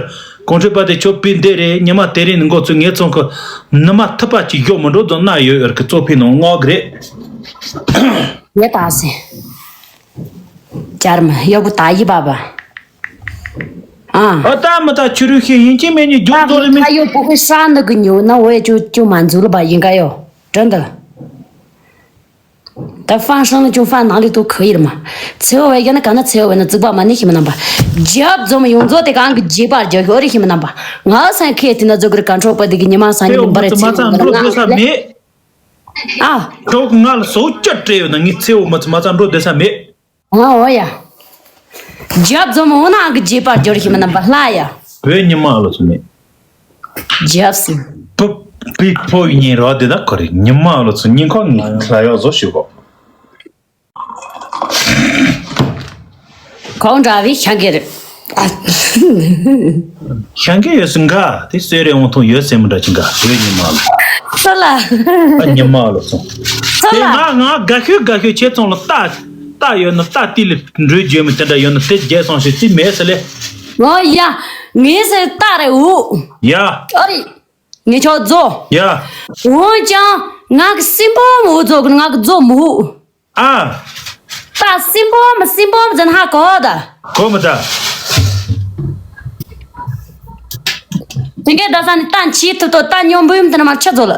ཀོང་ཁྲི་པ་དེ་ཁྱོད་བི་འདི་རེད། ཉི་མ་དེ་རིང་ནི་འགོ་ཚུགས་ངེད་ཚང་གི་ནུ་མ་ཐུབ་པ་ཅིག་ཡོད་མི་འགྲོ་ཙང་ན་ཡོད་ཡོད་གི་གཙོ་ཕིན་ནང་ངོག་གི་རེད། ངས་ད་སེ། ཅར་མ་ཡོ་གུ་ད་ཡི་བ་བ། ཨ། ཨ་ད་མི་ད་ཆུ་རུ་ཤེས་ཡིན་གཅིག་མེད་གཉིས་རྒྱུག་རྫོགས་ལེ་མི། ད་ཡོ་བུ་ཁུ་ཧྲ་ནི་གི་ཉོ་ན་འོ་ཡ་ཅུ་ཅུ་མ་འཛུལ་ལ་བ་ཡིན་ག་ཡོ། དྲན་ད། ད་ཧྥང་ཧྲང་ནི་ཅུང་ཧྥང་ནང་ལི་ཏུ་ཁུ་ཡིར་མ། ཚེའོ་བའི་ཡ་ན་ག་ན་ཚེའོ་བའི་ན་རྫིག་པ་མ་ནི་ཤི་མི་ནམ་པ། རྒྱབ་འཛོམས་ཡོངས་རྫོགས་དེ་གང་གི་རྗེས་པར་རྒྱག་གི་ཨོ་རི་ཤི་མི་ནམ་པ། ང་སང་ཁེ་དེ་ན་རྫོགས་གི་རི་ཀན་ཁྲོ་པ་དེ་གི་ཉི་མ་སང་ཉི་ལི་འབར་རེ་ཚེའོ་མ་ཚང་འགྲོ་དེ་ས་མེད། ཨ། ཁྲོ་ང་ལ་སོ་སྐྱ་སྤྲད་ཡོད་ན་ངའི་ཚེའོ་མ་ཚང་མ་ཚང་འགྲོ་དེ་ས་མེད། ང་འོ་ཡ། རྒྱབ་འཛོམས་འོ་ན་གི་རྗེས་པར་རྒྱག་གི་ཤི་མི་ནམ་པ་ལྷ་ཡ། བོད་ཉི་མ་ལོ་ཚོ་མེད། རྒྱབ་སི། བུ། པའི་ཕོ་ཡི་ཉིན་རོ་དེ་དག་ཁོ་རེ་ཉི་མ་ལོ་ཚོ་ཉིན་ཁོ་ངི་ལ་ཡོག་བཟོ་ཞུ་གོ། ཁོང་འདྲ་བའི་ཤ་འགེ་རེད། ཤ་འགེ་ཡོད་སུ་འགའ་དེ་གསོད་རེ་འོང་ཐུང་ཡོད་སེམས་འདྲ་ཅི་འགའ་བོད་ཉི་མ་ལོ། སོ་ལ། ཨ་ཉི་མ་ལོ་ཚོ། སོ་དེ་ལ། ང་ང་དགའ་ཤོས་དགའ་ཤོས་ཁྱེད་ཚོང་ལ་རྟ་རྟ་ཡོད་ན་རྟ་ཏི་ལི་འགྲོས་བརྗོད་མི་དེ་འདྲ་ཡོད་ན་དེ་རྒྱལ་སོང་ཞིག་ཅི་མེད་ཟེར་ལེ། ངོ་ཡ། ངས་ཟེར་རྟ་རེ་འུ། ཡ། ཨོ་རི། ངས་ཆོག་རྫོ། ཡ། འོན་ཀྱང་ང་གི་སྲིན་པོ་མོ་རྫོ་གི་ང་གི་རྫོ་མོ། ཨ། ད་སྲིན་པོ་མ་སྲིན་པོ་མ་ཟེར་ན་ཧ་གོ་ད། གོ་མི་ད། དེ་གའི་ད་ས་ནི་ད་འཆི་ཐུབ་ཐོ་ད་སྙོམས་འབུམ་དེ་ན་མ་ཆ་ཚོ་ལ།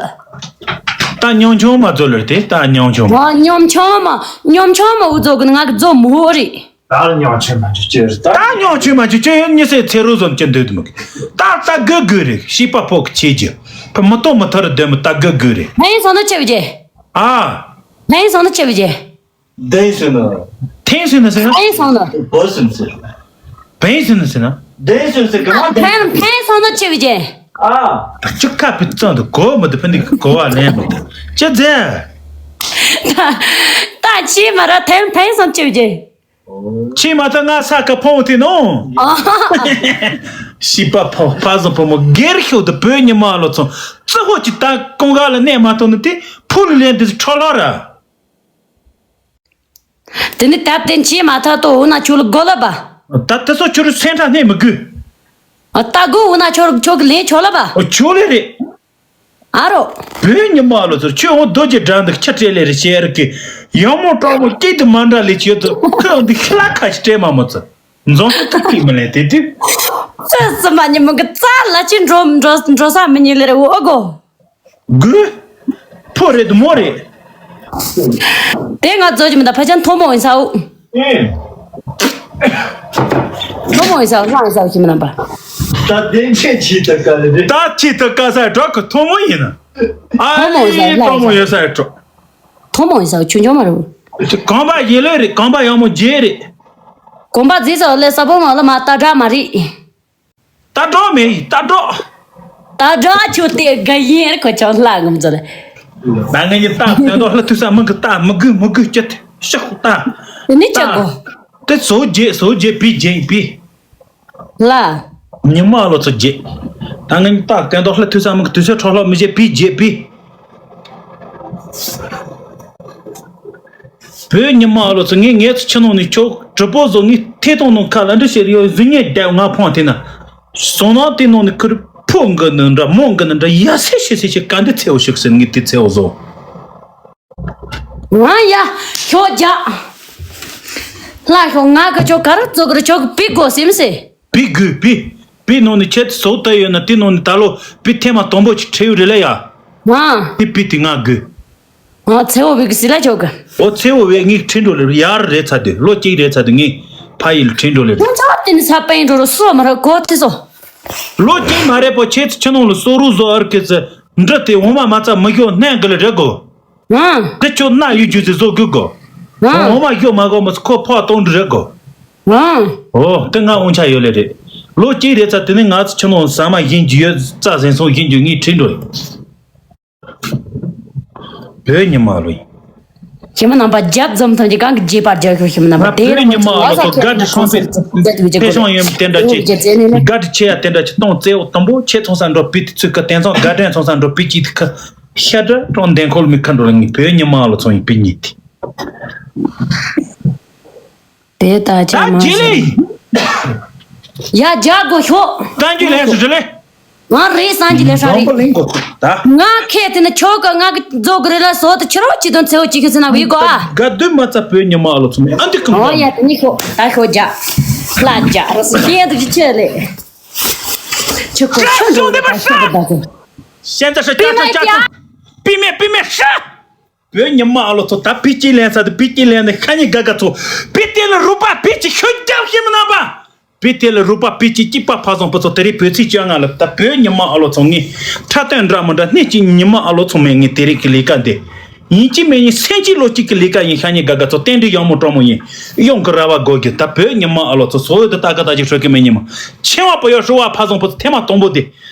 ད་སྙོམས་ཆུང་མ་ཚོ་ལ་དེ་ད་སྙོམས་ཆུང་མ། ཨ་སྙོམས་ཆུང་མ་སྙོམས་ཆུང་མ་འུ་ཚོ་གི་ང་གི་རྫོ་མོ་རེད། ད་ལ་སྙོམས་ཆུང་མ་ཅི་ཅི་རེད་ད། ད་སྙོམས་ཆུང་མ་ཅི་ཅི་ཡོད་ཉི་སེ་ཚེ་རུ་ཟོམ་ཅི་འདོད་དུ་མི་གི། ད་ད་དགོས་དགོས་རེད་ཤི་པ་ཕོག་ཆེ་རྒྱུ། ཕ་མི་ཏོ་མི་ཐར་སྡོད་མི་ད་དགོས་དགོས་རེད། ཕན་སོང་ན་ཆེ་བ་རྒྱལ། ཨ། ཕན་སོང་ན་ཆེ་བ་རྒྱལ། བདེན་ཟེར་ན། ཐེན་ཟེར་ན་ཟེར་ན། ཕན་སོང་ན། བོ་ཟེར་ན་ཟེར། བན་ཟེར་ན་ཟེར་ན། བདེན་ཟེར་ཟེར་གི་མ་བདེན། ཕན་ཕན་སོང་ན་ཆེ་བ་རྒྱལ། ཨ། ད་ཅི་ཁ་ཕི་ཙང་དུ་གོ་མི་འདུག་ཕ་ནི་གོ་བ་ལེན་མི་འདུག་ཅི་ཟེར། ད་ད་ཕྱི་མ་ར་ཐེན་ཕན་སོང་ཆེ་བ་རྒྱལ། ཕྱི་མ་ད་ང་ས་ཁ་ཕོང་དེ་ནོ། ཨ། ཤི་པ་ཕོ་ཕ་བཟང་ཕོ་མོ་སྒེར་ཤོག་ཏུ་བོད་ཉི་མ་ལོ་ཚོ་རྩི་ཧོ་ཅི་ད་ཀོང་ག་ལ་གནས་མ་ཐོང་ནི་དེ་ཕུ་ལུ་ལེན་དེ་ཁྲོ་ལོ་ར། དེ་ནི་ད་དེ་ཕྱི་མ་ཐག་ཏུ་འོ་ན་ཁྱོད་ལ་དགོ་ལ་པ། ད་དེ་ཚོ་ཁྱོད་རུ་སེམས་ཁྲ་སྣེ་མི་དགོས། ཨ་ད་དགོ་འོ་ན་ཁྱོད་ཁྱོད་ཀྱི་ལན་ཆོག་ལ་པ། ཨོ་ཁྱོད་ལས་རེད། ཨ་རོ། བོད་ཉི་མ་ལོ་ཚོ་ཁྱོད་འོ་རྡོ་རྗེ་འགྲམ་དུ་ཁྱི་སྤྲེལ་ལེ་རེ་བྱེད་ཨར་གི། ཡང་མོ་སྤྲང་མོ་སྐྱིད་དུ་མ་འདྲ་ལེ་ཁྱོད་ཚོ་ཁོས་འོ་འདི་ཤི་ལ་ཁ་ཞིག་སྤྲད་མ་མོ་ཚོ། འཛོམས་ཐུག་ཐུག་མི་ལེ་དེ་དུས། ཚེ་སྲིད་མ་ཉི་མ་གི་རྩ་ལ་ཅི་འགྲོ་འགྲོ་འགྲོ་ས་མི་ཉིད་ལེ་རེ་འོ་གོ། དགོས། ཕོ་རེད་དུ་མོ་རེད། དེ་ང་ཚོ་ཅི་མི་ད་ཕ་ཆང་ཐོ་མོ་ཡིན་ས་འོ། ཨེ། ཐོ་མོ་ཡིན་ས་འོ་ལྷ་ཡིན་ས་འོ་ཅི་མི་ན་པ། ད་དེ་ཆེ་ཆི་ད་ག་ལེ་རེད། ད་ཆི་ད་ག་ས་འགྲོ་གི་ཐོ་མོ་ཡིན་ན། ཨ་ཐོ་མོ་ཡིན་ས་ཨེ་ལྷ་ཐོ་མོ་ཡིན་ཡོད་ས་འགྲོ། ཐོ་མོ་ཡིན་ས་འོ་ཆུང་ཆུང་མ་རེད་འོ། གོམ་པ་ཡེ་ལོས་རེད་གོམ་པ་ཡང་མོ་རྗེས་རེད། གོམ་པ་རྫིས་ས་འོ་ལེ་ས་པོ་མ་ལ་མ་ད་དྲག་མ་རེད། རྟ་གྲོགས་མེད་ཡིན་རྟ་གྲོགས། རྟ་གྲོགས་ཁྱོད་དེ་དགའ་ཡིན་ཁོ་ཆོག་ལྷ་ངམ་ཚོ་ལ། ད་ངས་ཉི་རྟ་དོན་དག་ལྷ་ཐུག་ས་མི་གི་རྟ་མི་དགོས་མི་དགོས་ཅི་ཐེ་ཤག་རྟ། དེ་ནི་ཅི་གོ། དེ་བཟོ་རྒྱས་བཟོ་རྒྱས་བི་རྒྱས་བི། ལ། ཉི་མ་ལོ་ཚོ་རྒྱས། ད་ངས་ཉི་རྟ་དོན་དག་ལྷ་ཐུག་ས་མི་གི་དུས་ཚོད་འཕྲོ་ལྷག་མི་བྱེད་བི་རྒྱས་བི། བོད་ཉི་མ་ཨ་ལོ་ཚོ་ངས་ངའི་ཚོ་ཕྱི་ནང་ནས་ཁྱོད་གྲི་པོ་བཟོ་ངས་ཐད་གཏོང་ནང་ཁ་ལ་འདྲི་བྱེད་ཡོད་གཟུགས་བརྙན་བརྒྱབ་ང་ཕོང་དེ་ན། བཟོ་ནང་དེ་ནང་ནས་ཁུར་ཕོ་འགི་ནི་འདྲ་མོ་འགི་ནི་འདྲ་ཡ་སེ་ཤེ་སེ་ཤེ་ག་འདི་ཚེའོ་ཤིག་ཟེར་ངས་དེ་ཚེའོ་བཟོ། ང་ཡ་ཁྱོད་རྒྱ། ལྷ་ཁྱོད་ང་གི་ཁྱོད་ག་རུ་བཙུགས་གི་རུ་ཁྱོད་གི་པི་གོ་སེམས་སེ། པི་དགོས་པི། པི་ནང་ནས་ཁྱེད་ཚོ་ད་ཡོད་ན་དེ་ནང་ནས་ད་ལོ་པི་ཐེངས་མ་དང་པོ་ཅིག་ཁྲིད་ཡོད་རེད་ལ་ཡ། ང་། དེ་པི་དེ་ང་དགོས། ང་ཚེ་བོ་བི་གི་སི་ལ་ཆོག་གི། ཨོ་ཚེ་བོ་བས་ངས་ཁྲིད་འགྲོ་ལེ་རུ་ཡར་རེད་ཚ་དེ་ལོ་གཅིག་རེད་ཚ་དེ་ངས་ཕ་ཡིལ་ཁྲིད་འགྲོ་ལེ་རུ། ཁྱོད་ཚ་དེ་ནི་ས་པན་འགྲོ་རུ་སོ་མ་ར་གོ་ཐི་སོ། ལོ་གཅིག་མ་རེད་པོ་ཁྱེད་ཚོ་ཁྱི་ནང་ལ་སོ་རུ་བཟོ་ཨར་གི་ཚེ་འདྲི་དེ་འོ་མ་མ་ཚ་མི་ཤོ་གནས་གི་ལ་རེད་གོ། ང་། དེ་ཁྱོད་སྣ་ཡོད་རྒྱུ་ཟེར་བཟོ་དགོས་གོ། ང་། འོ་མ་ཤོ་མ་གོ་མ་ཁོ་ཕོག་གཏོང་འདྲི་རེད་གོ། ང་། ཨོ་དེ་ང་དབང་ཆ་ཡོད་ལེ་རེད། ལོ་གཅིག་རེད་ཚ་དེ་ནི་ང་ཚོ་ཁྱི་ནང་ཟ་མ་ཡིན་རྒྱུ་ཡོད་རྩ་ཟིན་སོང་ཡིན་རྒྱུ་ངས་ཁྲིད་འགྲོ་ཡོད། བོད་ཉི་མ་ལོ་ཡིན། ཁྱེད་མི་རྣམ་པ་རྒྱབ་འཛོམས་ཐོན་གྱི་གང་གི་རྗེས་པར་རྒྱག་ཤོག་ཁྱེད་མི་རྣམ་པ་དེ་རིང་ང་ཚོ་བ་ས་ཁྱེད་རྣམ་པ་ཁྱེད་རྣམ་པ་ཕེ་ཤོང་ཡོད་མི་དེ་འདྲ་ཅིག་ཕེ་ཤོང་ཡོད་མི་དེ་འདྲ་ཅིག་སྒ་དྲི་ཆེ་ཡ་དེ་འདྲ་ཅིག་གཏོང་རྩེ་འོ་དང་པོ་ཁྱེད་ཚོང་ས་འགྲོ་པི་དེ་ཚོས་ཀ་དེང་སང་སྒ་དྲན་ཚོང་ས་འགྲོ་པི་ཅི་དེ་ཁ་ཤ་འདྲ་གྲོང་འདན་ཁོལ་མི་ཁ་འགྲོ་ལ་ངས་བོད་ཉི་མ་ལོ་ཚོང་ཡིན་པི་ཉིད་དེ། དེ་ད་ད་ཅི་མ་ཇི་ལི། ཡ་རྒྱ་གོ་ཤོག་བཀའ་འགྱུར་ལས་སུ་རེ་ལེ། ང་རེད་སངས་རྒྱས་ལས་ཧྲ་རེད། ལོངས་པ་ལེན་དགོས་ད། ང་ཁེ་དེ་ནི་ཆོག་གི་ང་གི་རྫོགས་གི་རེད་ལ་སོ་དུ་ཁྱི་རོགས་ཅི་དང་ཚེའོ་ཅི་ཁྱི་ཟེར་ན་བི་གོ་ཨ། དགའ་སྡུག་མ་ཚ་བོད་ཉི་མ་ཨ་ལོ་ཚོ་མེད་ཨ་འདི་གང་ཨོ་ཡ་དེ་ནི་ཤོག་ད་ཤོག་རྒྱ། ལ་རྒྱ་ར་སི་ཤེས་དུ་ཅི་ཆེ་ལེ། ཆུ་ཁོ་ཆུ་འགྲོ་དེ་མ་ཤ། ཤེས་ད་ཤ་ཅ་ཅ་ཅ་ཅ། པི་མེ་པི་མེ་ཤ། བོད་ཉི་མ་ཨ་ལོ་ཚོ་ད་པི་ཅི་ལེན་ས་དེ་པི་ཅི་ལེན་ནས་ཤ་ཉེ་དགའ་དགའ་ཚོ། པི་ཏི་ལ་རུ་པ་པི་ཅི་ཤོད་རྒྱབ་ཤེས་མི་ན་པ། པི་ཏི་ལ་རུ་པ་པི་ཅི་གཅིག་པ་ཕ་བཟང་པོ་ཚོ་དེ་རིང་བོད་ཚིག་བཅོ་ལྔ་ལ་ད་བོད་ཉི་མ་ཨ་ལོ་ཚོ་ངས་ཁྲ་སྟོན་འདྲ་མི་འདྲ་སྣེ་གཅིག་ཉི་མ་ཨ་ལོ་ཚོ་མེད་ངས་དེ་རིང་གི་ལས་ཀ་འདི། ཡིན་གཅིག་མིན་གཉིས་སེམས་གཅིག་བློ་གཅིག་གི་ལས་ཀ་ཡིན་ཤ་ཉེ་དགའ་དགའ་ཚོ་རྟེན་འབྲེལ་ཡག་མོ་སྤྲོ་མོ་ཡིན། གཡོང་གི་ར་བ་དགོས་རྒྱུ་ད་བོད་ཉི་མ་ཨ་ལོ་ཚོ་བཟོ་འོས་དུ་ལྟ་ག་ལྟ་ཅིག་ཧྲོད་གི་མེད་ཉི་མ། ཆེ་བ་པོ་ཡོ་ཧྲུ་བ་ཕ་བཟང་པོ་ཚོ་ཐེངས་མ་དང་པོ་དེ།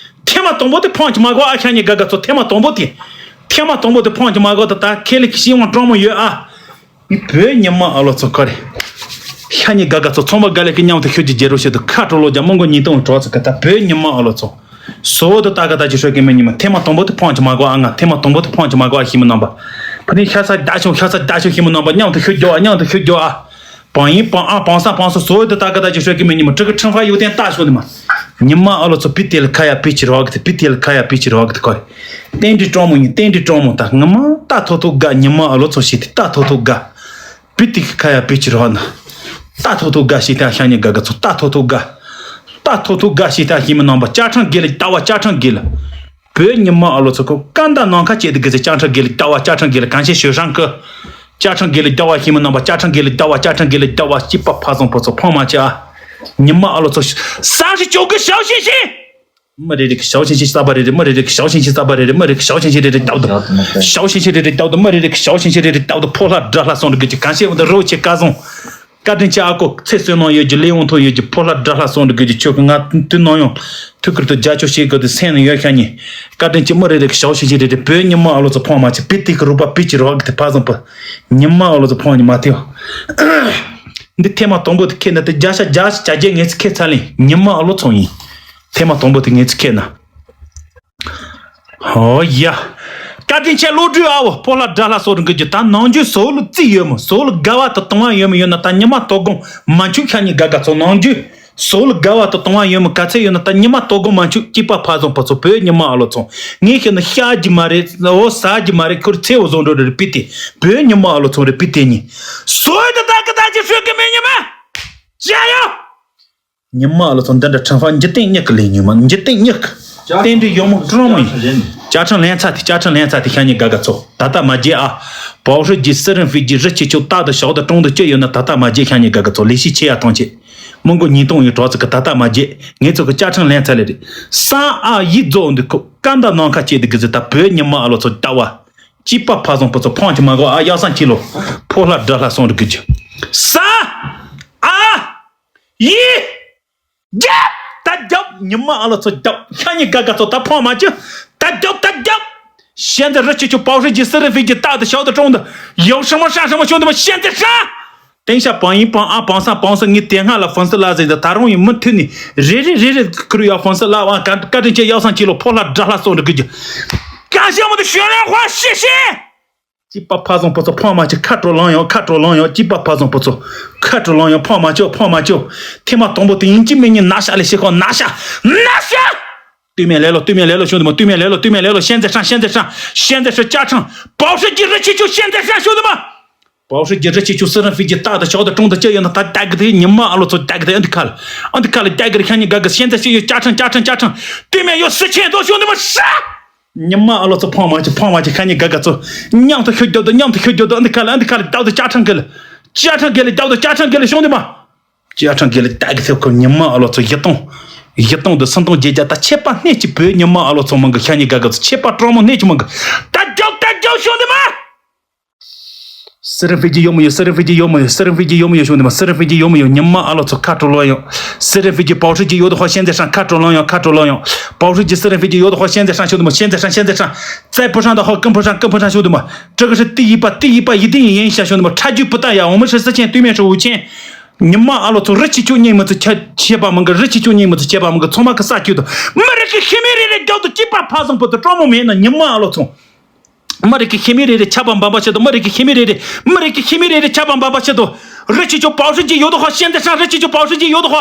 ཐེངས་མ་དང་པོ་དེ་ཕངས་ཀྱི་མ་གོ་ཨ། ཤ་ཉེ་དགའ་དགའ་ཚོ། ཐེངས་མ་དང་པོ་དེ། ཐེངས་མ་དང་པོ་དེ་ཕངས་ཀྱི་མ་གོ། ད་ད་ཁེ་ལི་ཁི་ཤི་ཝང་ཀྲོང་མོ་ཡོད་ཨ། ངའི་བོད་ཉི་མ་ཨ་ལོ་ཚོ་ཁོ་རེ། ཤ་ཉེ་དགའ་དགའ་ཚོ། ཚོང་པ་དགའ་ལེ་ཁི་མཉམ་དུ་ཤོད་ཀྱི་རྒྱལ་རོ་ཤོད་དུ་ཁ་དྲོ་ལོ་རྒྱ་མོ་མགོ་ཉིས་སྟོང་གྲོགས་ཚོ་གི། ད་བོད་ཉི་མ་ཨ་ལོ་ཚོ། སོ་དུ་ད་ག་ད་ཅི་ཤོད་ཀྱི་མེད་ཉི་མ། ཐེངས་མ་དང་པོ་དེ་ཕངས་ཀྱི་མ་གོ་ཨ། ང་ཐེངས་མ་དང་པོ་དེ་ཕངས་ཀྱི་མ་གོ་ཨ། ཤི་མི་རྣམ་པ། ཕ་ནི་ཤ་ཚ་རྒྱ་ཆུང་ཤ་ཚ་རྒྱ་ཆུང་། ཤི་མི་རྣམ་པ་མཉམ་དུ་ཤོད་རྒྱོ་ཨ། མཉམ་དུ་ཤོད་རྒྱོ་ཨ། བང་ཡིན་བང་ཨ་བང་ས་བང་སོ། སོ་དུ་ད་ག་ད་ཅི་ཤོད་ཀྱི་མེད་ཉི་མ། ཕྲུ་གུ་ཁྲིམས་ཧྥ་ཡོད་དེ་ད་ཤོད་ནི་མ། ཉི་མ་ཨ་ལོ་ཚོ་བི་དེ་ལ་ཁ་ཡ་བི་ཅི་རོག་གི་དེ། བི་དེ་ལ་ཁ་ཡ་བི་ཅི་རོག་གི་དེ་ཁོ་རེ། ཏན་ཏི་ཀྲོང་མོ་ཡིན། ཏན་ཏི་ཀྲོང་མོ། ད་ངི་མ་ད་ཐོ་ཐོ་དགའ། ཉི་མ་ཨ་ལོ་ཚོ་ཤི་དེ་ད་ཐོ་ཐོ་དགའ། བི་དེ་ཁ་ཡ་བི་ཅི་རོག་ན། ད་ཐོ་ཐོ་དགའ་ཤི་ད། ཤ་ཉེ་དགའ་དགའ་ཚོ། ད་ཐོ་ཐོ་དགའ། ད་ཐོ་ཐོ་དགའ་ཤི་ད། ཤི་མི་རྣམ་པ། ཅ་ཁྲང་དགེ་ལ་ད་བ། ཅ་ཁྲང་དགེ་ལ། བོད་ཉི་མ་ཨ་ལོ་ཚོ་ཁོ་ཀ་འདའ་ནང་ཁ་བཅད་དེ་གི་ཚེ། ཅ་ཁྲང་དགེ་ལ་ད་བ། ཅ་ཁྲང་དགེ་ལ་གང་ཤེས་ཞོ་ཧྲང་ཀི། ཅ་ཁྲང་དགེ་ལ་ད་བ། ཤི་མི་རྣམ་པ། ཅ་ཁྲང་དགེ་ལ་ད་བ། ཅ་ཁྲང་དགེ་ལ་ད་བ། སྐྱིད་པ་ཕ་བཟང་པོ་ཚོ་ཕང་མ་ཆེ་ཨ། ཉི་མ་ཨ་ལོ་ཚོ་ས་ཧྲི་ཅོ་གི་ཞའོ་ཤིན་ཤིན། མི་རེ་རེ་གི་ཞའོ་ཤིན་ཤིན་ས་པ་རེ་རེ། མི་རེ་རེ་གི་ཞའོ་ཤིན་ཤིན་ས་པ་རེ་རེ། མི་རེ་གི་ཞའོ་ཤིན་ཤིན་རེ་རེ་ད་དུ། ཞའོ་ཤིན་ཤིན་རེ་རེ་ད་དུ། མི་རེ་རེ་གི་ཞའོ་ཤིན་ཤིན་རེ་རེ་ད་དུ། ཕོ་ལྷ་དགྲ་ལྷ་སོང་རེ་གི་གང་ཤེས་འོ་ད་རོ་ཆེ་ཀ་ཟུང་། བཀའ་དྲིན་ཆེ་ཨ་ཁུ། ཚེ་བསོད་ནམས་ཡོད་ཀྱི། ལས་དབང་ཐོབ་ཡོད་ཀྱི། ཕོ་ལྷ་དགྲ་ལྷ་སོང་རེ་གི་ཁྱོད་ཀྱི་ང་དུས་ནམ་ཡང་ཐུགས་ཁུར་དུ་རྒྱ་ཆོ་བྱེད་དགོས་དུ་སེམས་ནས་ཡོད་ཤ་ཉེ། བཀའ་དྲིན་ཆེ། མི་རེ་རེ་གི་ཞའོ་ཤིན་ཤིན་རེ་རེ། བོད་ཉི་མ་ཨ་ལོ་ཚོ་ཕང་མ་ཆེ། བི་དེ་གི་རུ་པ་བི་ཅི་རོག་གི་དེ་ཕ་བཟང་པོ། ཉི་མ་ཨ་ལོ་ཚོ་ཕང་ཉི་མ་དེ། འདི་ཐེངས་མ་དང་པོ་དེ་ཁེ་ན་དེ་བརྒྱ་ཆ་བརྒྱ་ཆ་བརྒྱ་ངས་ཚེ་ཁེ་ཚ་ལེན། ཉི་མ་ཨ་ལོ་ཚོ་ཡིན། ཐེངས་མ་དང་པོ་དེ་ངས་ཚེ་ཁེ་ན། ཨོ་ཡ། བཀའ་དྲིན་ཆེ་བློ་གྲོས་ཨ་བོ། ཕོ་ལྷ་དགྲ་ལྷ་སོགས་རིང་གི་རྒྱུ་ད་ནང་རྒྱུ་སོ་ལ་རྩིས་ཡོད་མོ། སོ་ལ་དགའ་བ་དང་དང་བ་ཡོད་མོ། ཡོད་ན་ད་ཉི་མ་དོ་དགོང་མ་འཆུག་ཤ་ཉེ་དགའ་དགའ་ཚོ། ནང་རྒྱུ་སོ་ལ་དགའ་བ་དང་དང་བ་ཡོད་མོ། ག་ཚད་ཡོད་ན་ད་ཉི་མ་དོ་དགོང་མ་འཆུག་སྐྱིད་པ་ཕ་བཟང་པོ་ཚོ། བོད་ཉི་མ་ཨ་ལོ་ཚོ། ངས་ཤི་ན་ཤ་རྒྱུ་མ་རེད། འོ་ཟ་རྒྱུ་མ་རེད། ཁུར་ཚེ་བོ་བཟོ་འགྲོ་རེ་རེ་པི་ཏི། བོད་ཉི་མ་ཨ་ལོ་ཚོ་རེ་པི་ཏི་ཉི། སོ་ཡོད་ད་ད་གི་ད་ཅི་ཤོད་གི་མེད་ཉི་མ། ཅ་ཡོ། ཉི་མ་ཨ་ལོ་ཚོ་འདི་འདྲ་ཁྲིམས་ཧྥ་འཇིག་རྟེན་གཉིས་ཀྱི་ལས་ཉོན་མ། འཇིག་རྟེན་གཉིས་ཀྱི། བསྟན་འགྲོའི་ཡོག་མོ་ཀྲོང་མོ་ཡིན། བཅའ་ཁྲིམས་ལེན་ཚར་དེ། བཅའ་ཁྲིམས་ལེན་ཚར་དེ་ཤ་ཉེ་དགའ་དགའ་ཚོ། ད་ལྟ་མ་བརྗེད་ཨ། པའོ་ཧྲི་རྗེ་སི་རིན་ཧྥི་རྗེ་རི་ཆེ་ཆུ་རྟག་ཏུ་ཞོག་ཏུ་ཀྲོང་དུ་སྐྱོད་ཡོད་ན་ད་ལྟ་མ་བརྗེད་ཤ་ཉེ་དགའ་དགའ་ཚོ། ལས་གཞི་ཆེ་ཡ་ཐོང་ཆེ། མི་མགོ་ཉིས་སྟོང་ཡི་གྲོགས་ཚོ་གི་ད་ལྟ་མ་བརྗེད། ངེད་ཚོ་གི་བཅའ་ཁྲིམས་ལེན་ཚར་ལེ་རེད། སང་ཨ་ཡིག་རྫོགས་འདི་ཁོ་ཀ་འདའ་ནང་ཁ་བཅད་དེ་གི་ཟི་ད་བོད་ཉི་མ་ཨ་ལོ་ཚོ་ད་བ། སྐྱིད་པ་ཕ་བཟང་པོ་ཚོ་ཕང་ཆེ་མ་གོ་ཨ། ཡག་སང་ཁྱི་ལོ། ཕོ་ལྷ་དགྲ་ལྷ་སོང་རི་གི་རྒྱུ། ས། ཨ། ཡི། རྒྱབ། ད་རྒྱབ། ཉི་མ་ཨ་ལོ་ཚོ་རྒྱབ། ཤ་ཉེ་དགའ་དགའ་ཚོ་ད་ཕང་མ་ཅི། ད་རྒྱབ། ད་རྒྱབ། ཤན་ཏེ་རི་ཆེ་ཆུ་པའོ་ཧྲི་རྗེ་སི་རིན་ཧྥི་རྗེ་རྟག་ཏུ་ཞོག་ཏུ་ཀྲོང་དུ། ཡོ་ཧྲི་མོ་ཧྲ་ཧྲི་མོ་ཤོང་དུ་མ། ཤན་ཏེ་ཧྲ། ཏེང་ཤ་བང་ཡིན་བང་ཨ་བང་ས་བང་ས། ངའི་དེ་སྔ་ལ་ཧྥོན་སི་ལ་ཟེར་ད་ད་རུང་ཡིན་མུ་མཐུད་ནས་རེ་རེ་རེ་རེ་ཁུར་ཡོད། ཧྥོན་སི་ལ་བང་བཀའ་བཀའ་དྲིན་ཆེ། ཡག་སང་ཁྱི་ལོ། ཕོ་ལྷ་དགྲ་ལྷ་སོང་རི་གི་རྒྱུ། ཀ་ཤ་མོ་དུ་ཤོད་རེ་ཧོ་ཤེ་ཤེ། སྐྱིད་པ་ཕ་བཟང་པོ་ཚོ་ཕང་མ་ཅི། ཁ་དྲོ་ལང་ཡོང་། ཁ་དྲོ་ལང་ཡོང་། སྐྱིད་པ་ཕ་བཟང་པོ་ཚོ་ཁ་དྲོ་ལང་ཡོང་། ཕང་མ་ཅི། ཕང་མ་ཅི། ཐེངས་མ་དང་པོ་དེ་ཡིན་གཅིག་མིན་གཉིས་ན་ཤ་ལས་ཤེས་ཁོ་ན་ཤ་ན་ཤ། སྟོད་སྨད་ལེ་ལོ། སྟོད་སྨད་ལེ་ལོ་ཤོད་དུ་མ། སྟོད་སྨད་ལེ་ལོ། སྟོད་སྨད་ལེ་ལོ། ཤན་ཏེ་ཧྲང་། ཤན་ཏེ་ཧྲང་། ཤན་ཏེ་ཧྲང་། བཅའ་ཁྲིམས་པའོ་ཧྲི་རྗེ་རི་ཆེ་ཆུ་ཤན་ཏེ་ཧྲང་ཤོད་དུ་མ། པའོ་ཧྲི་རྗེ་རི་ཆེ་ཆུ་སི་རིན་ཧྥི་རྗེ་རྟག་ཏུ་ཞོག་ཏུ་ཀྲོང་དུ་སྐྱོད་ཡོད་ན་ད་ད་གི་དེ་ཉི་མ་ཨ་ལོ་ཚོ་ད་གི་དེ་ཨ་འདི་ཁ་ལ། ཨ་འདི་ཁ་ལ་ད་གི་རི་ཤ་ཉེ་དགའ་དགའ། ཤན་ཏེ་ཤི་ཡོད། བཅའ་ཁྲིམས་བཅའ་ཁྲིམས་བཅའ་ཁྲིམས། སྟོད་སྨད་ཡོད་སི་ཆེན་དོ་ཤོད་དུ་མ་ཧྲ། ཉི་མ་ཨ་ལོ་ཚོ་ཕང་མ་ཅི། ཕང་མ་ཅི། ཤ་ཉེ་དགའ་དགའ་ཚོ། མཉམ་དུ་ཤོད་རྒྱོབ་དུ། མཉམ་དུ་ཤོད་རྒྱོབ་དུ། ཨ་འདི་ཁ་ལ། ཨ་འདི་ཁ་ལ་རྒྱབ་དུ་བཅའ་ཁྲིམས་གི་ལ། བཅའ་ཁྲིམས་གི་ལ་རྒྱབ་དུ། བཅའ་ཁྲིམས་གི་ལ་ཤོང་དུ་མ། བཅའ་ཁྲིམས་གི་ལ་རྒྱབ་གི་ཚེ་ཁོ་ཉི་མ་ཨ་ལོ་ཚོ་བཞི་སྟོང་། བཞི་སྟོང་དུ་སུམ་སྟོང་བརྒྱད་བརྒྱ། ད་ཆད་པ་སྣེ་གཅིག་བོད་ཉི་མ་ཨ་ལོ་ཚོ་མང་གི། ཤ་ཉེ་དགའ་དགའ་ཚོ་ཆད་པ་གྲོགས་མོ་སྣེ་གཅིག་མང་གི། ད་རྒྱོབ། ད་རྒྱོབ་ཤོང་དུ་མ། སི་རིན་ཧྥི་རྗེ་ཡོད་མོ་ཡོད། སི་རིན་ཧྥི་རྗེ་ཡོད་མོ་ཡོད། སི་རིན་ཧྥི་རྗེ་ཡོད་མོ་ཡོད་ཤོང་དུ་མ། སི་རིན་ཧྥི་རྗེ་ཡོད་མོ་ཡོད། ཉི་མ་ཨ་ལོ་ཚོ་ཁ་དྲོ་ལོ་ཡོང་། སི་རིན་ཧྥི་རྗེ་པའོ་ཧྲི་རྗེ་ཡོད་དོ་ཧོ་ཤན་ཏེ་ཧྲང་ཁ་དྲོ་ལོ་ཡོང་། ཁ་དྲོ་ལོ་ཡོང་། པའོ་ཧྲི་རྗེ་སི་རིན་ཧྥི་རྗེ་ཡོད་དོ་ཧོ་ཤན་ཏེ་ཧྲང་ཤོད་དུ་མ། ཤན་ཏེ་ཧྲང་། ཤན་ཏེ་ཧྲང་། ཙའི་ཕུ་ཧྲང་དང་ཧོ་ཀུན་ཕུ་ཧྲང་། ཀུན་ཕུ་ཧྲང་ཤོད་དུ་མ། ཀྲི་གི་ཧྲི་ཏི་ཡི་པ་ཏི་ཡི་པ་ཡི་ཏི་ཡི་ཡན་ཤ་ཤོད་དུ་མ། ཁྲ་རྒྱུ་པུ་ཏ་ཡ་འོ་མ་ཧྲི་སི་ཆེན་སྟོད་སྨད་ཧྲི་འུ་ཆེན། ཉི་མ་ཨ་ལོ་ཚོ་རི་ཆེ་ཆུ་སྙིང་མི་ཚོ་ཆ་ཆད་པ་མང་གི། རི་ཆེ་ཆུ་སྙིང་མི་ཚོ་ཆད་པ་མང་གི། ཚང་མ་གི་ས་ཁྱུ་དང་མི་རིགས་ཀྱི་ཤི་མི་རེ་རེ་རྒྱབ་ཏུ་སྐྱིད་པ་ཕ་བཟང་པོ་དང་གྲོགས་མོ་མེད་ན་ཉི་མ་ཨ་ལོ་ཚོ། མི་རིགས་ཀྱི་ཤི་མི་རེ་རེ་ཆད་པ་འབབ་པ་ཆེད་དུ། མི་རིགས་ཀྱི་ཤི་མི་རེ་རེ། མི་རིགས་ཀྱི་ཤི་མི་རེ་རེ་ཆད་པ་འབབ་པ་ཆེད་དུ། རི་ཆེ་ཆུ་པའོ་ཧྲི་རྗེ་ཡོད་དོ་ཧོ་ཤན་ཏེ་ཧྲང་། རི་ཆེ་ཆུ་པའོ་ཧྲི་རྗེ་ཡོད་དོ་ཧོ།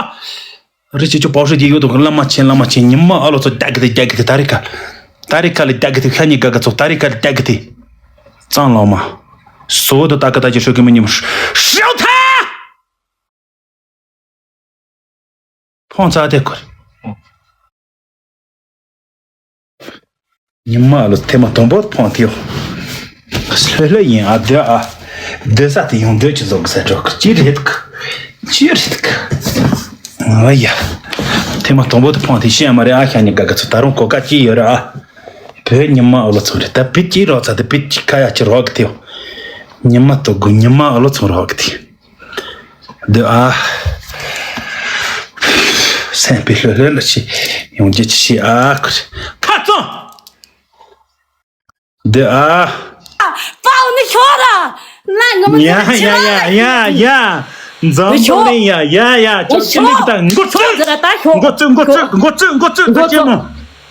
རི་ཆེ་ཆུ་པའོ་ཧྲི་རྗེ་ཡོད་དོ་ཧོ། བླ་མ་ཆེན་བླ་མ་ཆེན། ཉི་མ་ཨ་ལོ་ཚོ་རྒྱག་གི་དེ་རྒྱག་གི་དེ། ད་རི་ཁ་ད་རི་ཁ་ལ་རྒྱག་གི་དེ། ཤ་ཉེ་དགའ་དགའ་ཚོ་ད་རི་ཁ་ལ་རྒྱག་གི་དེ། གཙང་ལོ་མ། སོ་དུ་ད་ག་ད་ཅི་ཧྲོ་གི་མི་ཉི་མ་ཧྲོ་ཐ། ཕོང་ཚ་དེ་ཁོར། ཉི་མ་ལོ་ཐེངས་མ་དང་པོ་ཕོང་ཐེའོ། ལྷོད་ལྷོད་ཡིན་ཨ། སྡོད་ཨ། སྡོད་ས་དེ་ཡོང་སྡོད་ཀྱི་བཟོ་གི་ས་འགྲོ་གི་ཅི་རེད་གི། ཅི་རེད་གི། ཨ་ཡ། ཐེངས་མ་དང་པོ་དེ་ཕོང་ཐེ་ཤེས་ཡ་མ་རེད་ཨ། ཤ་ཉེ་དགའ་གི་ཚོ་ད་རུང་གོ་སྐབས་ཅི་ཡོད་རེད་ཨ། བོད་ཉི་མ་ཨོ་ལོ་ཚོ་རེད། ད་བི་ཅི་རོགས་ཚ་དེ་བི་ཅི་ཁ་ཡ་ཅི་རོགས་གི་ཐེའོ། ཉི་མ་དོ་དགུ་ཉི་མ་ཨོ་ལོ་ཚོ་རོགས་གི་ཐེ། འདི་ཨ། སེམས་པའི་ལྷོད་ལྷོད་ལ་ཞིག་ཡོང་རྒྱུ་ཅི་ཞིག་ཨ་ཁུ་ཁ་ཙང་། འདི་ཨ། ཨ། པའོ་ནི་ཤོར་ར། ང་ངི་མི་ཡ་ཚེ་ཡ་ཡ་ཡ་ཡ། འཛམ་བུ་གླིང་ཡ་ཡ་ཡ། ཅོ་ཅི་ནི་གི་ད་འགོ་ཚུགས། འགོ་ཚུགས་འགོ་ཚུགས་འགོ་ཚུགས་འགོ་ཚུགས།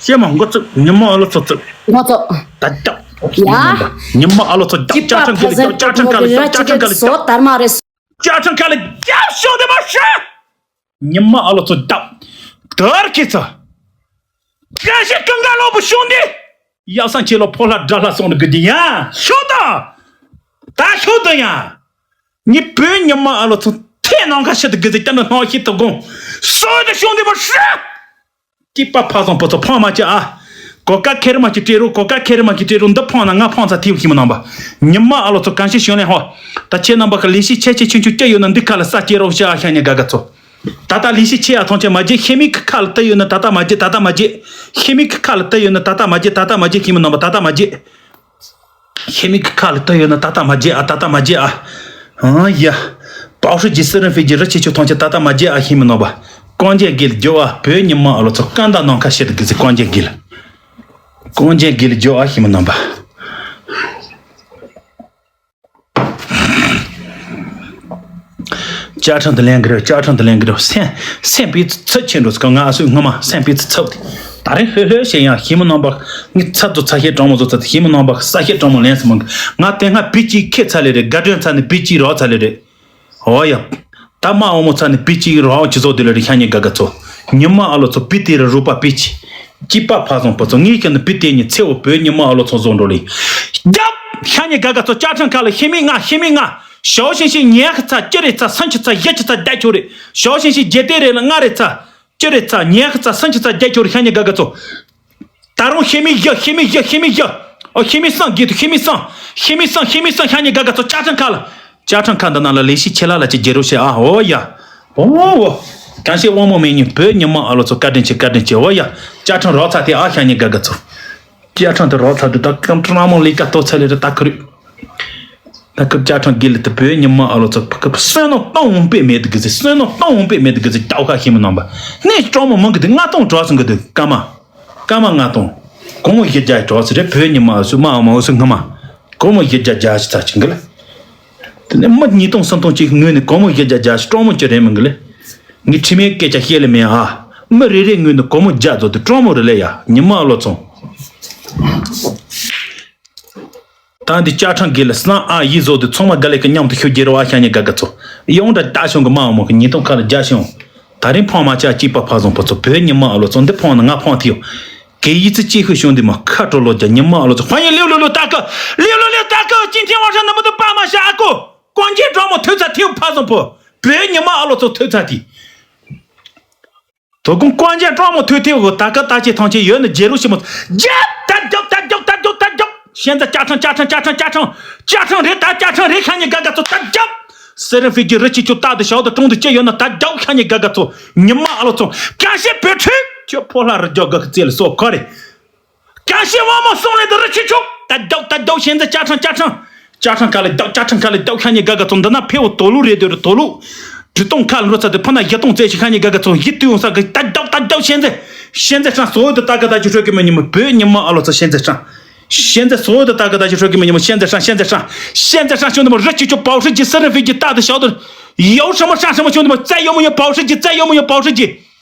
ཤེས་མ་ཤེས་མ་འགོ་ཚུགས། ཉི་མ་ཨ་ལོ་ཚོ་ཚུགས། ང་ཚོ། ད་ད། ཡ། ཉི་མ་ཨ་ལོ་ཚོ་ད་ཅི་པ་ཅ་ཆང་གི་ལ་ཕ་ཟན་ཅ་ཆང་ག་ལ་ཅ་ཆང་ག་ལ་ཅ་ཆང་ག་ལ་ཅ་ཆང་ག་ལ་ཅ་ཆང་ག་ལ་ཅ་ཤོག་དེ་མ་ཤེས། ཉི་མ་ཨ་ལོ་ཚོ་བདག་ཏར་ཁི་ཚ། བཀྲ་ཤིས་ཀུན་དགའ་ལོ་བུ་ཤོང་དེ། ཡག་སང་ཁྱེད་ལོ་ཕོ་ལྷ་དགྲ་ལྷ་སོང་ནི་གི་དེ་ཡ་ཤོག་ད། ད་ཤོག་ད་ཡ། ངའི་བུ་ཉི་མ་ཨ་ལོ་ཚོ་ཐེ་ནང་ཁ་ཤི་ད་གི་ཟིག་ད་ནི་སྣང་ཤེས་ཐུབ་གོང་སོ་དེ་ཤོང་དེ་མ་ཤི། སྐྱིད་པ་ཕ་བཟང་པོ་ཚོ་ཕང་མ་ཅི་ཨ། གོ་ཀ་ཁེར་མ་ཅི་སྤྲད་རོགས། གོ་ཀ་ཁེར་མ་ཅི་སྤྲད་རོགས། འདི་ཕང་ན་ང་ཕང་ཚ་ཐིའུ་ཁྱིམ་ནང་པ། ཉི་མ་ཨ་ལོ་ཚོ་གང་ཤེས་ཤོད་ལེན་ཧོ། ད་ཁྱེད་རྣམ་པ་གི་ལས་ཤིག་ཆེ་ཆེ་ཆུང་ཆུང་སྐྱ་ཡོད་ན་འདི་ཁ་ལ་ས་སྐྱེ་རོགས་ཤ་ཨ་ཤ་ཉེ་དགའ་དགའ་ཚོ། ད་ལྟ་ལས་ཤིག་ཆེ་ཡ་ཐོང་ཆེ་མ་བརྗེད། ཤེས་མིག་གི་ཁ་ལ་ལྟ་ཡོད་ན་ད་ལྟ་མ་བརྗེད། ད་ལྟ་མ་བརྗེད། ཤེས་མིག་གི་ཁ་ལ་ལྟ་ཡོད་ན་ད་ལྟ་མ་བརྗེད། ད་ལྟ་མ་བརྗེད་ཁྱིམ་ནང་པ། ད་ལྟ་མ་བརྗེད། ཤེས་མིག་གི་ཁ་ལ་ལྟ་ཡོད་ན་ད་ལྟ་མ་བརྗེད་ཨ། ད་ལྟ་མ་བརྗེད་ཨ། ཨང་ཡ། པའོ་ཧྲི་ཇི་སི་རིན་ཧྥི་ཇི་རི་ཆེ་ཆུ་ཐོང་ཆེ་ད་ལྟ་མ་བརྗེད་ཨ་ཤེས་མི་ནོར་བ། ཀོང་ཇེ་གིལ་འགྱོ་ཨ། བོད་ཉི་མ་ཨ་ལོ་ཚོ་ཀན་ད་ནང་ཁ་ཤེད་གི་ཟི་ཀོང་ཇེ་གིལ། ཀོང་ཇེ་གིལ་འགྱོ་ཨ་ཤེས་མི་ནོར་བ། ཅ་ཁྲང་དུ་ལེན་གི་རེད། ཅ་ཁྲང་དུ་ལེན་གི་རེད། སེམས་སེམས་པའི་ཚབ་ཆེན་འགྲོ་ཟི་ཀ་ང་ཨ་སུས་སྔོན་མ་སེམས་པའི་ཚབ་དེ། ད་རེས་ལྷོད་ལྷོད་བྱེད་ཡང་ཤེས་མི་ནོར་བ། ངའི་ཚབ་ཏུ་ཚ་ཤེད་གྲང་མོ་ཚོ་ཚ་དེ་ཤེས་མི་ནོར་བ་ས་ཤེད་གྲང་མོ་ལེན་སི་མང་གི། ང་དེ་སྔ་བི་ཅི་ཁེ་ཚ་ལེ་རེད། དགའ་སྒྲོན་ཚ་ནི་བི་ཅི་རོགས་ཚ་ལེ་རེད། ཨོ་ཡ། ད་མ་འོ་མོ་ཚ་ནི་བི་ཅི་རོགས་ཅི་ཚོ་དེ་ལ་རེད། ཤ་ཉེ་དགའ་དགའ་ཚོ། ཉི་མ་ཨ་ལོ་ཚོ་བི་དེ་ར་རུ་པ་བི་ཅི། སྐྱིད་པ་ཕ་བཟང་པོ་ཚོ་ངའི་ཁྱེད་ནི་བི་དེ་ཉི་ཚེ་བོ་བོད་ཉི་མ་ཨ་ལོ་ཚོ་བཟོ་འགྲོ་ལེ། རྒྱབ། ཤ་ཉེ་དགའ་དགའ་ཚོ་ཅ་ཁྲང་ཁ་ལ་ཤེས་མི་ང་ཤེས་མི་ང་། ཞའོ་ཤིང་ཤིང་ཉལ་ཁ་ཚ་ཅི་རེད་ཚ་སུམ་ཅུ་ཚ་བཞི་ཅུ་ཚ་བརྒྱད་ཅུ་རེད། ཞའོ་ཤིང་ཤིང་བརྒྱད་དེ་རེད་ལ་ལྔ་རེད་ཚ། ཅི་རེད་ཚ་ཉལ་ཁ་ཚ་སུམ་ཅུ་ཚ་བརྒྱད་ཅུ་རེད། ཤ་ཉེ་དགའ་དགའ་ཚོ། ད་རུང་ཤེས་མི་བཞི་ཤེས་མི་བཞི་ཤེས་མི་བཞི། ཨོ་ཤེས་མི་སང་གི་དུ་ཤེས་མི་སང་། ཤེས་མི་སང་ཤེས་མི་སང་ཤ་ཉེ་དགའ་དགའ་ཚོ་ཅ་ཁྲང་ཁ་ལ། ཅ་ཁྲང་ཁ་འདི་ནང་ལ་ལས་ཤིག་ཆེ་ལ་ལ་ཅི་རྒྱལ་རོ་ཤེ་ཨ་ཨོ་ཡ། ཨོ་ཨོ། གང་ཤེས་དབང་མོ་མེད་ཉིན་བོད་ཉི་མ་ཨ་ལོ་ཚོ་བཀའ་དྲིན་ཆེ་བཀའ་དྲིན་ཆེ་ཨོ་ཡ། ཅ་ཁྲང་རོགས་ཚ་དེ་ཨ་ཤ་ཉེ་དགའ་དགའ་ཚོ། ཅ་ཁྲང་དུ་རོགས་ཚ་དེ་ད་ཀམ་ཀྲ་མོ་ལི་ཀ་ཏོ་ཚ་ལེ་རེ་ད་ཁུ་རུ། ད་ཁུ་ཅ་ཁྲང་གི་ལི་ཏི་བོད་ཉི་མ་ཨ་ལོ་ཚོ་ཕ་ཁུ་བསོད་ནམས་གཏོང་འོང་པེ་མེད་དུ་གི་ཟི་བསོད་ནམས་གཏོང་འོང་པེ་མེད་དུ་གི་ཟི་ཏའོ་ཁ་ཤེས་མི་ནང་པ། ནས་ཀྲོ་མོ་མང་གི་དུ་ལྔ་སྟོང་གྲོགས་སུ་གི་དུ་ཀ་མ། ཀ་མ་ལྔ་སྟོང་། གོང་མོ་བཞི་བརྒྱ་གྲོགས་སུ་རེད། བོད་ཉི་མ་ཨ་སུ་མ་ཨ་མ་ཨོ་སུ་ངི་མ། གོང་མོ་བཞི་བརྒྱ་བརྒྱ་ཞིག་ཚ་ཆིང་གི་ལ། དེ་ནས་མི་ཉིས་སྟོང་སུམ་སྟོང་གཅིག་ངོས་ནས་གོང་མོ་བཞི་བརྒྱ་བརྒྱ་ཞིག་ཀྲོ་མོ་ཅི་རེད་མི་གི་ལེ། ངའི་ཁྲི་མའི་སྐད་ཆ་བཤད་ལེ་མེད་ཨ། མི་རེ་རེ་ངོས་ནས་གོང་མོ་བརྒྱ་བཟོ་དུ་ཀྲོ་མོ་རེ་ལེ་ཡ་ཉི་མ་ཨ་ལོ་ཚོང་། ད་འདི་ཅ་ཁྲང་གི་ལ་སང་ཨ་ཡི་བཟོ་དུ་ཚང་མ་དགའ་ལེ་གི་མཉམ་དུ་ཤོད་རྒྱུ་རེད་བ་ཤ་ཉེ་དགའ་དགའ་ཚོ། ཡོང་འདྲ་ད་ཤོང་གི་མ་འོ་མོ་གི་ཉིས་སྟོང་ཁ་ལ་རྒྱ་ཤོང་། ད་རིང་ཕང་མ་ཆ་གཅིག་པ་ཕ་བཟང་པོ་ཚོ་བོད་ཉི་མ་ཨ་ལོ་ཚོ་འདི་ཕང་ན་ང་ཕང་ཐིའོ། གེ་ཡི་ཚི་གཅིག་ཤོད་ཤོང་འདི་མ་ཁ་དྲོ་ལོ་རྒྱ་ཉི་མ་ཨ་ལོ་ཚོ་ཧ་ཡི་ལེའུ་ལེའུ་ལེའུ་ད་ཀ་ལེའུ་ལེའུ་ལེའུ་ད་ཀ་ཅིན་ཐེན་ཝང་ཧྲན་ནི་མི་དུ་པ་མ་ཤ་ཨ་ཀོ། ཀོང་ཅིན་ཀྲོང་མོ་ཐོས་ཚ་ཐིའོ་ཕ་བཟང་པོ། བོད་ཉི་མ་ཨ་ལོ་ཚོ་ཐོས་ཚ་ཐི། དོ་དགོང་ཀོང་ཅན་ཀྲོང་མོ་ཐོས་ཐེ་འོ་ད་ཀ་ད་ཅེ་ཐང་ཅེ་ཡོད་ནི་རྒྱལ་རུ་ཞི་མོ། རྒྱབ་ད་རྒྱབ་ད་རྒྱབ་ད་རྒྱབ་ད་རྒྱབ། ཤན་ཛ་ཅ་ཁྲང་ཅ་ཁྲང་ཅ་ཁྲང་ཅ་ཁྲང་ཅ་ཁྲང་རེད། ད་ཅ་ཁྲང་རེད་ཤ་ཉེ་དགའ་དགའ་ཚོ་ད་རྒྱབ། སི་རི་ཕི་གི་རི་ཆི་ཆུ་ད་དུ་ཞའོ་ད་ཀྲོང་དུ་ཅེ་ཡོད་ན་ད་རྒྱབ་ཤ་ཉེ་དགའ་དགའ་ཚོ་ཉི་མ་ཨ་ལོ་ཚོ་གང་ཤེས་བོད་ཁྲིད་ཁྱོད་ཕོ་ལྷ་རི་རྒྱོ་ག་གི་རྩེ་ལ་སོ་ཁོ་རེད། གང་ཤེས་དབང་མོ་སོང་ལེ་དུ་རི་ཆི་ཆུ་ད་རྒྱབ་ད་རྒྱབ་ཤན་ཛ་ཅ་ཁྲང་ཅ་ཁྲང་། ཅ་ཁྲང་ཁ་ལེ་རྒྱབ་ཅ་ཁྲང་ཁ་ལེ་རྒྱབ་ཤ་ཉེ་དགའ་དགའ་ཚོ་འདི་ན་ཕེ་བོ་དོ་ལུ་རེད་དོ་རེད་དོ་ལུ། འབྲི་སྟོང་ཁ་ལ་འགྲོ་ཚ་དེ་ཕ་ན་བཞི་སྟོང་བཙལ་ཞིག་ཤ་ཉེ་དགའ་དགའ་ཚོ་ཡིད་དུ་ཡོང་ས་གི་ད་རྒྱབ་ད་རྒྱབ་ཤན་ཛ། ཤན་ཛ་ཧྲང་སོ་འོད་དུ་ད་ག་ད་ཅི་ཧྲོ་གི་མི་ཉི་མ་བོད་ཉི་མ་ཨ་ལོ་ཚོ་ཤན་ཛ་ཧྲང་། ཤན་ཛ་སོ་འོད་དུ་ད་ག་ད་ཅི་ཧྲོ་གི་མི་ཉི་མ་ཤན་ཛ་ཧྲང་ཤན་ཛ་ཧྲང་། ཤན་ཛ་ཧྲང་ཤོ་འདི་མོ་རི་ཆི་ཆུ་པའོ་ཧྲི་ཇི་སི་རི་ཕི་ཇི་ད་དུ་ཞའོ་དུ། ཡའོ་ཧྲ་མོ་ཧྲང་ཧྲ་མོ་ཤོ་འདི་མོ་བཙལ་ཡོ་མོ་ཡོ་པའོ་ཧྲི་ཇི་བཙལ་ཡོ་མོ་ཡོ་པའོ་ཧྲི་ཇི།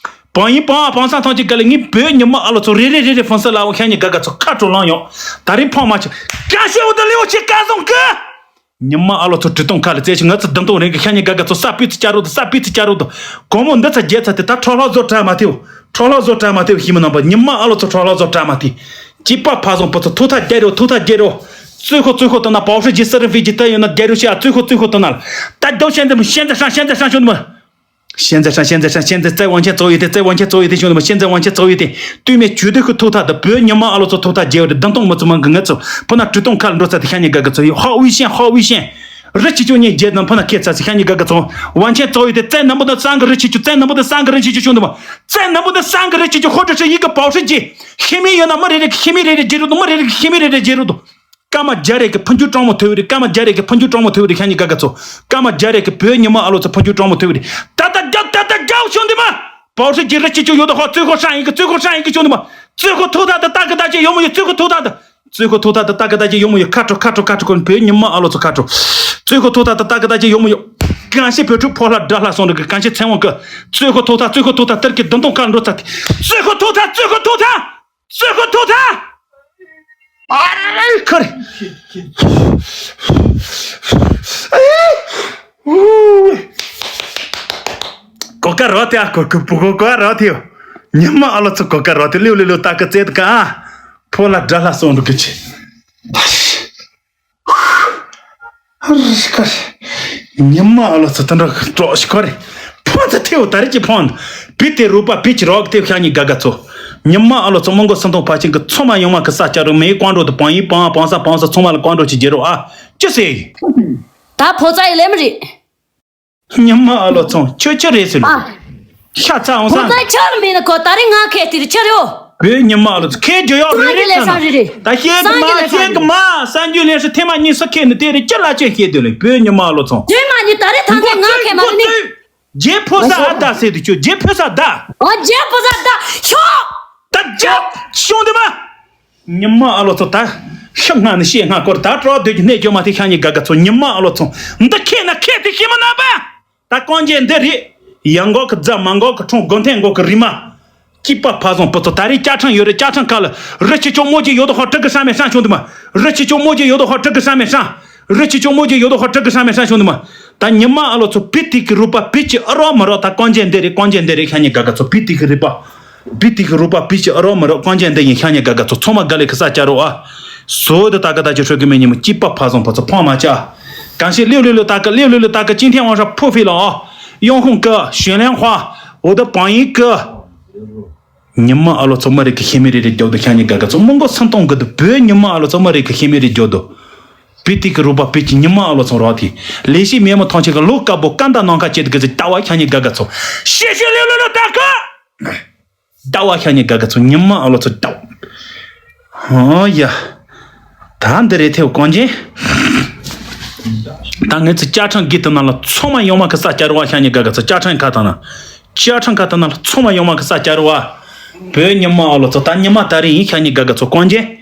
བང་ཡིན་བང་བང་སང་ཐང་ཅིག་ག་ལེ་ངའི་བོད་ཉི་མ་ཨ་ལོ་ཚོ་རེ་རེ་རེ་རེ་ཧྥོན་སི་ལ་འོ་ཤ་ཉེ་དགའ་དགའ་ཚོ་ཁ་དྲོ་ལང་ཡོང་། ད་རིང་ཕང་མ་ཆེ་ཀ་ཤེ་འོ་ད་ལེ་འོ་ཆེ་ཀ་སོང་ཀི། ཉི་མ་ཨ་ལོ་ཚོ་འབྲི་སྟོང་ཁ་ལ་བཙལ་ཞིག་ང་ཚོ་བདུན་སྟོང་རིང་གི་ཤ་ཉེ་དགའ་དགའ་ཚོ་ས་སྤུས་ཚོ་བཅའ་རོགས་དུ་ས་སྤུས་ཚོ་བཅའ་རོགས་དུ། གོང་མོ་འདི་ཚ་རྒྱལ་ཚ་དེ་ད་ཁྲོ་ལྷག་བཟོ་དྲ་མ་ཐེའོ། ཁྲོ་ལྷག་བཟོ་དྲ་མ་ཐེའོ་ཤི་མི་ནང་པ་ཉི་མ་ཨ་ལོ་ཚོ་ཁྲོ་ལྷག་བཟོ་དྲ་མ་ཐེ། སྐྱིད་པ་ཕ་བཟང་པོ་ཚོ་ཐུག་ཐག་རྒྱལ་རོ་ཐུག་ཐག་རྒྱལ་རོ། ཙུའི་ཁོ་ཙུའི་ཁོ་ཏུ་ན་པའོ་ཧྲི་ཇི་སི་རི་ཕི་ཇི་ད་ཡོད་ན་རྒྱལ་རོ་ཤི་ཨ་ཙུའི་ཁོ་ཙུའི་ཁོ་ཏུ་ན་ལ། ད་རྒྱལ་ཤན་ཛ་ཤན་ཛ་ཧྲང་ཤན་ཛ་ཧྲང་ཤོ་ནི་མ། ཤན་ཛ་ཧྲང་ཤན་ཛ་ཧྲང་ཤན་ཛ་ཙེ་ཝང་ཆེན་ཙོ་ཡོད་དེ་ཙེ་ཝང་ཆེན་ཙོ་ཡོད་དེ་ཤོ་ནི་མ་ཤན་ཛ་ཝང་ཆེན་ཙོ་ཡོད་དེ། དུས་མེད་ཇུ་དེ་ཁོ་ཐུག་ཐག་ད་བོད་ཉི་མ་ཨ་ལོ་ཚོ་ཐུག་ཐག་རྒྱལ་བ་དེ་བདུན་སྟོང་མི་ཚོ་མང་གི་ང་ཚོ་ཕུ་ན་འབྲི་སྟོང་ཁ་ལ་འགྲོ་ཚ་དེ་ཤ་ཉེ་དགའ་དགའ་ཚོ་ཡོད་ཧོ་ཝི་ཤན་ཧོ་ཝི་ཤན། རི་ཆི་ཆུ་ཉེ་རྒྱལ་དང་ཕུ་ན་ཁྱེད་ཚ་ཚི་ཤ་ཉེ་དགའ་དགའ་ཚོ། ཝང་ཆེན་ཙོ་ཡོད་དེ་ཙེ་ནམ་པོ་དང་སང་གི་རི་ཆི་ཆུ་ཙེ་ནམ་པོ་དང་སང་གི་རི་ཆི་ཆུ་ཤོ་ནི་མ། ཙེ་ནམ་པོ་དང་སང་གི་རི་ཆི་ཆུ་ཧོ་ཏྲི་ཧྲི་ཡི་གི་པའོ་ཧྲི་ཇི། ཤི་མི་ཡོད་ན་མི་རེ་རེ་གི་ཤི་མི་རེ་རེ་རྒྱལ་རུ་དང་མི་རེ་རེ་གི་ཤི་མི་རེ་རེ་རྒྱལ་རུ་དང་། སྐར་མ་བརྒྱ་རེ་གི་ཕུན་ཆུ་གྲང་མོ་ཐོས་རེ་སྐར་མ་བརྒྱ་རེ་གི་ཕུན་ཆུ་གྲང་མོ་ཐོས་རེ་ཤ་ཉེ་དགའ་དགའ་ཚོ། སྐར་མ་བརྒྱ་རེ་གི་བོད་ཉི་མ་ཨ་ལོ་ཚོ་ཕུན་ཆུ་གྲང་མོ་ཐོས་རེ། ད་ད་རྒྱབ་ད་ད་རྒྱབ་ཤོ་འདི་མ། 保时捷རི་ཆེ་ཆུང་ཡོད་དོ་ཧོ།最后上一个，最后上一个兄弟们，最后投他的大哥大姐有没有？最后投他的，最后投他的大哥大姐有没有？卡住卡住卡住，可能别人妈阿罗子卡住。最后投他的大哥大姐有没有？感谢别处破了dralah送这个，感谢陈王哥。最后投他，最后投他，得给等等看着他。最后投他，最后投他，最后投他。哎，快点！哎，呜。 གོ་སྐབས་རག་སྟེ་ཨ། གོ་གོ་གོ་གོ་སྐབས་རག་སྟེ་ཡོ། ཉི་མ་ཨ་ལོ་ཚོ་གོ་སྐབས་རག་སྟེ། ལེའུ་ལེའུ་ལེའུ་ད་གི་རྩེ་ད་ག་ཨ། ཕོ་ལ་དགྲ་ལྷ་སོང་འགྲོ་གི་ཆེ། ཉི་མ་ཨ་ལོ་ཚོ་དེ་འདྲ་གྲོགས་ཤིག་གོ་རེ། ཕོ་ཚ་ཐེའུ་ད་རེ་ཅི་ཕོན། བི་དེ་རུ་པ་བི་ཅི་རོག་ཐེའུ་ཤ་ཉི་ག་ག་ཚོ། ཉི་མ་ཨ་ལོ་ཚོ་མོང་གོ་སུན་ཐོང་ཕ་ཆེན་གི་ཚོ་མ་ཡོང་མ་གི་ས་ཆ་རུ་མེ་ཀོང་འགྲོ་དུ་བང་ཡིན་བང་བང་ས་བང་ས་ཚོ་མ་ལ་ཀོང་འགྲོ་ཅི་རྒྱལ་རོ་ཨ། ཅི་ཟེར། ད་ཕོ་ཚ་ཡི་ལེ་མི་རེད། ཉི་མ་ཨ་ལོ་ཚང་ཁྱོད་ཁྱོད་རེད་ཟེར་ལོ། ཨ། ཤ་ཚ་འོང་ས། ཁོ་ཚ་ཁྱོད་མིན་ན་ཁོ་ད་རེས་ང་ཁེ་དེ་རེད་ཁྱོད་རེད། བོད་ཉི་མ་ཨ་ལོ་ཚང་ཁེ་རྒྱུ་ཡོག་རེད་རེད་ཚང་། ད་ཤེས་གི་མ་ཤེས་གི་མ་སངས་རྒྱས་ལན་སྲིད་ཐེངས་མ་གཉིས་སུ་ཁེ་ནི་དེ་རེད་ཅི་ལ་ཅི་ཤེས་དེ་ལས་བོད་ཉི་མ་ཨ་ལོ་ཚང་། ཉི་མ་ཉི་ད་རེས་ཐང་གི་ང་ཁེ་མ་རེད་ནི། རྗེ་ཕོ་ས་ཨ་ད་ཟེར་དུ་ཁྱོད་རྗེ་ཕོ་ས་ད། ཨ་རྗེ་ཕོ་ས་ད་ཤོག་ད་རྒྱབ་ཤོང་དེ་མ། ཉི་མ་ཨ་ལོ་ཚོ་ད། ཤི་སྔ་ནི་ཤེས་སྔ་སྐོར་ད་གྲོགས་སྡོད་ཀྱི་གནས་སྐྱོ་མ་དེ་ཤ་ཉི་ག་ག་ཚོ་ཉི་མ་ཨ་ལོ་ཚོ། འདི་ཁེ་ན་ཁེ་དེ་ཤེས་མ་ན་པ། ད་གོང་ཇེ་འདི་རེད། ཡང་འགོག་གི་རྫ་མ་འགོག་གི་འཁྲུངས་དགོན་ཐེན་འགོག་གི་རི་མ། སྐྱིད་པ་ཕ་བཟང་པོ་ཚོ་ད་རེས་བཅའ་ཁྲིམས་ཡོད་རེད་བཅའ་ཁྲིམས་ཁ་ལ། རི་ཆེ་ཆུང་མོ་ཇེ་ཡོད་དོ་ཧོ་དྲུ་གི་ཧྲ་མེ་ཧྲ་བྱུང་དུ་མ། རི་ཆེ་ཆུང་མོ་ཇེ་ཡོད་དོ་ཧོ་དྲུ་གི་ཧྲ་མེ་ཧྲ། རི་ཆེ་ཆུང་མོ་ཇེ་ཡོད་དོ་ཧོ་དྲུ་གི་ཧྲ་མེ་ཧྲ་བྱུང་དུ་མ། ད་ཉི་མ་ཨ་ལོ་ཚོ་བི་ཏི་གི་རུ་པ་བི་ཅི་ཨ་རོ་མ་རོ་ད་གོང་ཇེ་འདི་རེད་གོང་ཇེ་འདི་རེད་ཤ་ཉི་ག་ག་ཚོ་བི་ཏི་གི་རུ་པ། བི་ཏི་གི་རུ་པ་བི་ཅི་ཨ་རོ་མ་རོ་གོང་ཇེ་འདི་ཡིན་ཤ་ཉི་ག་ག་ཚོ་ཚོ་མ་ག་ལེ་གི་ས་ཆ་རོ་ཨ། སོ་དི་ད་ག་ད་ཅི་ཧྲོ་གི་མེ་ཉི་མ་སྐྱིད་པ་ཕ་བཟང་པོ་ཚོ་ཕོང་མ་ཆ། གང་ཤེས་ལེའུ་ལེའུ་ལེའུ་ད་ག་ལེའུ་ལེའུ་ལེའུ་ད་ག་ཅིན་ཐེན་ཝང་ཧྲ་ཕོ་ཧྥི་ལ་ཨ། ཡོང་ཧུང་ཀི་ཞུན་ལེན་ཧྭ། འོ་ད་བང་ཡིག་ཀི། ཉི་མ་ཨ་ལོ་ཚོ་མ་རེད་ཀི་ཤེས་མི་རེ་རེ་རྒྱོབ་དོ་ཤ་ཉི་ག་ག་ཚོ་མོང་གོ་སུན་ཐོང་གི་དུ་བོད་ཉི་མ་ཨ་ལོ་ཚོ་མ་རེད་ཀི་ཤེས་མི་རེ་རྒྱོབ་དོ། བི་ཏི་གི་རུ་པ་བི་ཅི་ཉི་མ་ཨ་ལོ་ཚོ་རོ་ཐི། ལས་ཤི་མེ་མོ་ཐོང་ཆེ་གི་ལོ་ཀ་བོ་ཀ་འདའ་ནང་ཁ་ཅེ་དི་གི་ཟི་ད་བ་ཤ་ཉི་ག་ག་ཚོ། ཤེས་ཤེས་ལེའུ་ལེའུ་ལེའུ་ད་ག་ད་བ་ཤ་ཉི་ག་ག་ཚོ་ཉི་མ་ཨ་ལོ་ཚོ་ད། ཧོ་ཡ། ད་འདི་རེད་ཐེའུ་གོང་ཇེ། ད་ངེད་ཚོ་བཅའ་ཁྲིམས་གི་དུ་ན་ལ་ཚོ་མ་ཡོང་མ་གི་ས་ཆ་རུ་བ་ཤ་ཉི་ག་ག་ཚོ་བཅའ་ཁྲིམས་ཁ་ཐང་ན། བཅའ་ཁྲིམས་ཁ་ཐང་ན་ལ་ཚོ་མ་ཡོང་མ་གི་ས་ཆ་རུ་བ། བོད་ཉི་མ་ཨ་ལོ་ཚོ་ད་ཉི་མ་ད་རེད་ཡིན་ཤ་ཉི་ག་ག་ཚོ་གོང་ཇེ།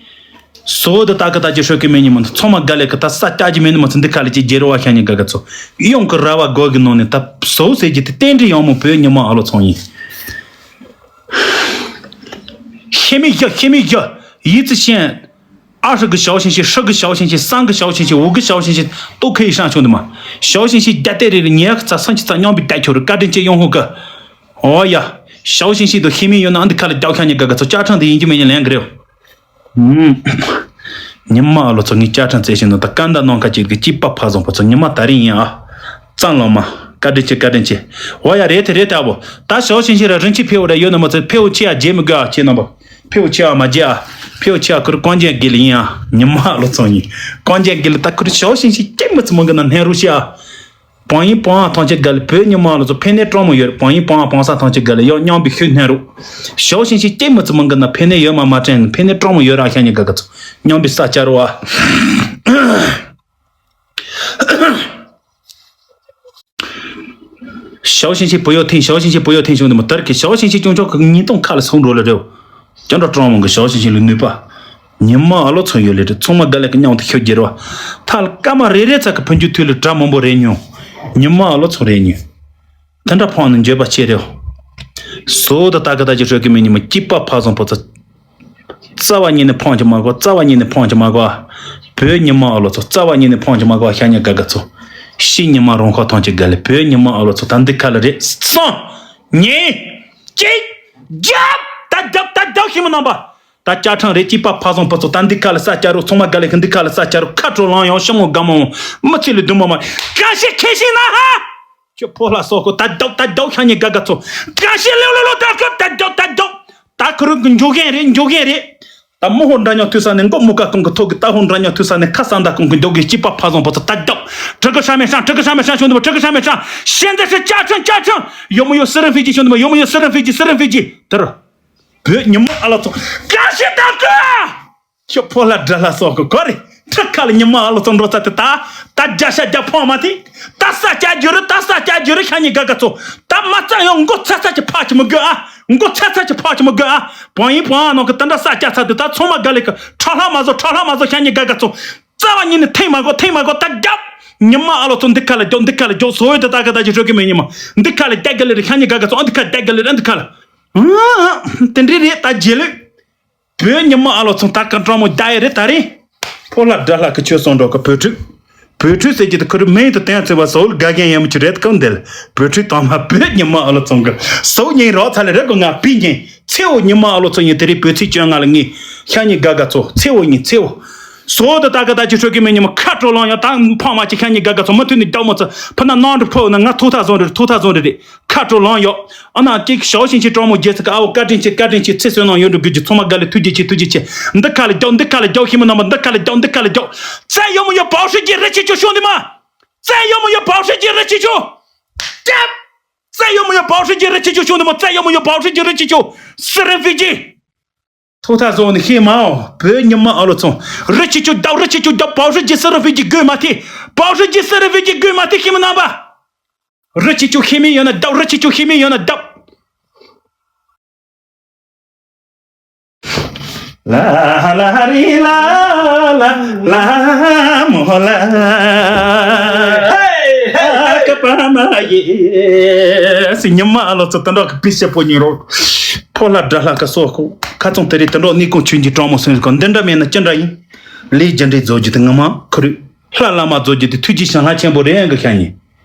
སོ་དི་ད་གི་ད་ཅི་ཧྲོ་གི་མེ་ཉི་མ་ཚོ་མ་ག་ལེ་གི་ད་ས་ཆ་ཅི་མེ་ནི་མ་ཚོ་འདི་ཁ་ལེ་ཅི་ཇེ་རུ་བ་ཤ་ཉི་ག་ག་ཚོ། ཡོང་གི་ར་བ་གོ་གི་ནོ་ནི་ད་སོ་ཟེར་གི་དེ་རྟེན་འབྲེལ་ཡོང་མོ་བོད་ཉི་མ་ཨ་ལོ་ཚོ་ཡིན། ཤེས་མི་ཡ་ཤེས་མི་ཡ། ཡིད་ཚི་ཤེན། ཨ་ཧྲི་གི་ཞའོ་ཤེན་ཤེ་ཧྲི་གི་ཞའོ་ཤེན་ཤེ་སང་གི་ཞའོ་ཤེན་ཤེ་འུ་གི་ཞའོ་ཤེན་ཤེ་ཏོ་ཁེ་ཡི་ཧྲང་ཆུང་དུ་མ། ཞའོ་ཤེན་ཤེ་རྒྱ་ཏེ་རེ་རེ་ཉེ་ཡག་ཚ་སང་ཆི་ཚ་སྙོམ་པའི་རྒྱ་ཁྱོ་རི་བཀའ་དྲིན་ཆེ་ཡོང་ཧུ་གི། ཨོ་ཡ། ཞའོ་ཤེན་ཤེ་དུ་ཤེས་མི་ཡོད་ན་ཨ་འདི་ཁ་ལ་རྒྱག་ཁ་ཉེ་ག་ག་ཚོ་བཅའ་ཁྲིམས་དེ་ཡིན་གྱི་མེད་ཉེ་ལན་གི་རེ། ཉི་མ་ཨ་ལོ་ཚོ་ངའི་བཅའ་ཁྲིམས་བཙལ་བཞིན་ནོ་ད་ཀ་འདའ་ནང་ཁ་ཅིག་གི་སྐྱིད་པ་ཕ་བཟང་པོ་ཚོ་ཉི་མ་ད་རིང་ཡིན་ཨ། ཙང་ལོ་མ། བཀའ་དྲིན་ཆེ་བཀའ་དྲིན་ཆེ། འོ་ཡ་རེད་དེ་རེད་ད་བོ། ད་ཞའོ་ཤིན་ཤིན་ར་རིན་ཆེ་ཕེ་བོ་ར་ཡོད་ན་མ་ཚོད་ཕེ་བོ་ཆེ་ཡ་རྗེ་མི་དགོས་ཨ་ཁྱེད་རྣམ་པ། ཕེ་བོ་ཆེ་ཨ་མ་རྗེ་ཨ། ཕེ་བོ་ཆེ་ཨ་ཁུར་ཀོང་ཇན་དགེ་ལི་ཡིན་ཨ། ཉི་མ་ཨ་ལོ་ཚོ་ཡིན། ཀོང་ཇན་དགེ་ལི་ད་ཁུར་ཞའོ་ཤིན་ཤིན་ཅིག་མི་ཚོ་མང་གི་ན་ནན་རུ་ཤི་ཨ། བང་ཡིན་བང་ཨ་ཐང་ཆེ་དགའ་ལི་བོད་ཉི་མ་ལོ་ཚོ་ཕན་ནེ་ཀྲོང་མོ་ཡོད་རེད། བང་ཡིན་བང་ཨ་བང་ས་ཐང་ཆེ་དགའ་ལི་ཡོད་མཉམ་པའི་ཤུལ་ནན་རུ། ཞའོ་ཤིན་ཤིན་ཅིག་མི་ཚོ་མང་གི་ན་ཕན་ནེ་ཡོད་མ་མ་དྲན་ཕན་ནེ་ཀྲོང་མོ་ཡོད་ར་ཤ་ཉེ་དགའ་ག་ཚོ་མཉམ་པའི་ས་ཆ་རུ་ཨ། ཞའོ་ཤིན་ཤིན་བུ་ཡོད་ཐེངས་ཞའོ་ཤིན་ཤིན་བུ་ཡོད་ཐེངས་བྱུང་དེ་མ་དར་གི་ཞའོ་ཤིན་ཤིན་ཅུང་ཅོག་གི་ཉིས་སྟོང་ཁ་ལ་སོང་འགྲོ་ལ་རེད། ཅང་འདྲ་ཀྲོང་མོ་གི་ཞའོ་ཤིན་ཤིན་ལ་ནུས་པ། ཉི་མ་ཨ་ལོ་ཚོ་ཡོད་ལེ་རེད། ཚང་མ་དགའ་ལེ་གི་མཉམ་དུ་ཤོད་རྒྱུ་རེད་བ། ཐ་ལ་སྐར་མ་རེ་རེ་ཚ་གི་ཕུན་ཆུ་ཐུལ་ལ་གྲ་མང་པོ་རེད་མྱོང་། ཉི་མ་ཨ་ལོ་ཚོ་རེད་མྱོང་། དེ་འདྲ་ཕོང་ནི་འགྱོད་པ་ཆེ་རེད་བ། སོ་ད་ད་ག་ད་ཅི་ཧྲོད་གི་མི་ཉི་མ་སྐྱིད་པ་ཕ་བཟང་པོ་ཚོ། རྩ་བ་ཉིད་ནས་ཕོངས་ཀྱི་མ་གོ་རྩ་བ་ཉིད་ནས་ཕོངས་ཀྱི་མ་གོ་བོད་ཉི་མ་ཨ་ལོ་ཚོ་རྩ་བ་ཉིད་ནས་ཕོངས་ཀྱི་མ་གོ་ཤ་ཉེ་དགའ་དགའ་ཚོ། ཤི་ཉི་མ་རོང་ཁ་ཐོང་ཀྱི་དགའ་ལེ་བོད་ཉི་མ་ཨ་ལོ་ཚོ་ད་འདི་ཁ་ལ་རེད་སོང་། ཉེ། ཅིག་རྒྱབ་ད་རྒྱབ་ད་རྒྱབ་ཤི་མི་རྣམ་པ། ད་བཅའ་ཁྲིམས་རེད་སྐྱིད་པ་ཕ་བཟང་པོ་ཚོ་ད་འདི་ཁ་ལ་ས་ཆ་རུ་ཚང་མ་དགའ་ལེ་ཁ་འདི་ཁ་ལ་ས་ཆ་རུ་ཁ་དྲོ་ལང་ཡང་ཤི་མོ་དགའ་མོ། མི་ཚེ་ལ་སྡུག་མ་མ། གང་ཤི་ཁེ་ཤི་ན་ཧ། ཁྱོད་ཕོ་ལྷ་སོག་གོ་ད་རྒྱབ་ད་རྒྱབ་ཤ་ཉེ་དགའ་དགའ་ཚོ། གང་ཤི་ལེའུ་ལེའུ་ལེའུ་ད་རྒྱབ་ད་རྒྱབ་ད་རྒྱབ། ད་ཁུ་རུ་གི་འཇོ་རྒན་རེད་འཇོ་རྒན་རེད། ད་མོ་ཧོ་འདྲ་ཉོ་ཐུ་ས་ནས་མགོ་མུ་ཀ་གོང་གི་ཐོག་གི་ད་ཧོ་འདྲ་ཉོ་ཐུ་ས་ནས་ཁ་ས་འདའ་གོང་གི་འཇོ་གི་སྐྱིད་པ་ཕ་བཟང་པོ་ཚོ་ད་རྒྱབ། དྲི་གི་ཤ་མེ་ཤང་དྲི་གི་ཤ་མེ་ཤང་ཤོང་དུ་མ་དྲི་གི་ཤ་མེ་ཤང་ཤེས་འདི་ཤི་ཅ་ཆང་ཅ་ཆང་། ཡོ་མོ་ཡོ་སི་རི་ཕི་ཅི་ཤོང་དུ་མ་ཡོ་མོ་ཡོ་སི་རི་ཕི་ཅི་སི་རི་ཕི་ཅི་དེར། བོད་ཉི་མ་ཨ་ལ་ཚོ་གང་ཤི་ད་གི། ཁྱོད་ཕོ་ལྷ་དགྲ་ལྷ་སོག་གི་གོ་རེད། ཁྲི་ཁ་ལ་ཉི་མ་ཨ་ལོ་ཚོ་འགྲོ་ཚར་དེ་ད། ད་རྒྱ་ཤ་རྒྱ་ཕོག་མ་ཐིག་ད་ས་སྐྱ་རྒྱུ་རུ་ད་ས་སྐྱ་རྒྱུ་རུ་ཤ་ཉི་དགའ་དགའ་ཚོ། ད་མ་རྩ་ཡང་མགོ་ཚ་ཚ་གྱི་ཕག་གི་མི་དགོས་ཨ། མགོ་ཚ་ཚ་གྱི་ཕག་གི་མི་དགོས་ཨ། བང་ཡིན་བང་ཨ་ནང་གི་ད་འདྲ་ས་སྐྱ་ཚ་དེ་ད་ཚང་མ་དགའ་ལེ་གི་ཁྲ་ལྷ་མ་བཟོ་ཁྲ་ལྷ་མ་བཟོ་ཤ་ཉི་དགའ་དགའ་ཚོ། རྩ་བ་ཉིད་ནས་ཐེངས་མ་གོ་ཐེངས་མ་གོ་ད་རྒྱབ། ཉི་མ་ཨ་ལོ་ཚོ་འདི་ཁ་ལ་རྒྱོབ་འདི་ཁ་ལ་རྒྱོབ་སོ་ཡོད་དེ་ད་ག་ད་ཅི་ཤོད་གི་མེད་ཉི་མ། འདི་ཁ་ལ་རྒྱབ་དགའ་ལེ་རེད་ཤ་ཉི་དགའ་དགའ་ཚོ་ཨ་འདི་ཁ་རྒྱབ་དགའ་ལེ་རེད་འདི་ཁ་ལ། ཨང་། དེ་འདྲ་རེད་ད་རྗེས་ལོས། བོད་ཉི་མ་ཨ་ལོ་ཚོ་ད་ག་སྤྲང་མོ་རྒྱག་ཡས་རེད་ད་རེད། ཕོ་ལྷ་དགྲ་ལྷ་གི་ཆོས་གསུང་འགྲོ་གི་བོད་ཕྲུག་བོད་ཕྲུག་ཟེར་གྱི་དེ་ཁོ་རུ་མིང་དུ་བསྟན་ཚེ་བ་སོལ་དགའ་མཁན་ཡང་མི་ཆུ་རེད་ཀམ་འདེལ། བོད་ཕྲུག་དང་མ་བོད་ཉི་མ་ཨ་ལོ་ཚོང་གི་སོ་ཉིན་རོགས་ཚ་ལེ་རེད་གོ་ང་པི་ཉིན་ཚེ་བོ་ཉི་མ་ཨ་ལོ་ཚོ་ཡིན་དེ་རིང་བོད་ཚེས་བཅོ་ལྔ་ལ་ངས་ཤ་ཉི་དགའ་དགའ་ཚོ་ཚེ་བོ་ཉིན་ཚེ་བོ། སོ་དུ་ད་ག་ད་ཅི་ཧྲོ་གི་མི་ཉི་མ་ཁ་དྲོ་ལང་ཡང་ད་ཕང་མ་ཅི་ཤ་ཉི་དགའ་དགའ་ཚོ་མ་མཐུན་ནི་རྒྱག་མོ་ཚོ་ཕ་ན་ནང་དུ་ཕོ་ན་ང་ཐུག་ཐག་བཟོ་རེད་ཐུག་ཐག་བཟོ་རེད། ཁ་དྲོ་ལང་ཡོད། ཨ་ན་ཅིག་ཞའོ་ཞིང་ཆེ་གྲོགས་མོ་རྒྱལ་ཚིག་ཨ་བོ་བཀའ་དྲིན་ཆེ་བཀའ་དྲིན་ཆེ་ཚེ་བསོད་ནམས་ཡོད་འགྲོ་དགོས་ཀྱི་ཚོད་མ་དགའ་ལེ་ཐུགས་རྗེ་ཆེ་ཐུགས་རྗེ་ཆེ། འདི་ཁ་ལ་རྒྱོབ་འདི་ཁ་ལ་རྒྱོབ་ཤི་མི་རྣམ་པ་འདི་ཁ་ལ་རྒྱོབ་འདི་ཁ་ལ་རྒྱོབ། རྩ་ཡོད་མོ་ཡོད་པའོ་ཧྲི་ཀྱི་རི་ཆི་ཆུ་ཤོང་འདི་མ། རྩ་ཡོད་མོ་ཡོད་པའོ་ཧྲི་ཀྱི་རི་ཆི་ཆུ། རྒྱབ། རྩ་ཡོད་མོ་ཡོད་པའོ་ཧྲི་ཀྱི་རི་ཆི་ཆུ་ཤོང་འདི་མ་རྩ་ཡོད་མོ་ཡོད་པའོ་ཧྲི་ཀྱི་རི་ཆི་ཆུ། སི་རི་ཕི་ཇི། ཐུགས་ཐག་བཟོ་ནི་ཤེས་མའོ་བོད་ཉི་མ་ཨ་ལོ་ཚོང་། རི་ཆི་ཆུ་རྒྱབ་རི་ཆི་ཆུ་རྒྱབ་པའོ་ཧྲི་ཀྱི་སི་རི་ཕི་ཇི་དགོས་མ་ཐེ། པའོ་ཧྲི་ཀྱི་སི་རི་ཕི་ཇི་དགོས་མ་ཐེ་ཤི་མི་རྣམ་པ། རི་ཆི་ཆུ་ཤི་མི་ཡོད་ན་རྒྱབ་རི་ཆི་ཆུ་ཤི་མི་ཡོད་ན་རྒྱབ། ལ་ལ་རི་ལ་ལ་ལ་མོ་ལ། ཧེ་ཧེ་ཧེ། ཀ་པ་མ་ཡེ། སི་ཉི་མ་ཨ་ལོ་ཚོ་དོན་དག་གི་པི་ཤ་པོ་ཉིན་རོགས། ཕོ་ལྷ་དགྲ་ལྷ་ཀ་སོགས་ཁོ་ཁ་ཚོང་དེ་རིང་དོན་དག་ནི་ཀུན་ཆུན་གྱི་གྲོགས་མོ་སོན་གོ་འདི་འདྲ་མེད་ན་ཅི་འདྲ་ཡིན། ལས་རྒྱུ་འབྲས་རྫོགས་རྒྱུ་དེ་ངོ་མ་ཁུ་རུ། ལྷ་བླ་མ་རྫོགས་རྒྱུ་དེ་ཐུགས་རྗེ་ཞིང་ལྷ་ཆེན་པོ་རེད་ཨང་གི་ཤ་ཉི།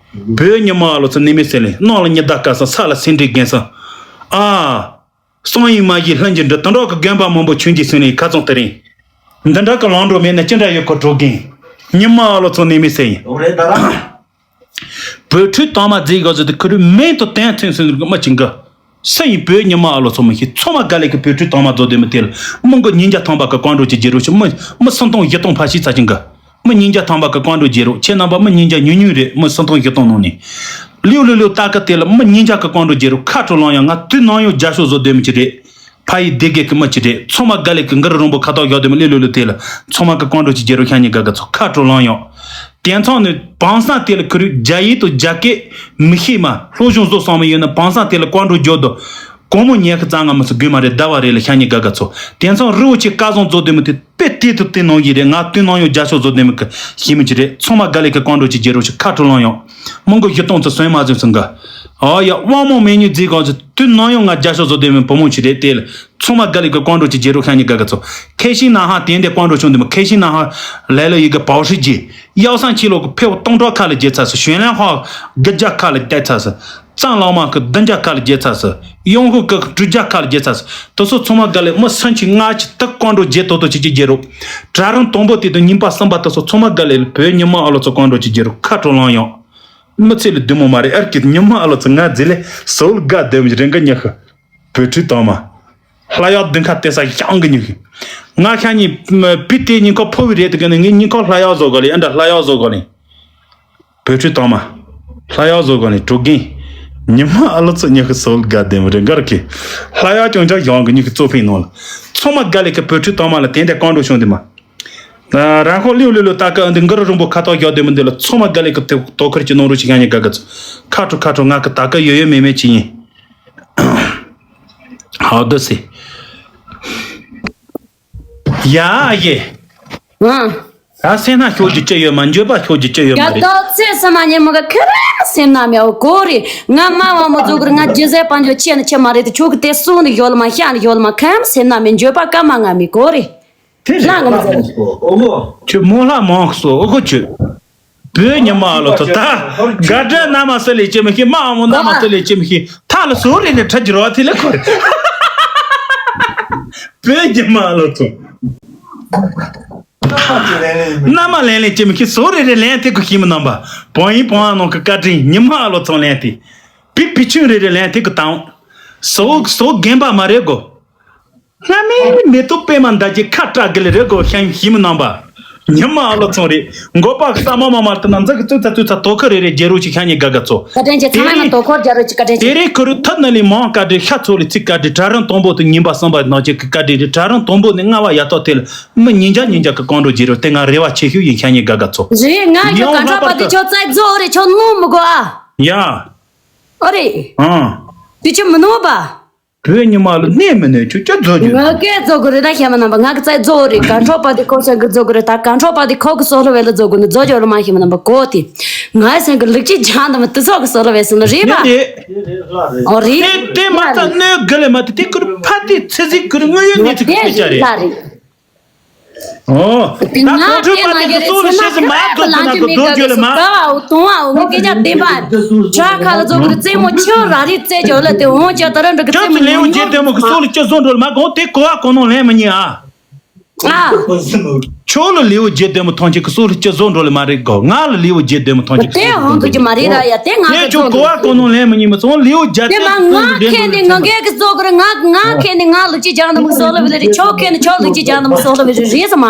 བོད་ཉི་མ་ཨ་ལོ་ཚོ་ནི་མི་སེ་ལེ་ནང་ལ་ཉི་ཟླ་སྐར་གསུམ་ས་ལ་སེ་འབྲས་རྒན་གསུམ། ཨ། གསང་ཡུམ་མ་བཞི་ལྷུན་གྱིས་འགྲུབ་དོན་དག་གི་དགོན་པ་མང་པོ་ཆུན་གྱིས་སུན་ནས་ཁ་ཚོང་དེ་རིང་། འདི་འདྲ་གི་ལང་འགྲོ་མེད་ན་ཅི་འདྲ་ཡོད་གོ་གྲོགས་རྒན། ཉི་མ་ཨ་ལོ་ཚོ་ནི་མི་སེ་ཡིན། རེད་ད་ར། བོད་ཕྲུག་དང་མ་རྫིག་ག་ཟེར་དུ་ཁུ་རུ་མིང་དུ་བསྟན་ཚུན་སུན་གི་མི་ཅིག་གི་སུ་ཡིན་བོད་ཉི་མ་ཨ་ལོ་ཚོ་མི་ཤེས་ཚོ་མ་དགའ་ལེ་གི་བོད་ཕྲུག་དང་མ་རྫོགས་དེ་མི་དེ་ལ་མི་མགོ་ཉིས་བརྒྱ་ཐམ་པ་གི་བཀའ་འགྲོ་གྱི་རྗེས་རོགས་ཤིག་མི་མི་སུམ་སྟོང་བཞི་སྟོང་ཕ་ཤི་ཚ་ཅིག་གི་མི་ཉིས་བརྒྱ་ཐམ་པ་གི་བཀའ་འགྲོ་རྒྱལ་རོགས་ཁྱེད་རྣམ་པ་མི་ཉིས་བརྒྱ་ཉུང་ཉུང་རེད་མི་སུམ་སྟོང་བཞི་སྟོང་ནང་ནས། ལིའུ་ལིའུ་ལིའུ་ཏཱ་ཀ་དེ་ལ་མི་ཉིས་བརྒྱ་གི་བཀའ་འགྲོ་རྒྱལ་རོགས་ཁ་དྲོ་ལང་ཡང་ང་དུས་ནམ་ཡང་རྒྱ་ཤོག་བཟོ་སྡོད་མི་ཅི་རེད། ཕ་ཡི་སྡེ་དགེ་གི་མི་ཅི་རེད་ཚོ་མ་དགའ་ལེ་གི་འགར་རོང་པོ་ཁ་ཐོག་བཞག་སྡོད་མི་ལིའུ་ལིའུ་ལིའུ་དེ་ལ་ཚོ་མ་གི་བཀའ་འགྲོ་ཅི་རྒྱལ་རོགས་ཤ་ཉི་དགའ་ག་ཚོ་ཁ་དྲོ་ལང་ཡང་། དེང་སང་ནི་བང་སང་དེ་ལ་ཁུ་རུ་རྒྱ་ཡིག་དང་རྒྱ་སྐད་མི་ཤེས་མ་སློབ་སྦྱོང་བཟོ་སོང་མི་ཡོད་ན་བང་སང་དེ་ལ་བཀའ་འགྲོ་རྒྱོབ་དོ། གོང་མོ་ཉལ་ཁ་གཙང་ང་མི་སུ་དགོས་མ་རེད་ཟླ་བ་རེ་ལ་ཤ་ཉི་དགའ་ག་ཚོ། དེང་སང་རི་བོ་ཆེ་སྐལ་བཟང་རྫོགས་དེ་མི་དེ་དཔེ་དེ་དུ་དེ་ནང་བཞིན་རེད་ང་དུས་ནམ་ཡང་རྒྱ་ཤོག་བཟོ་དེ་མི་གི་ཤེས་མི་ཅི་རེད་ཚང་མ་དགའ་ལེ་གི་བཀའ་འགྲོ་ཅི་རྒྱལ་རོགས་ཤིག་ཁ་དྲོ་ལང་ཡང་། མི་མགོ་བཞི་སྟོང་ཚོ་སོན་མ་ཟོན་སོང་ག་ཨོ་ཡ་དབང་མོ་མེ་ཉུ་རྫིག་གང་ཚོ་དུས་ནམ་ཡང་ང་རྒྱ་ཤོག་བཟོ་དེ་མི་བུ་མོ་ཅི་རེད་དེ་ལ་ཚང་མ་དགའ་ལེ་གི་བཀའ་འགྲོ་ཅི་རྒྱལ་རོགས་ཤ་ཉི་དགའ་ག་ཚོ། ཁེ་ཤིང་ན་ཧ་དེ་འདྲ་བཀའ་འགྲོ་བྱུང་དེ་མི་ཁེ་ཤིང་ན་ཧ་ལེ་ལོ་ཡི་གི་པའོ་ཧྲི་ཇི། གཡའུ་སང་ཆི་ལོ་གི་ཕེ་བོ་སྟོང་ཕྲག་ཁ་ལ་རྒྱལ་ཚ་སི་ཞོན་ལན་ཧོ་དགུ་བརྒྱ་ཁ་ལ་རྒྱལ་ཚ་སི། གཙང་ལག་མ་གི་བདུན་བརྒྱ་ཁ་ལ་རྒྱལ་ཚ་སི། ཡོང་ཧུ་གི་དྲུག་བརྒྱ་ཁ་ལ་རྒྱལ་ཚ་སི། དུ་སོ་ཚང་མ་དགའ་ལེ་མི་སུན་ཆི་ང་ཆི་དག་བཀའ་འགྲོ་རྒྱལ་ཏོ་ཏོ་ཆི་ཆི་རྒྱལ་རོགས། གྲ་རུང་དང་པོ་དེ་དང་གཉིས་པ་གསུམ་པ་དུ་སོ་ཚང་མ་དགའ་ལེ་བོད་ཉི་མ་ཨ་ལོ་ཚོ་བཀའ་འགྲོ་ཆི་རྒྱལ་རོགས་ཁ་དྲོ་ལང་ཡང་། མི་ཚེ་ལ་བདུད་མོ་མ་རེད་ཨར་ཀི་ཉི་མ་ཨ་ལོ་ཚོ་ང་རྫི་ལེ་སོལ་དགའ་བདེ་མོ་རེ་འགའ་ཉི་ཤུ། བོད་ཕྲུག་དང་མ། ལྷ་ཡག་བདུན་ཁ་བལྟས་ས་ཡང་གི་ཉི་ཤུ། ང་ཤ་ཉི་བི་དེ་ཉིན་ཁོ་ཕོ་བི་རེད་དུ་གི་ནི་ངའི་ཉིན་ཁོ་ལྷ་ཡག་བཟོ་དགོས་ལེ་ཨ་འདྲ་ལྷ་ཡག་བཟོ་དགོས་ལེ། བོད་ཕྲུག་དང་མ། ལྷ་ཡག་བཟོ་དགོས་ལེ་གྲོགས་རྒན། ཉི་མ་ཨ་ལོ་ཚོ་ཉི་ཤུ་སོལ་དགའ་བདེ་མོ་རེ་འགའ་ར་ཁི། ལྷ་ཡག་ཅུང་ཅག་ཡང་གི་ཉི་ཤུ་གཙོ་ཕིང་ནང་ལ། ཚང་མ་དགའ་ལེ་གི་བོད་ཕྲུག་དང་མ་ལ་དེ་འདྲ་བཀའ་འགྲོ་བྱུང་དེ་མ། རང་ཁོ་ལིའུ་ལིའུ་ལིའུ་ཏཱ་ཀ་འདི་འགར་རུང་པོ་ཁ་ཐོག་བཞག་སྡོད་མི་འདི་ལ་ཚང་མ་དགའ་ལེ་གི་དོ་ཁུར་གྱི་ནང་རུ་ཞིག་ཡང་ཉེ་དགའ་གི་ཚོ། ཁ་དྲོ་ཁ་དྲོ་ང་གི་ད་ཀ་ཡོད་ཡོད་མེད་མེད་ཅི་ཡིན། ཧའོ་དུ་སི། ཡ་ཡེ། ཨང་། ད་སེམས་ན་ཤོག་གི་ཅི་ཡོད་མ་འགྱོད་པ་ཤོག་གི་ཅི་ཡོད་མ་རེད། ཡ་ད་ཚེ་ས་མ་ཉེ་མོ་ག་ཁེ་རེ་སེམས་ན་མེད་གོ་རེ། ང་མ་བ་མོ་ཛོ་གུར་ང་ཇི་ཟེ་པ་འཇོ་ཆེ་ནི་ཆེ་མ་རེད་དེ་ཁྱོད་གི་དེ་སུ་ནི་ཡོད་ལ་མ་ཤ་ནི་ཡོད་ལ་མ་ཁམ་སེམས་ན་མེད་འགྱོད་པ་ཀ་མ་ང་མི་གོ་རེ། དེ་རེད། ལ་ང་མ་ཟེར། ཁྱོད་མོ་ལྷ་མང་སོ་ཨོ་ཁོ་ཁྱོད། བོད་ཉི་མ་ཨ་ལོ་ཚོ་ད། དགའ་སྤྲོ་ན་མ་སོ་ལས་ཅི་མི་ཤེས་མ་ཨ་མོ་ན་མ་སོ་ལས་ཅི་མི་ཤེས་ཐ་ལ་སོ་རེ་ནས་ཁྲ་གྱི་རོ་ཐི་ལ་ཁོ་རེ། བོད་ཉི་མ་ཨ་ལོ་ཚོ། ན་མ་ལན་ལས་ཅི་མི་ཤེས་སོ་རེ་རེ་ལན་ཐི་གུ་ཤི་མི་ནམ་པ། བང་ཡིན་བང་ཨ་ནོ་གི་བཀའ་དྲིན་ཉི་མ་ཨ་ལོ་ཚོ་ལན་ཐི། པི་པི་ཆུན་རེ་རེ་ལན་ཐི་གུ་བཏང་། སོ་སོ་རྒན་པ་མ་རེད་གོ། སྔ་མའི་མེ་ཏོག་པད་མ་འདྲ་གྱི་ཁ་བཀྲ་གི་ལེ་རེ་གོ་ཤང་ཞིམ་རྣམ་པ། ཉི་མ་ཨ་ལོ་ཚང་རེད། མགོ་པ་གི་ས་མ་མ་མ་དེ་ན་འཛག་གི་ཙུ་ཚ་ཙུ་ཚ་དོ་ཁ་རེ་རེ་རྒྱལ་རོ་ཅིག་ཤ་ཉེ་དགའ་དགའ་ཚོ། བཀའ་དྲིན་ཆེ། ཚང་མ་ཡང་དོ་ཁོར་རྒྱལ་རོ་ཅིག་བཀའ་དྲིན་ཆེ། དེ་རིང་ཁུ་རུ་ཐུབ་ན་ལི་མང་བཀའ་དྲིན་ཤ་ཚོ་ལི་ཚིག་བཀའ་དྲིན་གྲ་རིམ་དང་པོ་དུ་ཉིན་པ་གསུམ་པ་ནང་ཆེ་གི་བཀའ་དྲིན་རེད། གྲ་རིམ་དང་པོ་ནས་ལྔ་བ་ཡ་ཏོ་ཐེ་ལ་མི་ཉིན་འཇའ་ཉིན་འཇའ་གི་གང་འགྲོ་རྒྱལ་རོ་དེ་ང་རེ་བ་ཆེ་ཤོས་ཡིན་ཤ་ཉེ་དགའ་དགའ་ཚོ། རེད། ང་གི་ཡང་ག་ལྷག་པར་ཁྲ་པ་དུ་དེ་ཁྱོད་རྩད་རྫོགས་རེད། ཁྱོད་ནོ་མི་དགོ་ཨ། ཡ། ཨོ་རེད། ཨང་། དུ་ཁྱོད་མི་ནོ་པ། བོད་ཉི་མ་ལ་གནས་མི་གནས་ཁྱོད་ཅི་རྫོགས་རྒྱུ། ང་སྐད་རྫོགས་གི་རེད། ད་ཤ་མ་ནམ་པ་ང་གི་རྩད་རྫོགས་རེད། ག་ཁྲ་པ་དེ་ཁོ་ཤ་གི་རྫོགས་གི་རེད། ད་ག་ཁྲ་པ་དེ་ཁོ་གི་སོ་ལོ་བེ་ལ་རྫོགས་གི་ནི་རྫོགས་རྒྱུ་ལ་མ་ཤ་མ་ནམ་པ་གོ་དེ། ང་སེང་གི་ལུག་ཅི་ཇང་དམ་དུ་ཚོགས་གི་སོ་ལོ་བེ་སི་ལ་རེད་པ། ཨོ་རེད། དེ་དེ་མ་ཚ་གནོད་གི་ལེ་མ་དེ་དེ་ཁུར་ཕ་དེ་ཚེ་ཟིག་ཁུར་དངོས་ཡོད་ནས་ཚིག་ཁུར་ཕེ་ཆ་རེད། ཨོ། ད་ང་གོང་ཁྲོས་དེ་པ་ན་དེ་གི་གི་སོ་ལ་ཤེས་སི་མ་རྫོགས་ཐུབ་ན་གི་རྡོ་རྒྱུ་ལ་མ། ག་བ་འོ་དུང་བ་འོ་ངི་སྐད་ཆ་བདེན་པ། ཇ་ཁ་ལ་རྫོགས་གི་རྩེད་མོ་ཆེ་བ་ར་རི་རྩེད་རྒྱུ་ལ་དེ་འོང་ཅག་ད་ར་འགྲོ་གི་རྩེད་མོ་ལེའུ་བརྒྱད་དེ་མོ་གི་སོ་ལ་ཅི་བཟོ་འགྲོ་ལ་མ་གོང་དེ་གོ་བ་གོ་ནོ་ལན་མི་ཉན་ཨ། ཨ། ཁྱོད་ལ་ལེའུ་བརྒྱད་དེ་མོ་ཐོང་ཅིག་གི་སོ་ལ་ཅི་བཟོ་འགྲོ་ལ་མ་རེད་གོ། ང་ལ་ལེའུ་བརྒྱད་དེ་མོ་ཐོང་ཅིག་གི་དེ་སོ་ལ་ཧོང་ཅི་ཐུག་གི་མ་རེད་ར་ཡ། དེ་ང་དེ་གི་ཁྱོད་གོ་བ་གོ་ནོ་ལན་མི་ཉན་མི་ཚོང་ལེའུ་བརྒྱད་དེ་མ་ང་ཁེན་དེ་ང་གེ་གི་རྫོགས་གི་ར་ང་ང་ཁེན་དེ་ང་ལུག་ཅི་ཇང་དམ་གི་སོ་ལ་བི་ལ་རེད། ཁྱོད་ཁེན་དེ་ཁྱོད་ལུག་ཅི་ཇང་དམ་གི་སོ་ལ་བི་རེད་རེད་ཟ་མ།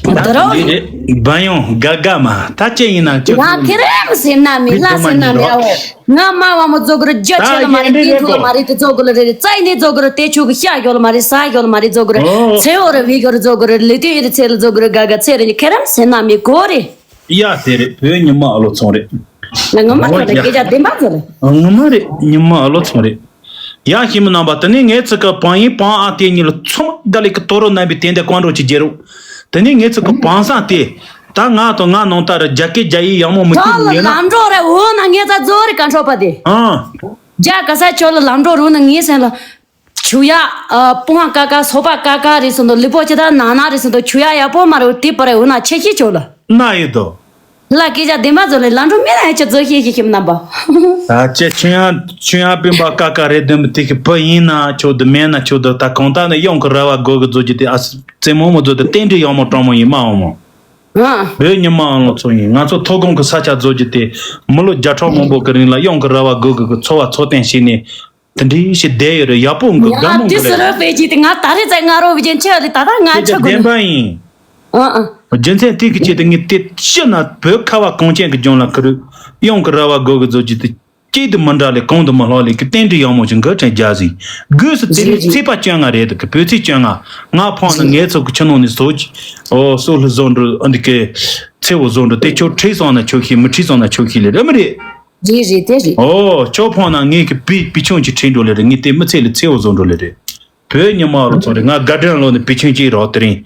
ད་རོ། འདི་རེད། བ་ཡོང་དགའ་དགའ་མ་ད་ཅི་ཡིན་ན་ཅི་ང་ཁེ་རེ་མི་སེམས་ན་མི་ལ་སེམས་ན་མི་ཨོ། ང་མ་བ་མོ་རྫོགས་གི་ར་རྒྱ་ཆེ་ལ་མ་རེད། ཏིན་ཐུ་ལ་མ་རེད། དེ་རྫོགས་གི་ལ་རེད། རྩ་ཡི་ནས་རྫོགས་གི་ར་དེ་ཆུ་གི་ཤ་ཡོ་ལ་མ་རེད། ས་ཡོ་ལ་མ་རེད། རྫོགས་གི་ར་ཚེ་འོ་ར་བི་གི་ར་རྫོགས་གི་ར་ལི་ཏི་ཡི་ར་ཚེ་ལ་རྫོགས་གི་ར་དགའ་དགའ་ཚེ་རེ་ནི་ཁེ་རེ་མི་སེམས་ན་མི་གོ་རེད། ཡ་དེ་རེད། བོད་ཉི་མ་ཨ་ལོ་ཚོང་རེད། ང་ངོ་མ་ཐོག་ལ་སྐད་ཆ་བདེན་པ་ཚོ་རེད། ངོ་མ་རེད། ཉི་མ་ཨ་ལོ་ཚོང་རེད། ཡ་ཤི་མི་རྣམ་པ་དེ་ནས་ངའི་ཚིག་གི་བང་ཡིན་བང་ཨ་དེ་གཉིས་ལ་ཚོམ་དགའ་ལེ་གི་དོ་རོ་རྣམ་པའི་དེ་འདྲ་ཀོང་འགྲོ་ཅིག་རྒྱལ་རོ། དེ་ནས་ངའི་ཚིག་གི་བང་སང་དེ། ད་ང་དང་ང་ནང་ལྟར་རྒྱ་སྐད་རྒྱ་ཡིག་ཡག་མོ་མི་ཁྱོད་ལ་ཡོད་ན། ལམ་འགྲོ་རེ་འོ་ན་ངའི་རྩ་རྫོགས་རེ་ག་འཕྲོ་པ་དེ། ཨང་། རྒྱ་ག་ས་ཁྱོད་ལ་ལམ་འགྲོ་རུ་ན་ངའི་སེམས་ལ། ཆུ་ཡ། ཨ། སྤུ་ཧང་ཀ་ཀ་སོ་པ་ཀ་ཀ་རེད་སོང་དོ་ལི་པོ་ཅི་ད་ན་ན་རེད་སོང་དོ་ཆུ་ཡ་ཡ་པོ་མ་རུ་དེ་པ་རེ་འོ་ན་ཆེ་ཤི་ཁྱོད་ལ། ན་ཡོད་དོ། ལ་སྐད་ཆ་བདེན་པ་ཚོ་ལས་ལ་འགྲོ་མེད་ན་ཡང་ཅི་ཚོ་ཤེས་ཤེས་ཤེས་རྣམ་པ། ད་ཅེ་ཆུང་ཡང་ཆུང་ཡང་སྤུན་པ་ཀ་ཀ་རེད་དོན་པ་དེ་གི་བུ་ཡིན་ན་ཆོག་དུ་མེད་ན་ཆོག་དུ་ད་གང་ལྟར་ནི་གཡང་གི་ར་བ་དགོས་གི་བཟོ་རྒྱུ་དེ་ཨ་སི་རྩེད་མོ་མོ་བཟོ་དུ་རྟེན་འབྲེལ་ཡག་མོ་སྤྲང་མོ་ཡིན་མ་འོང་མོ། ཨ། བོད་ཉི་མ་ཨང་ལོ་ཚོ་ཡིན། ང་ཚོ་ཐོ་གོང་གི་ས་ཆ་བཟོ་རྒྱུ་དེ་མི་ལོ་བརྒྱ་ཕྲག་མང་པོ་གི་རིང་ལ་གཡང་གི་ར་བ་དགོས་གི་གི་འཚོ་བ་འཚོ་རྟེན་བྱས་ནས་དེ་འདྲའི་ཞིག་བསྡད་ཡོད་རེད། ཡག་པོ་འགི་དགའ་ཡ་མོ་འདི་འགི་སི་རེད། རོ་པེ་ཅི་དེ་ང་ད་རེས་ཚེ་ང་རོ་བི་ཅན་ཆེ་རེད། ད་ད་ང་ཆེ་དེ་གོ་བདེན་པ་ཡིན། ཨ་ཨ། རྒྱུ་མཚན་དེ་གི་ཆེད་དུ་ངས་དེ་ཤི་ན་བོད་ཁ་བ་གངས་ཅན་གི་ལྗོངས་ལ་ཁུ་རུ་གཡང་གི་ར་བ་དགོས་གི་བཟོ་རྒྱུ་དེ་གཅིག་ཏུ་མི་འདྲ་ལས་གང་དུ་མི་ལྷག་ལས་ཀི་རྟེན་འབྲེལ་ཡག་མོ་ཞིག་འགི་དྲན་རྒྱ་ཟིན། སྒོས་སུ་དེ་རིང་ཚེས་པ་བཅོ་ལྔ་རེད་དུ་གི་བོད་ཚེས་བཅོ་ལྔ། ང་ཕང་ན་ངའི་ཚོ་གི་ཆུ་ནང་ནས་བཟོ་ཅི། ཨོ་སོ་ལྷུ་བཟོ་འགྲོ་ཨ་འདི་གི་ཚེ་བོ་བཟོ་འགྲོ་དེ་ཆོ་ཁྲིད་སོང་ན་ཆོ་ཤི་མི་ཁྲིད་སོང་ན་ཆོ་ཤི་ལས་རེད་མི་རེད། རེད་རེད་དེ་རེད། ཨོ་ཁྱོད་ཕོང་ན་ངས་ཀྱི་པི་པི་ཆུང་ཅིག་ཁྲིད་འགྲོ་ལེ་རེད། ངས་དེ་མི་ཚེ་ལ་ཚེ་བོ་བཟོ་འགྲོ་ལེ་རེད། བོད་ཉི་མ་རུ་ཚོ་རེད། ང་དགའ་སྒྲོན་ལོ་ནི་པི་ཆུང་ཅིག་རོགས་དེ་རིང་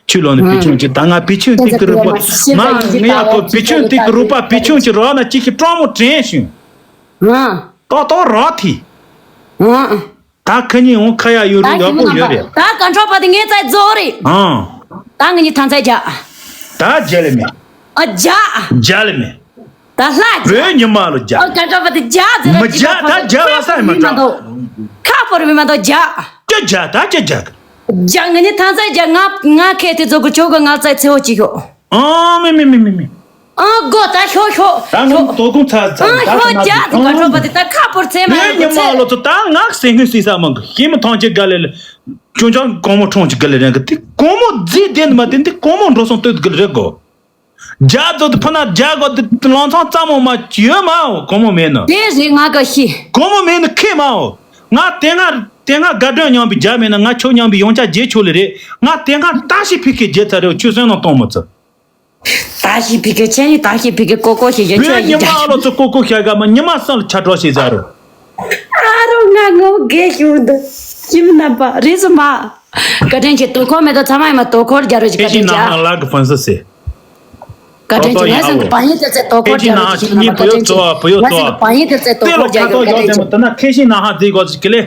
ཁྱོད་ལོ་ནི་པི་ཆུང་ཅིག་ད་ང་པི་ཆུང་ཏིག་གི་རུ་པ་ང་ང་ཡ་ཁོ་པི་ཆུང་ཏིག་གི་རུ་པ་པི་ཆུང་ཅིག་རོགས་ན་ཅིག་གི་སྤྲང་མོ་དྲན་བྱུང་། ཏོག་ཏོག་རོགས་ཐི། ད་ཁ་ཉིན་འོང་ཁ་ཡ་ཡོད་རུ་ཡག་པོ་ཡོད་རེད། ད་ག་འཕྲོ་པ་དེ་ངའི་རྩ་རྫོགས་རེད། ཨང་། ད་ང་གཉིས་ཐང་རྩ་རྒྱག་ད་རྒྱ་ལེ་མེ། ཨ་རྒྱག་རྒྱ་ལེ་མེ། ད་ལྷ་རྒྱག་བོད་ཉི་མ་ལོ་རྒྱག་ཨ་ག་འདྲ་བ་དེ་རྒྱག་ཟེར་མི་རྒྱག་ད་རྒྱག་ལ་ས་མི་འགྲོ། ཁ་པོ་རི་མ་འདུག་རྒྱག་ཀྱ་རྒྱག་ད་ཀྱ་རྒྱག་རྒྱག་ང་ནི་ཐང་ས་རྒྱག་ང་ང་ཁེ་དེ་ཚོ་གི་ཆོ་གི་ང་རྩ་ཚེ་བོ་ཅིག་ཤོག་ཨ་མི་མི་མི་མི་མི། ཨ་གོ་ད་ཤོག་ཤོག་ཨ་ང་ཤོག་དོ་དགོང་ཚ་ཚ་ཨ་ད་ཤོག་ང་རྒྱག་ད་ག་འདྲ་བ་དེ་ད་ཁ་པོར་ཚེ་མ་བོད་རི་ཉི་མ་ཚེ་ལོ་ཚོ་ད་ང་སེང་གི་སི་ས་མང་གི་ཤི་མི་ཐང་ཅིག་ག་ལེ་ལེ། ཅུང་ཅང་གོང་མོ་ཁྲོང་ཅིག་ག་ལེ་རེང་གི་དེ་གོང་མོ་རྫི་ལྡན་མ་དེ་འདི་གོང་མོ་འགྲོ་སོང་སྟོད་གི་རེད་གོ། རྒྱ་རྫོགས་དུ་ཕུ་ན་རྒྱ་གོ་དུ་ལང་ཚང་ཙམ་མོ་མ་ཡོད་མའོ་གོ་མོ་མེད་ན། དེ་རེད་ང་ག་ཤི། གོ་མོ་མེད་ན་ཁེ་མའོ། ང་དེ་སྔ་དེ་སྔ་དགའ་སྒྲོན་མཉམ་པའི་རྒྱ་མེད་ན་ང་ཁྱོད་མཉམ་པའི་ཡོང་ཆ་རྗེས་ཆོག་ལེ་རེད། ང་དེ་སྔ་ཏ་ཤི་ཕི་ཁེ་རྗེས་ཚར་རེད་ཁྱོད་སེམས་ནང་གཏོང་མི་ཚུ། ད་ཤི་ཕི་ཁེ་ཆེ་ནི་ད་ཤི་ཕི་ཁེ་ཀོ་ཀོ་ཤི་ཡོད་ཆོད་བོད་ཉི་ཡིན་མ་ཀྱང་ཨ་ལོ་ཚོ་ཀོ་ཀོ་ཤ་ག་མ་ཉི་མ་སང་ལ་ཆ་གྲོགས་ཤེས་ཟ་རོ། ཨ་རོ་ང་ངོ་དགེ་ཞུ་འདི་ཁྱིམ་རྣམ་པ་རེད་སོ་མ། བཀའ་དྲིན་ཆེ། དོ་ཁོར་མེད་དོ་ཚང་མ་ཡིན་མ་དོ་ཁོར་རྒྱ་རོ་ཞིག་བཀའ་དྲིན་ཆེ་ཨ། ལག་གི་ཕན་སི་སེ། བཀའ་དྲིན་ཆེ། ངས་སང་གི་བ་ཡིན་དེ་ཚེ་དོ་ཁོར་རྒྱ་རོ་ཞིག་ཁྱིམ་རྣམ་པ་བཀའ་དྲིན་ཆེ། ང་སང་གི་བ་ཡིན་དེ་ཚེ་དོ་ཁོར་རྒྱ་རོ་བཀའ་དྲིན་ཆེ། ད་ན་ཁེ་ཤི་ན་ཧ་ཛི་གོ་ཅི་ཀི་ལེ།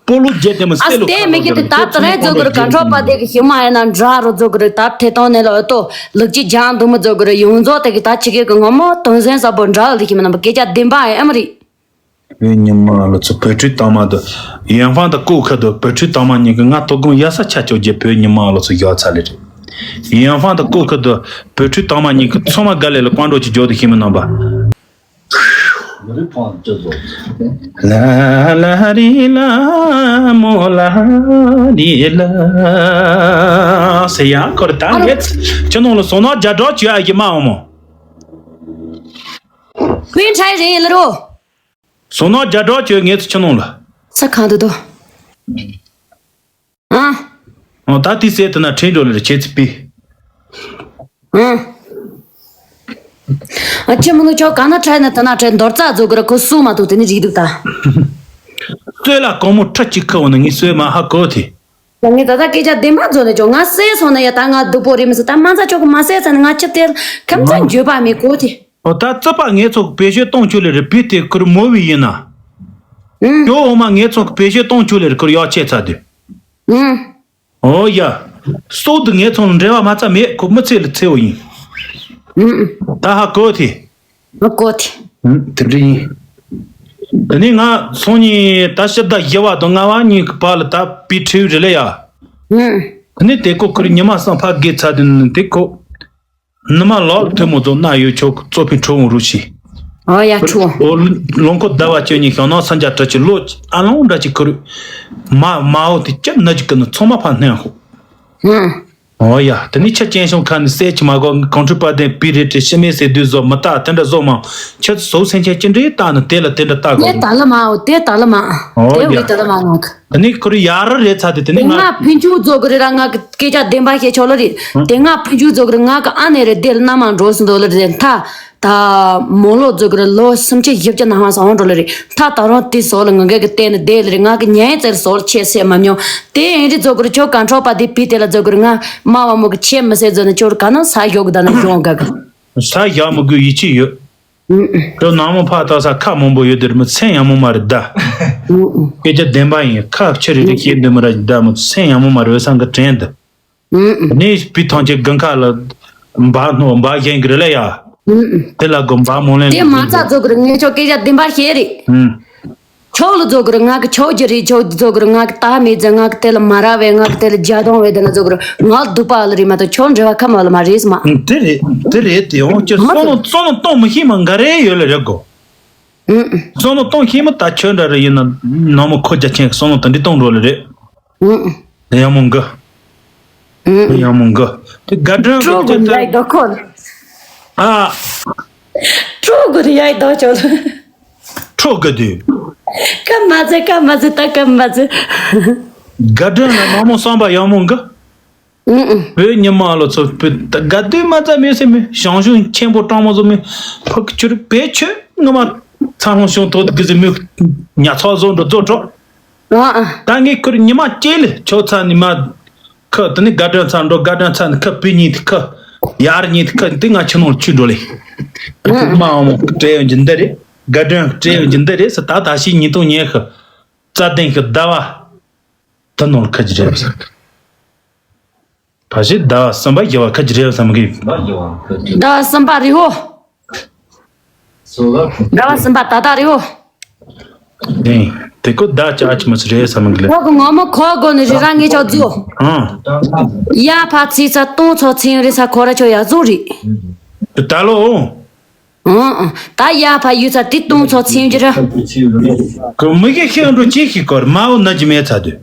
སྤོ་ལོ་བརྒྱད་དེ་མ་ཨ་སྟེ་ལོ་སྟེ་མི་གི་དེ་ད་ད་རེས་རྫོགས་གི་རེད། ག་འཕྲོ་པ་དེ་གི་ཞི་མ་ཡིན་ན་འདྲ་རོ་རྫོགས་གི་རེད། ད་ཐེ་གཏོང་ནས་ལོ་ཨ་ཏོ་ལུག་ཅི་ཇང་འདུག་མི་རྫོགས་གི་རེད། ཡོངས་རྫོགས་དེ་གི་ད་ཆི་གེ་གི་ངོ་མོ་དོན་ཚན་ས་པོ་འདྲ་ལ་ལི་ཁྱི་མ་རྣམ་པ་སྐད་ཆ་བདེན་པ་ཨེ་མ་རེད། ཨེ་ཉི་མ་ལོ་ཚོ་བོད་ཕྲུག་དང་མ་དུ་ཡན་ཧྥང་དང་ཀོ་ཁ་དུ་བོད་ཕྲུག་དང་མ་གཉིས་གི་ང་ཐོ་གུང་ཡ་ས་ཆ་ཅོ་རྒྱལ་བོད་ཉི་མ་ལོ་ཚོ་ཡོད་ཚ་ལེ་རེད། ཡན་ཧྥང་དང་ཀོ་ཁ་དུ་བོད་ཕྲུག་དང་མ་གཉིས་གི་ཚོ་མ་དགའ་ལེ་ལ་ཀོང་འགྲོ་ཅི་འཇོག་དུ་ཁྱི་མ་རྣམ་པ། ལ་ལ་རི་ལ་མོ་ལ་རི་ལ་ཟེར་ཡ། ཁོ་རེ་ད་ངས་ཁྱོད་ནང་ལ་སོང་ན་རྒྱ་གྲགས་བྱོས་ཨ་ཡི་མ་འོང་མོ། ཀུན་ཁྲའི་རེད་ལ་རོ། སོང་ན་རྒྱ་གྲགས་བྱོས་ངས་ཁྱོད་ནང་ལ། ས་གང་དུ་དོ། ཨ། ཨོ་ད་དེ་ཟེར་དེ་ན་ཁྲིན་འགྲོ་ལེར་ཁྱེད་ཚི་པི། ཨ། ཨ་ཅི་མི་ནུ་ཆོ་ག་ན་ཁྲལ་ན་དེ་ན་ཁྲལ། འདོར་རྩ་རྫོགས་གི་ར་ཁོ་སུ་མ་ཐུག་དེ་ནི་རིག་འདུག་ད། སོས་ལ་གོང་མོ་ཁྲ་གཅིག་ཁ་འོ་ན་ངས་སོས་མ་ཧ་གོ་དེ། ད་ངས་ད་ལྟ་སྐད་ཆ་བདེན་པ་རྫོགས་ནས་ཆོ་ང་སོས་སོང་ན་ཡ་ད་ང་སྡུག་པོ་རེད་མི་སྲིད། ད་མ་ཚ་ཆོ་གི་མ་སོས་ཚ་ནི་ང་ཆི་སྟེར་ཁམ་ཚ་འགྱོད་པ་མེད་གོ་དེ། ཨོ་ད་རྩི་པ་ངས་ཚོ་བེད་སྤྱོད་གཏོང་ཆོ་ལེ་རེ་བི་དེ་ཁུར་མོ་བི་ཡིན་ན། ཨུ། ཁྱོད་འོ་མ་ངས་ཚོ་བེད་སྤྱོད་གཏོང་ཆོ་ལེ་རེ་ཁུར་ཡོག་ཆེ་ཚ་དུས། ཨུ། ཨོ་ཡ། སོག་དུ་ངས་ཚོ་འབྲེལ་བ་མ་ཚ་མེད་ཁོ་མི་ཚེ་ལ་ཚེ་བོ་ཡིན། ཨུ། ད་ཧ་གོ་དེ། མ་གོ་དེ། ཨུ་དེ་འདྲ་ཡིན། དེ་ནས་ང་སོང་ཉིན་ད་ཕྱི་ཟླ་བཞི་བ་དང་ལྔ་བ་གཉིས་ཀྱི་བར་ལ་ད་པི་ཁྲིའུ་རེད་ལེ་ཡ། ཨུ། དེ་ནས་དེ་ཁོ་ཁུར་ཉི་མ་སང་ཕ་དགེ་ཚ་དུས་དེ་ཁོ། ནུ་མ་ལོག་ཐུ་མོ་ཚོ་ན་ཡོད་ཆོག་གཙོ་ཕི་ཁྲོ་འོང་རུ་ཤི། ཨོ་ཡ་ཁྲོ། ཨོ་ལོང་ཁོ་ཟླ་བ་བཅུ་གཉིས་ཤང་ནང་སང་རྒྱ་བྲ་ཆི་ལོ་ཨ་ལོང་འདྲ་ཅིག་ཁུར། མ་མ་འོ་དེ་ཅི་ན་ཅིག་གི་ནི་ཚང་མ་ཕ་སྣོན་ཧོ། ཧུམ། ཨོ་ཡ་དེ་ནི་ཆ་ཅན་ཤོང་ཁ་ནི་སེ་ཆི་མ་གོ་གང་ཁྲུ་པ་དེ་པི་རེ་ཏི་ཤི་མེ་སེ་དུས་བཟོ་མི་ལྟ་དེ་འདྲ་བཟོ་མང་ཆ་ཚོ་སེམས་ཆེན་ཅི་འདྲའི་ལྟ་ནི་དེ་ལ་དེ་འདྲ་ལྟ་དགོས་དེ་རེད། ད་ལ་མ་འོ་དེ་ད་ལ་མ། ཨོ་དེ་ཡ། འོ་དེ་ད་ལ་མ་ནོག་དེ་ནི་ཁོ་རི་ཡ་ར་རེད་ཚ་དེ་དེ་ནི་དེ་ང་ང་ཕུན་ཆུ་རྫོགས་གི་རེད་ར། ང་གི་སྐད་ཆ་བདེན་པ་བཤད་ཆོག་ལ་རེད། དེ་ང་ཕུན་ཆུ་རྫོགས་གི་རེད། ང་གི་ཨ་ནེ་རེད་དེ་ལ་མནའ་མ་འགྲོ་སོང་འདུག་ལ་རེད། ད་ད་མོ་ལོ་རྫོགས་གི་རེད། ལོ་སུམ་ཅུ་བཞི་བཅུ་ནང་བ་སོང་འགྲོ་ལ་རེད། ད་ད་རུང་དེ་སོགས་ལ་ང་གི་གི་བལྟས་ནས་བསྡད་ལ་རེད། ང་གི་ཉན་ཙེར་སོགས་ལ་ཆེ་སེ་མ་མྱོང་། དེ་ཨེ་རི་རྫོགས་གི་རེད། ཁྱོད་གང་འཕྲོག་པ་དེ་བི་དེ་ལ་རྫོགས་གི་རེད། ང་མ་བ་མོ་གི་ཆེ་མི་སེ་རྫོགས་ནས་ཁྱོད་ག་ན་ས་ཡོག་གི་ད་ན་ཡོང་ག་གི། ས་ཡག་མི་དགོས་ཡིད་ཆེས་ཡོད། ཨུ་ཨུ། ཁྱོད་ནང་མོ་ཕ་ད་ས་ཁ་མང་པོ་ཡོད་དེར་མི་སེམས་ཡག་མོ་མ་རེད་ད། ཨུ་ཨུ། སྐད་ཆ་བདེན་པ་ཡིན། ཁ་ཆེ་རེ་རེ་བཤད་འདོད་མི་ར་ད་མི་སེམས་ཡག་མོ་མ་རེད་བསམ་གི་དྲན་ད། ཨུ་ཨུ། ནས་བི་ཐང་ཆེ་དགུན་ཁ་ལ་འབའ་སྣོ་འབའ་བཞེངས་གི་རེད་ལ་ཡ། ཨུ་ཨུ། དེ་ལ་དགོན་པ་མོ་ལེན་དེ་མ་རྩ་རྫོགས་གི་རེད། ངས་ཁྱོད་སྐད་ཆ་བདེན་པ་བཤད་རེད། ཨུ། ཁྱོད་ལ་རྫོགས་གི་རེད། ང་གི་ཁྱོད་ཀྱི་རེད། ཁྱོད་རྫོགས་གི་རེད། ང་གི་ད་མེད་ཟེར། ང་གི་དེ་ལ་མ་ར་བས། ང་གི་དེ་ལ་རྒྱ་གཏོང་བས། དེ་ལ་རྫོགས་གི་རེད། ང་ལ་སྡུག་པ་ལ་རེད་མ་གཏོགས་ཁྱོད་འབྲེལ་བ་ཁ་མ་ལ་མ་རེད་མ། དེ་རེད་དེ་རེད། དེ་ཡང་ཁྱོད་མ་བསམ་བློ་བསམ་བློ་གཏོང་མི་ཤེས་མ་འགའ་རེ་ཡོད་ལ་རེད་གོ། ཨུ་ཨུ། བསམ་བློ་གཏོང་ཤེས་མ་ད་ཁྱོད་འདྲ་རེ་ཡིན་ན་ནང་མོ་ཁོ་རྒྱ་ཆེན་གི་བསམ་བློ་དང་འདི་གཏོང་འགྲོ་ལ་རེད། ཨུ་ཨུ། ཡག་མོ་འགའ། ཨུ་ཨུ། ཡག་མོ་འགའ། དེ་དགའ་སྒྲོན་ཁྲོ་གི་ཡ་ཡི་དོ་ཁོ་ལ། ཨ། ཁྲོ་གི་ཡ་ཡི་དོ་ཁྱོད་ལ། ཁྲོ་གི་དུས། ཀ་མ་ཚེ་ཀ་མ་ཚེ་ད་ཀ་མ་ཚེ། དགའ་སྒྲོན་ལ་མ་མོ་བསམ་པ་ཡག་མོ་འགའ། ཨུ་ཨུ། བོད་ཉི་མ་ལོ་ཚོ་བོད་དགའ་སྡུག་མ་ཚ་མེད་སེ་མི་ཞང་ཞུང་ཆེན་པོ་སྤྲང་མོ་བཟོ་མི་ཕག་ཆུར་བེད་ཆོད་ངོ་མ་ཚ་ལོང་ཞུང་ཐོག་གི་ཟི་མི་ཉ་ཚོགས་བཟོ་འགྲོ་བཟོ་འགྲོ། ཨ་ཨ། ད་ངས་ཁུར་ཉི་མ་སྐྱེལ་ལེ་ཁྱོད་ཚ་ནི་མ། ཁ་དེ་ནི་དགའ་སྒྲོན་ཚ་འགྲོ། དགའ་སྒྲོན་ཚ་ནི་ཁ་བུ་གཉིས་དེ་ཁ་ཡར་གཉིས་དེ་ཁ་དེ་ང་ཆུ་ནང་ཆུ་འགྲོ་ལེ། ཨ་ཨ། མ་འོང་སྤྲད་ཡོང་གི་འདི་རེད། དགའ་སྒྲོན་སྤྲད་ཡོང་གི་འདི་རེད་ས། ད་ད་ཤི་ཉིན་ཐུང་ཉལ་ཁ་རྩ་ལྡན་ཁ་ཟླ་བ། ད་ནོར་ཁ་ཅི་རེད་བསམ། ཕ་ཤི་ཟླ་བ་གསུམ་པ་བཞི་བ་ཁ་ཅི་རེད་བསམ་གི། ཟླ་བ་གསུམ་པ་རི་བོ། ཟླ་བ་གསུམ་པ་ད་ད་རི་བོ། དེ་དེ་ཀོ་ཟླ་ཅ་ཨ་ཆི་མ་ཆི་རེད་བསམ་གི་ལེ། ཁོ་གི་ངོ་མ་ཁོ་དགོ་ནི་རི་ར་ངེ་ཆོག་རྫུ། ཨང་། ཡ་ཕ་ཚི་ཚ་སྟོང་ཚོ་ཚིང་རི་ས་ཁོ་ར་ཆོ་ཡ་རྫུ་རི། ད་ལོ། ཨང་ཨང་། ད་ཡ་ཕ་ཡུ་ཚ་དེ་སྟོང་ཚོ་ཚིང་རི་ར། ཀོ་མི་གི་ཤེས་འགྲོ་ཅི་ཤི་ཀོར་མ་འོ་ན་ཅི་མེད་ཚ་དུ།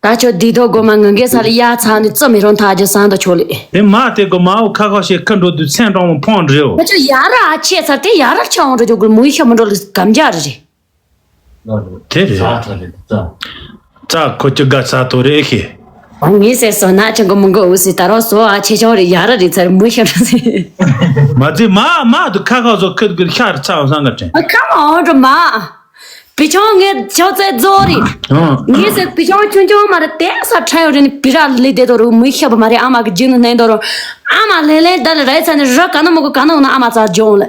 ད་ཁྱོད་འདི་ཐོག་སྒོ་མ་ངང་གེ་སར་ཡ་ཚ་ནི་རྩི་མི་རུང་ཐག་རྒྱུ་སང་དུ་ཆོག་ལེ། དེ་མ་དེ་གོ་མ་འོ་ཁ་ཁ་ཤས་ཁ་འགྲོ་དུས་མཚན་གྲོང་མོ་ཕོང་འདྲེའོ། ཁྱོད་ཡ་ར་ཨ་ཆེ་ཚར་དེ་ཡ་ར་ཆ་འོང་འགྲོ་རྒྱུ་གུར་མུའི་ཤ་མི་འགྲོ་ལེ་གམ་རྒྱ་རེ་རེད། དེ་རེད། རྩ་ཁོ་ཅི་དགའ་ས་ཐོ་རེ་ཤེ། ངས་ཟེར་སོ་ན་ཆང་གི་མི་འགོ་འུ་སི་ད་རོ་སོ་ཨ་ཆེ་ཆུང་རེ་ཡ་ར་རེ་ཚར་མུའི་ཤ་ར་ཟེར། མ་ཚེ་མ་མ་དུ་ཁ་ཁ་བཟོ་ཁ་གུར་ཤ་ར་ཚ་བ་སང་ག་དྲན། ཁ་མ་འོང་འགྲོ་མ། བི་ཆུང་ངས་ཆོ་ཚེ་རྫོགས་རེད། ཨང་། ངས་ཟེར་བི་ཆུང་ཆུང་ཆུང་མ་རེད་དེ་ས་ཁྲ་ཡོད་རེད་ནི་བི་ར་ལི་དེ་དོ་རུ་མི་ཤ་བ་མ་རེད། ཨ་མ་གི་རྒྱུན་ནས་ནས་དོ་རུ་ཨ་མ་ལེ་ལེ་ད་ལེ་རེད་ཚ་ནི་ར་ག་ན་མོ་གོ་ག་ན་འོ་ན་ཨ་མ་ཚ་ཇོང་ལེ།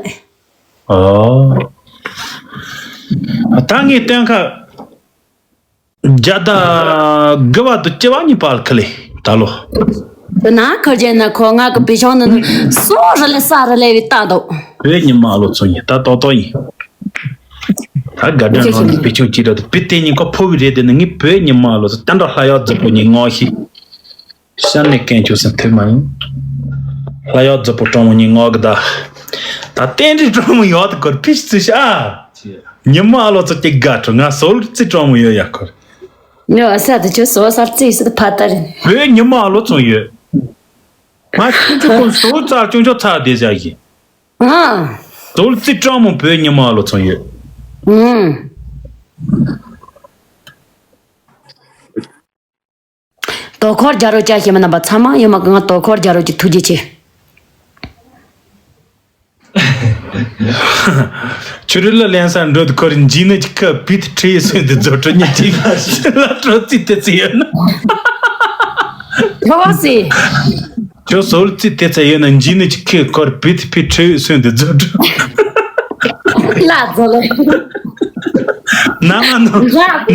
ཨོ། ད་ངས་སྟོན་ཁ་རྒྱ་ད་དགུ་བ་དུ་ལྕི་བ་གཉིས་པ་ལ་ཁ་ལེ་ད་ལོ། དེ་ན་ཁར་རྒྱན་ན་ཁོ་ང་གི་བི་ཆུང་ནི་སོ་ར་ལེ་ས་ར་ལེ་བི་ཏང་དོ། བོད་ཉི་མ་ལོ་ཚོ་ཡིན་ད་ཏོག་ཏོག་ཡིན། ད་དགའ་སྒྲོན་ནང་ནས་བེད་སྤྱོད་ཅིག་ར་དུ་བི་དེ་ཉིན་ཁོ་ཕོ་བི་རེད་དེ་ནི་ངའི་བོད་ཉི་མ་ལོ་ཚོ་ཏན་ཏན་ལྷ་ཡག་རྫི་པོ་ཉིན་ངོ་ཤི། ཤ་ནས་སྐད་ཆོ་སེམས་ཐུབ་མ་ཡིན། ལྷ་ཡག་རྫི་པོ་སྤྲང་མོ་ཉིན་ངོ་གི་ད། ད་རྟེན་འབྲེལ་སྤྲང་མོ་ཡག་ཏུ་གོར་ཕི་ཤི་ཚུ་ཤ། ཉི་མ་ཨ་ལོ་ཚོ་སྐྱེ་དགའ་འཕྲོ་ང་སོལ་རྩི་གྲོང་མོ་ཡོད་ཡ་ཁོར། ཉོ་ས་དུ་ཆོ་སོ་སར་རྩི་སི་ཕ་ཏར། བོད་ཉི་མ་ཨ་ལོ་ཚོ་ཡོད། ང་ཁྱོད་ཚོ་ཁོང་སོལ་རྩ་ཅུང་ཆོ་ཚ་དེ་ཟ་གི། ཨ། སོལ་རྩི་གྲོང་མོ་བོད་ཉི་མ་ཨ་ལོ་ཚོ་ཡོད། ཨུམ། དོ་ཁོར་རྒྱ་རོ་ཅག་ཤེས་མི་རྣམ་པ་ཚང་མ་ཡོད་མ་གང་དོ་ཁོར་རྒྱ་རོ་ཅིག་ཐུགས་རྗེ་ཆེ། ཆུ་རུ་ལ་ལེན་ས་འགྲོ་དུ་ཁོར་འཇིགས་ནི་ཅིག་ཁ་བིད་ཁྲི་ཡི་སོན་དུ་རྫོ་གྲོ་ཉི་ཅིག་ལ་གྲོ་ཙི་ཏེ་ཙི་ཡོད་ན། ཁྱོ་སོལ་ཙི་ཏེ་ཙི་ཡོད་ན་འཇིགས་ནི་ཅིག་ཁ་ཁོར་བིད་ཕི་ཁྲི་ཡི་སོན་དུ་རྫོ་གྲོ། ལ་རྫོ་ལ། ན་མ་ནོ།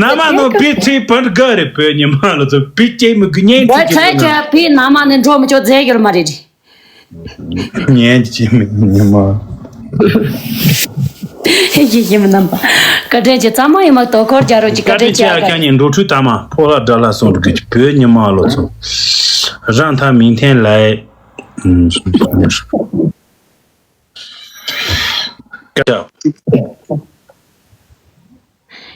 ན་མ་ནོ་བིད་ཁྲི་བིད་ག་རེ་བོད་ཉི་མ་ལ་ཚོ་བིད་ཅེ་མི་གུ་ཉན་ཁྲི་ཁྱོད་ན། བིད་ན་མ་ནི་འགྲོ་མི་ཆོག་རྫས་གྱུར་མ་རེད། ཉན་གྱི་མི་ཉི་མ། ཧེ་ཧེ་ཧེ་མི་རྣམ་པ། བཀའ་དྲིན་ཆེ་ཚང་མ་ཡིན་མ་དོ་ཁོར་རྒྱ་རོ་ཅིག་བཀའ་དྲིན་ཆེ་ཨ་ཀ་ཉན་འགྲོ་ཁྲུས་དམ་ཕོ་ལ་དགྲ་ལ་སོང་འགྲོ་གི་བོད་ཉི་མ་ལོ་ཚོ། རང་ཐ་མིང་ཐན་ལའི།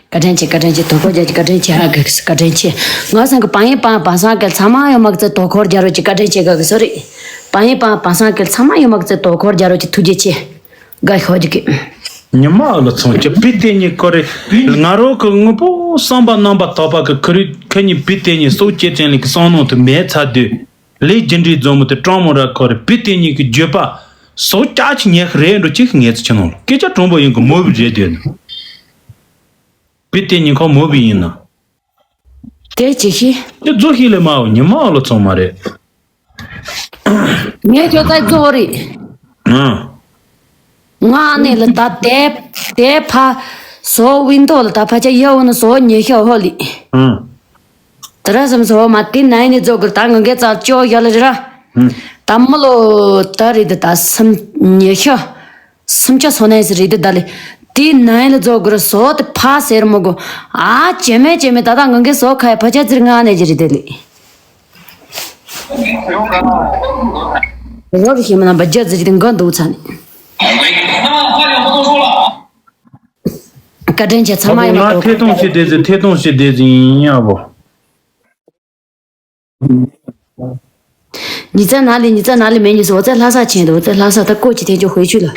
བཀའ་དྲིན་ཆེ། བཀའ་དྲིན་ཆེ། བཀའ་དྲིན་ཆེ། དོ་ཁོ་རྒྱ་ཆེ། བཀའ་དྲིན་ཆེ། ཧ་གི་བཀའ་དྲིན་ཆེ། ང་སང་གི་པ་ཡིན་པ་པ་སང་གི་ཚང་མ་ཡོད་མ་གི་ཚེ་དོ་ཁོ་རྒྱ་རོ་ཆེ། བཀའ་དྲིན་ཆེ་ག་གི་སོ་རེ། པ་ཡིན་པ་པ་སང་གི་ཚང་མ་ཡོད་མ་གི་ཚེ་དོ་ཁོ་རྒྱ་རོ་ཆེ། ཐུགས་རྗེ་ཆེ། ག་ཤོ་རྒྱུ་གི། ཉི་མ་ལ་ཚོང་ཅི་པི་ཏེ་ཉི་ཁོ་རེ། ང་རོ་གི་དངོས་པོ་བསམ་པ་རྣམ་པ་དག་པ་གི་ཁུ་རི་ཁ་ཉི་པི་ཏེ་ཉི་སོ་སྐྱེ་ཅན་ལི་གི་བསམ་ནོ་དུ་མེད་ཚ་དུས། ལས་རྒྱུ་འབྲས་འཛོམས་མོ་དེ་སྤྲང་མོ་ར་ཁོ་རེ་པི་ཏེ་ཉི་གི་བརྗོད་པ། སོ་ཀྱག་ཅིག་ཉག་རེད་འགྲོ་ཅིག་ངས་ཚོ་ཆེ་ནོ་ལ་སྐད་ཆ་དྲང་པོ་ཡིན་གི་མོ་བི་རེད་དེ་ནི། པི་ཏེ་ཉི་ཁོ་མོ་བི་ཡིན་ན། དེ་ཅི་ཤི། དེ་རྫོ་ཤི་ལེ་མའོ་ཉི་མ་ལོ་ཚོང་མ་རེད། ངས་ཁྱོད་ཚ་རྫོ་རེད། ཨ། ང་ནས་ལ་ད་དེ་དེ་ཕ་སོ་ཝིན་དོ་ལ་ད་ཕ་ཆ་ཡ་འོ་ན་སོ་ཉེ་ཤ་ཧོ་ལི། ཨ། ད་ར་སམ་སོ་མ་དེ་ནའི་ནི་རྫོ་གི་ད་ང་གེ་ཙག་ཅོ་ཡ་ལ་ར། ཨ། ད་མོ་ལོ་ད་རེད་ད་སམ་ཉེ་ཤ། སུམ་ཅུ་སོ་ནས་རེད་དེ་ད་ལེ། དེའི་ནང་ལ་རྫོགས་དགོས་ར་བཟོ་དེ་ཕ་ཟེར་མོ་གོ། ཨ་ཅེ་མེ་ཅེ་མེ་ད་ད་ང་གི་བཟོ་ཁ་ཡ་ཕ་ཆ་ཙིར་ང་ནས་ཅི་རེད་དེ་ལེ། རོ་རི་ཤི་མ་ན་བ་ཇ་ཙི་རི་དེ་འགོ་འདུག་ཚ་ནི། བཀའ་དྲིན་ཆེ་ཚང་མ་ཡིན་ང་ཐེ་གཏོང་བྱེད་བསྡད་ཟིན་ཐེ་གཏོང་བྱེད་བསྡད་ཟིན་ཡིན་ཡ་བོ། ཉི་ཚ་ན་ལི་ཉི་ཚ་ན་ལི་མེ་ཉི་སོ་ཙེ་ལྷ་ས་ཆེན་དུ་ཙེ་ལྷ་ས་ད་ཀོ་ཅི་ཐེན་ཅོ་ཧོས་ཆུ་ལ།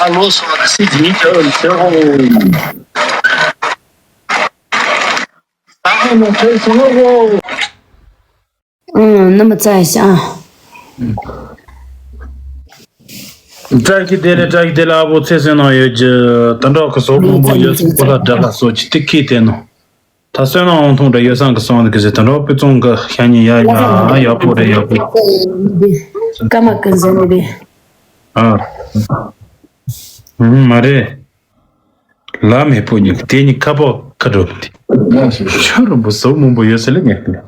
ཨ་ལོ་སོ་སི་ཇི་ནི་ཅོ་ལ་ཆེ་ཧོ། ཨང་ནི་མ་ཙ་ཡ་ཤ། བཀྲ་ཤིས་བདེ་ལེགས་བཀྲ་ཤིས་བདེ་ལེགས། ཨ་བོ་ཚེ་བསོད་ནམས་ཡོད་ཀྱི་དུད་འགྲོ་གི་སོག་མང་པོ་ཡོད་ཚེ་ཁོ་ལ་དགྲ་ལ་སོགས་ཀྱི་ཏི་ཁེ་དེ་ནོ། ད་བསོད་ནམས་དབང་ཐང་འདྲ་ཡོད་སང་གི་སང་གི་ཟེར་དུད་འགྲོ་དཔེ་ཚོང་གི་ཤ་ཉེ་ཡ་ཡ་ཡག་པོ་རེད་ཡག་པོ། ཀ་མ་ཀི་ཟེར་ནི་རེད། ཨ། ཨུམ་མ་རེད། ལ་མེད་པོ་ཉིད་དེ་ཉིད་ཁ་པོ་ཁ་གྲོ་མི་དེ། ཆོས་རིན་པོ་ཟོག་མང་པོ་ཡོད་ས་ལས་ངས་ལ།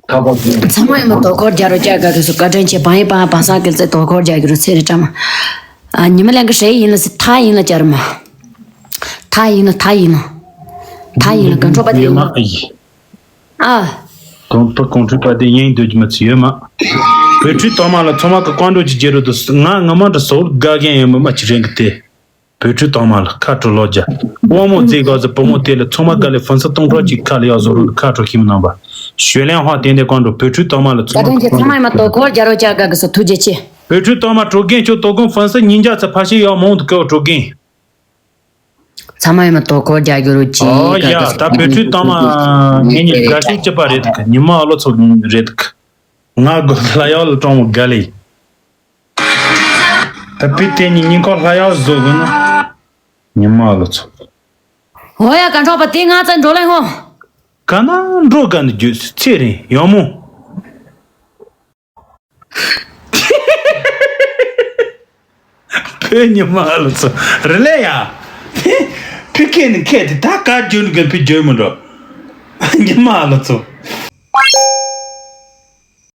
ཚང་མ་ཡིན་ན་དོ་ཁོར་རྒྱ་རོ་རྒྱ་ག་གི་སུ་བཀའ་དྲིན་ཆེ་བང་ཡི་བང་བང་སང་གལ་ཚེ་དོ་ཁོར་རྒྱ་གི་རུ་ཚེ་རེ་བཀྲ་མ། ཨ་ཉི་མ་ལན་གི་ཧྲེ་ཡིན་ལ་སི་ཐ་ཡིན་ལ་བཅར་མ། ཐ་ཡིན་ལ་ཐ་ཡིན་ལ། ཐ་ཡིན་ལ་ག་འཕྲོ་པ་དེ་ཡིན་ལ། ཨ། གོང་པ་གོང་ཁྲུས་པ་དེ་ཡིན་འདོད་ཀྱི་མ་ཚི་ཡོད་མ། བོད་ཁྲུས་དང་མ་ལ་ཚང་མ་གི་ཀོང་འགྲོ་ཅི་བརྗེ་རུ་དུ་ང་ངོ་མ་འདྲ་སོག་དགའ་མཁན་ཡིན་མི་མ་ཅི་རེད་གི་དེ། བོད་ཕྲུག་དང་མ་ལ་ཁ་དྲོ་ལོ་རྒྱ། དབང་མོ་རྫས་དགའ་ཟེར་བུ་མོ་དེ་ལ་ཚང་མ་དགའ་ལས་ཕུན་སུམ་སྟོང་ཕྲག་གཅིག་ཁ་ལ་ཡག་བཟོ་རུ་ཁ་དྲོ་ཁྱིམ་ནང་པ། ཞོལ་ལན་ཧོ་དེ་འདྲ་ཀོང་འགྲོ་བོད་ཕྲུག་དང་མ་ལ་ཚང་མ་བཀའ་དྲིན་ཆེ་ཚང་མ་ཡིན་མ་དོ་ཁོར་རྒྱ་རོ་ཅག་དགའ་གི་སོ་ཐུགས་རྗེ་ཆེ། བོད་ཕྲུག་དང་མ་དྲོ་རྒན་ཁྱོད་དོ་དགོང་ཕུན་སུམ་ཉིན་རྒྱ་ཚ་ཕ་ཤི་ཡག་མང་དུ་ཀའོ་དྲོ་རྒན། ཚང་མ་ཡིན་མ་དོ་ཁོར་རྒྱ་རྒྱུ་རུ་ཅི། ཨོ་ཡ་ད་བོད་ཕྲུག་དང་མ་ངེད་གཉིས་དགའ་ཤོས་སྐྱིད་པ་རེད་གི་ཉི་མ་ཨ་ལོ་ཚོ་རེད་གི། ང་དགོ་ལ་ཡག་ལ་གྲོང་མོ་དགའ་ལེ། ད་པི་ཏེ་ཉིན་ཉིན་ཁོ་ལྷ་ཡག་བཟོ་དགོས་ན། ཉི་མ་ལོ་ཚོ། ཧོ་ཡ་ག་འཕྲོག་པ་དེ་ང་ཚ་འགྲོ་ལེ་ཧོ། ག་ན་འགྲོ་ག་ནི་རྒྱུ་ཚེ་རིང་ཡོང་མོ། བོད་ཉི་མ་ལོ་ཚོ་རེ་ལེ་ཡ། ཕི་ཁེ་ནི་ཁེ་དེ་ད་ག་རྒྱུ་ནི་ག་ཕི་རྒྱུ་མི་འགྲོ། ཉི་མ་ལོ་ཚོ།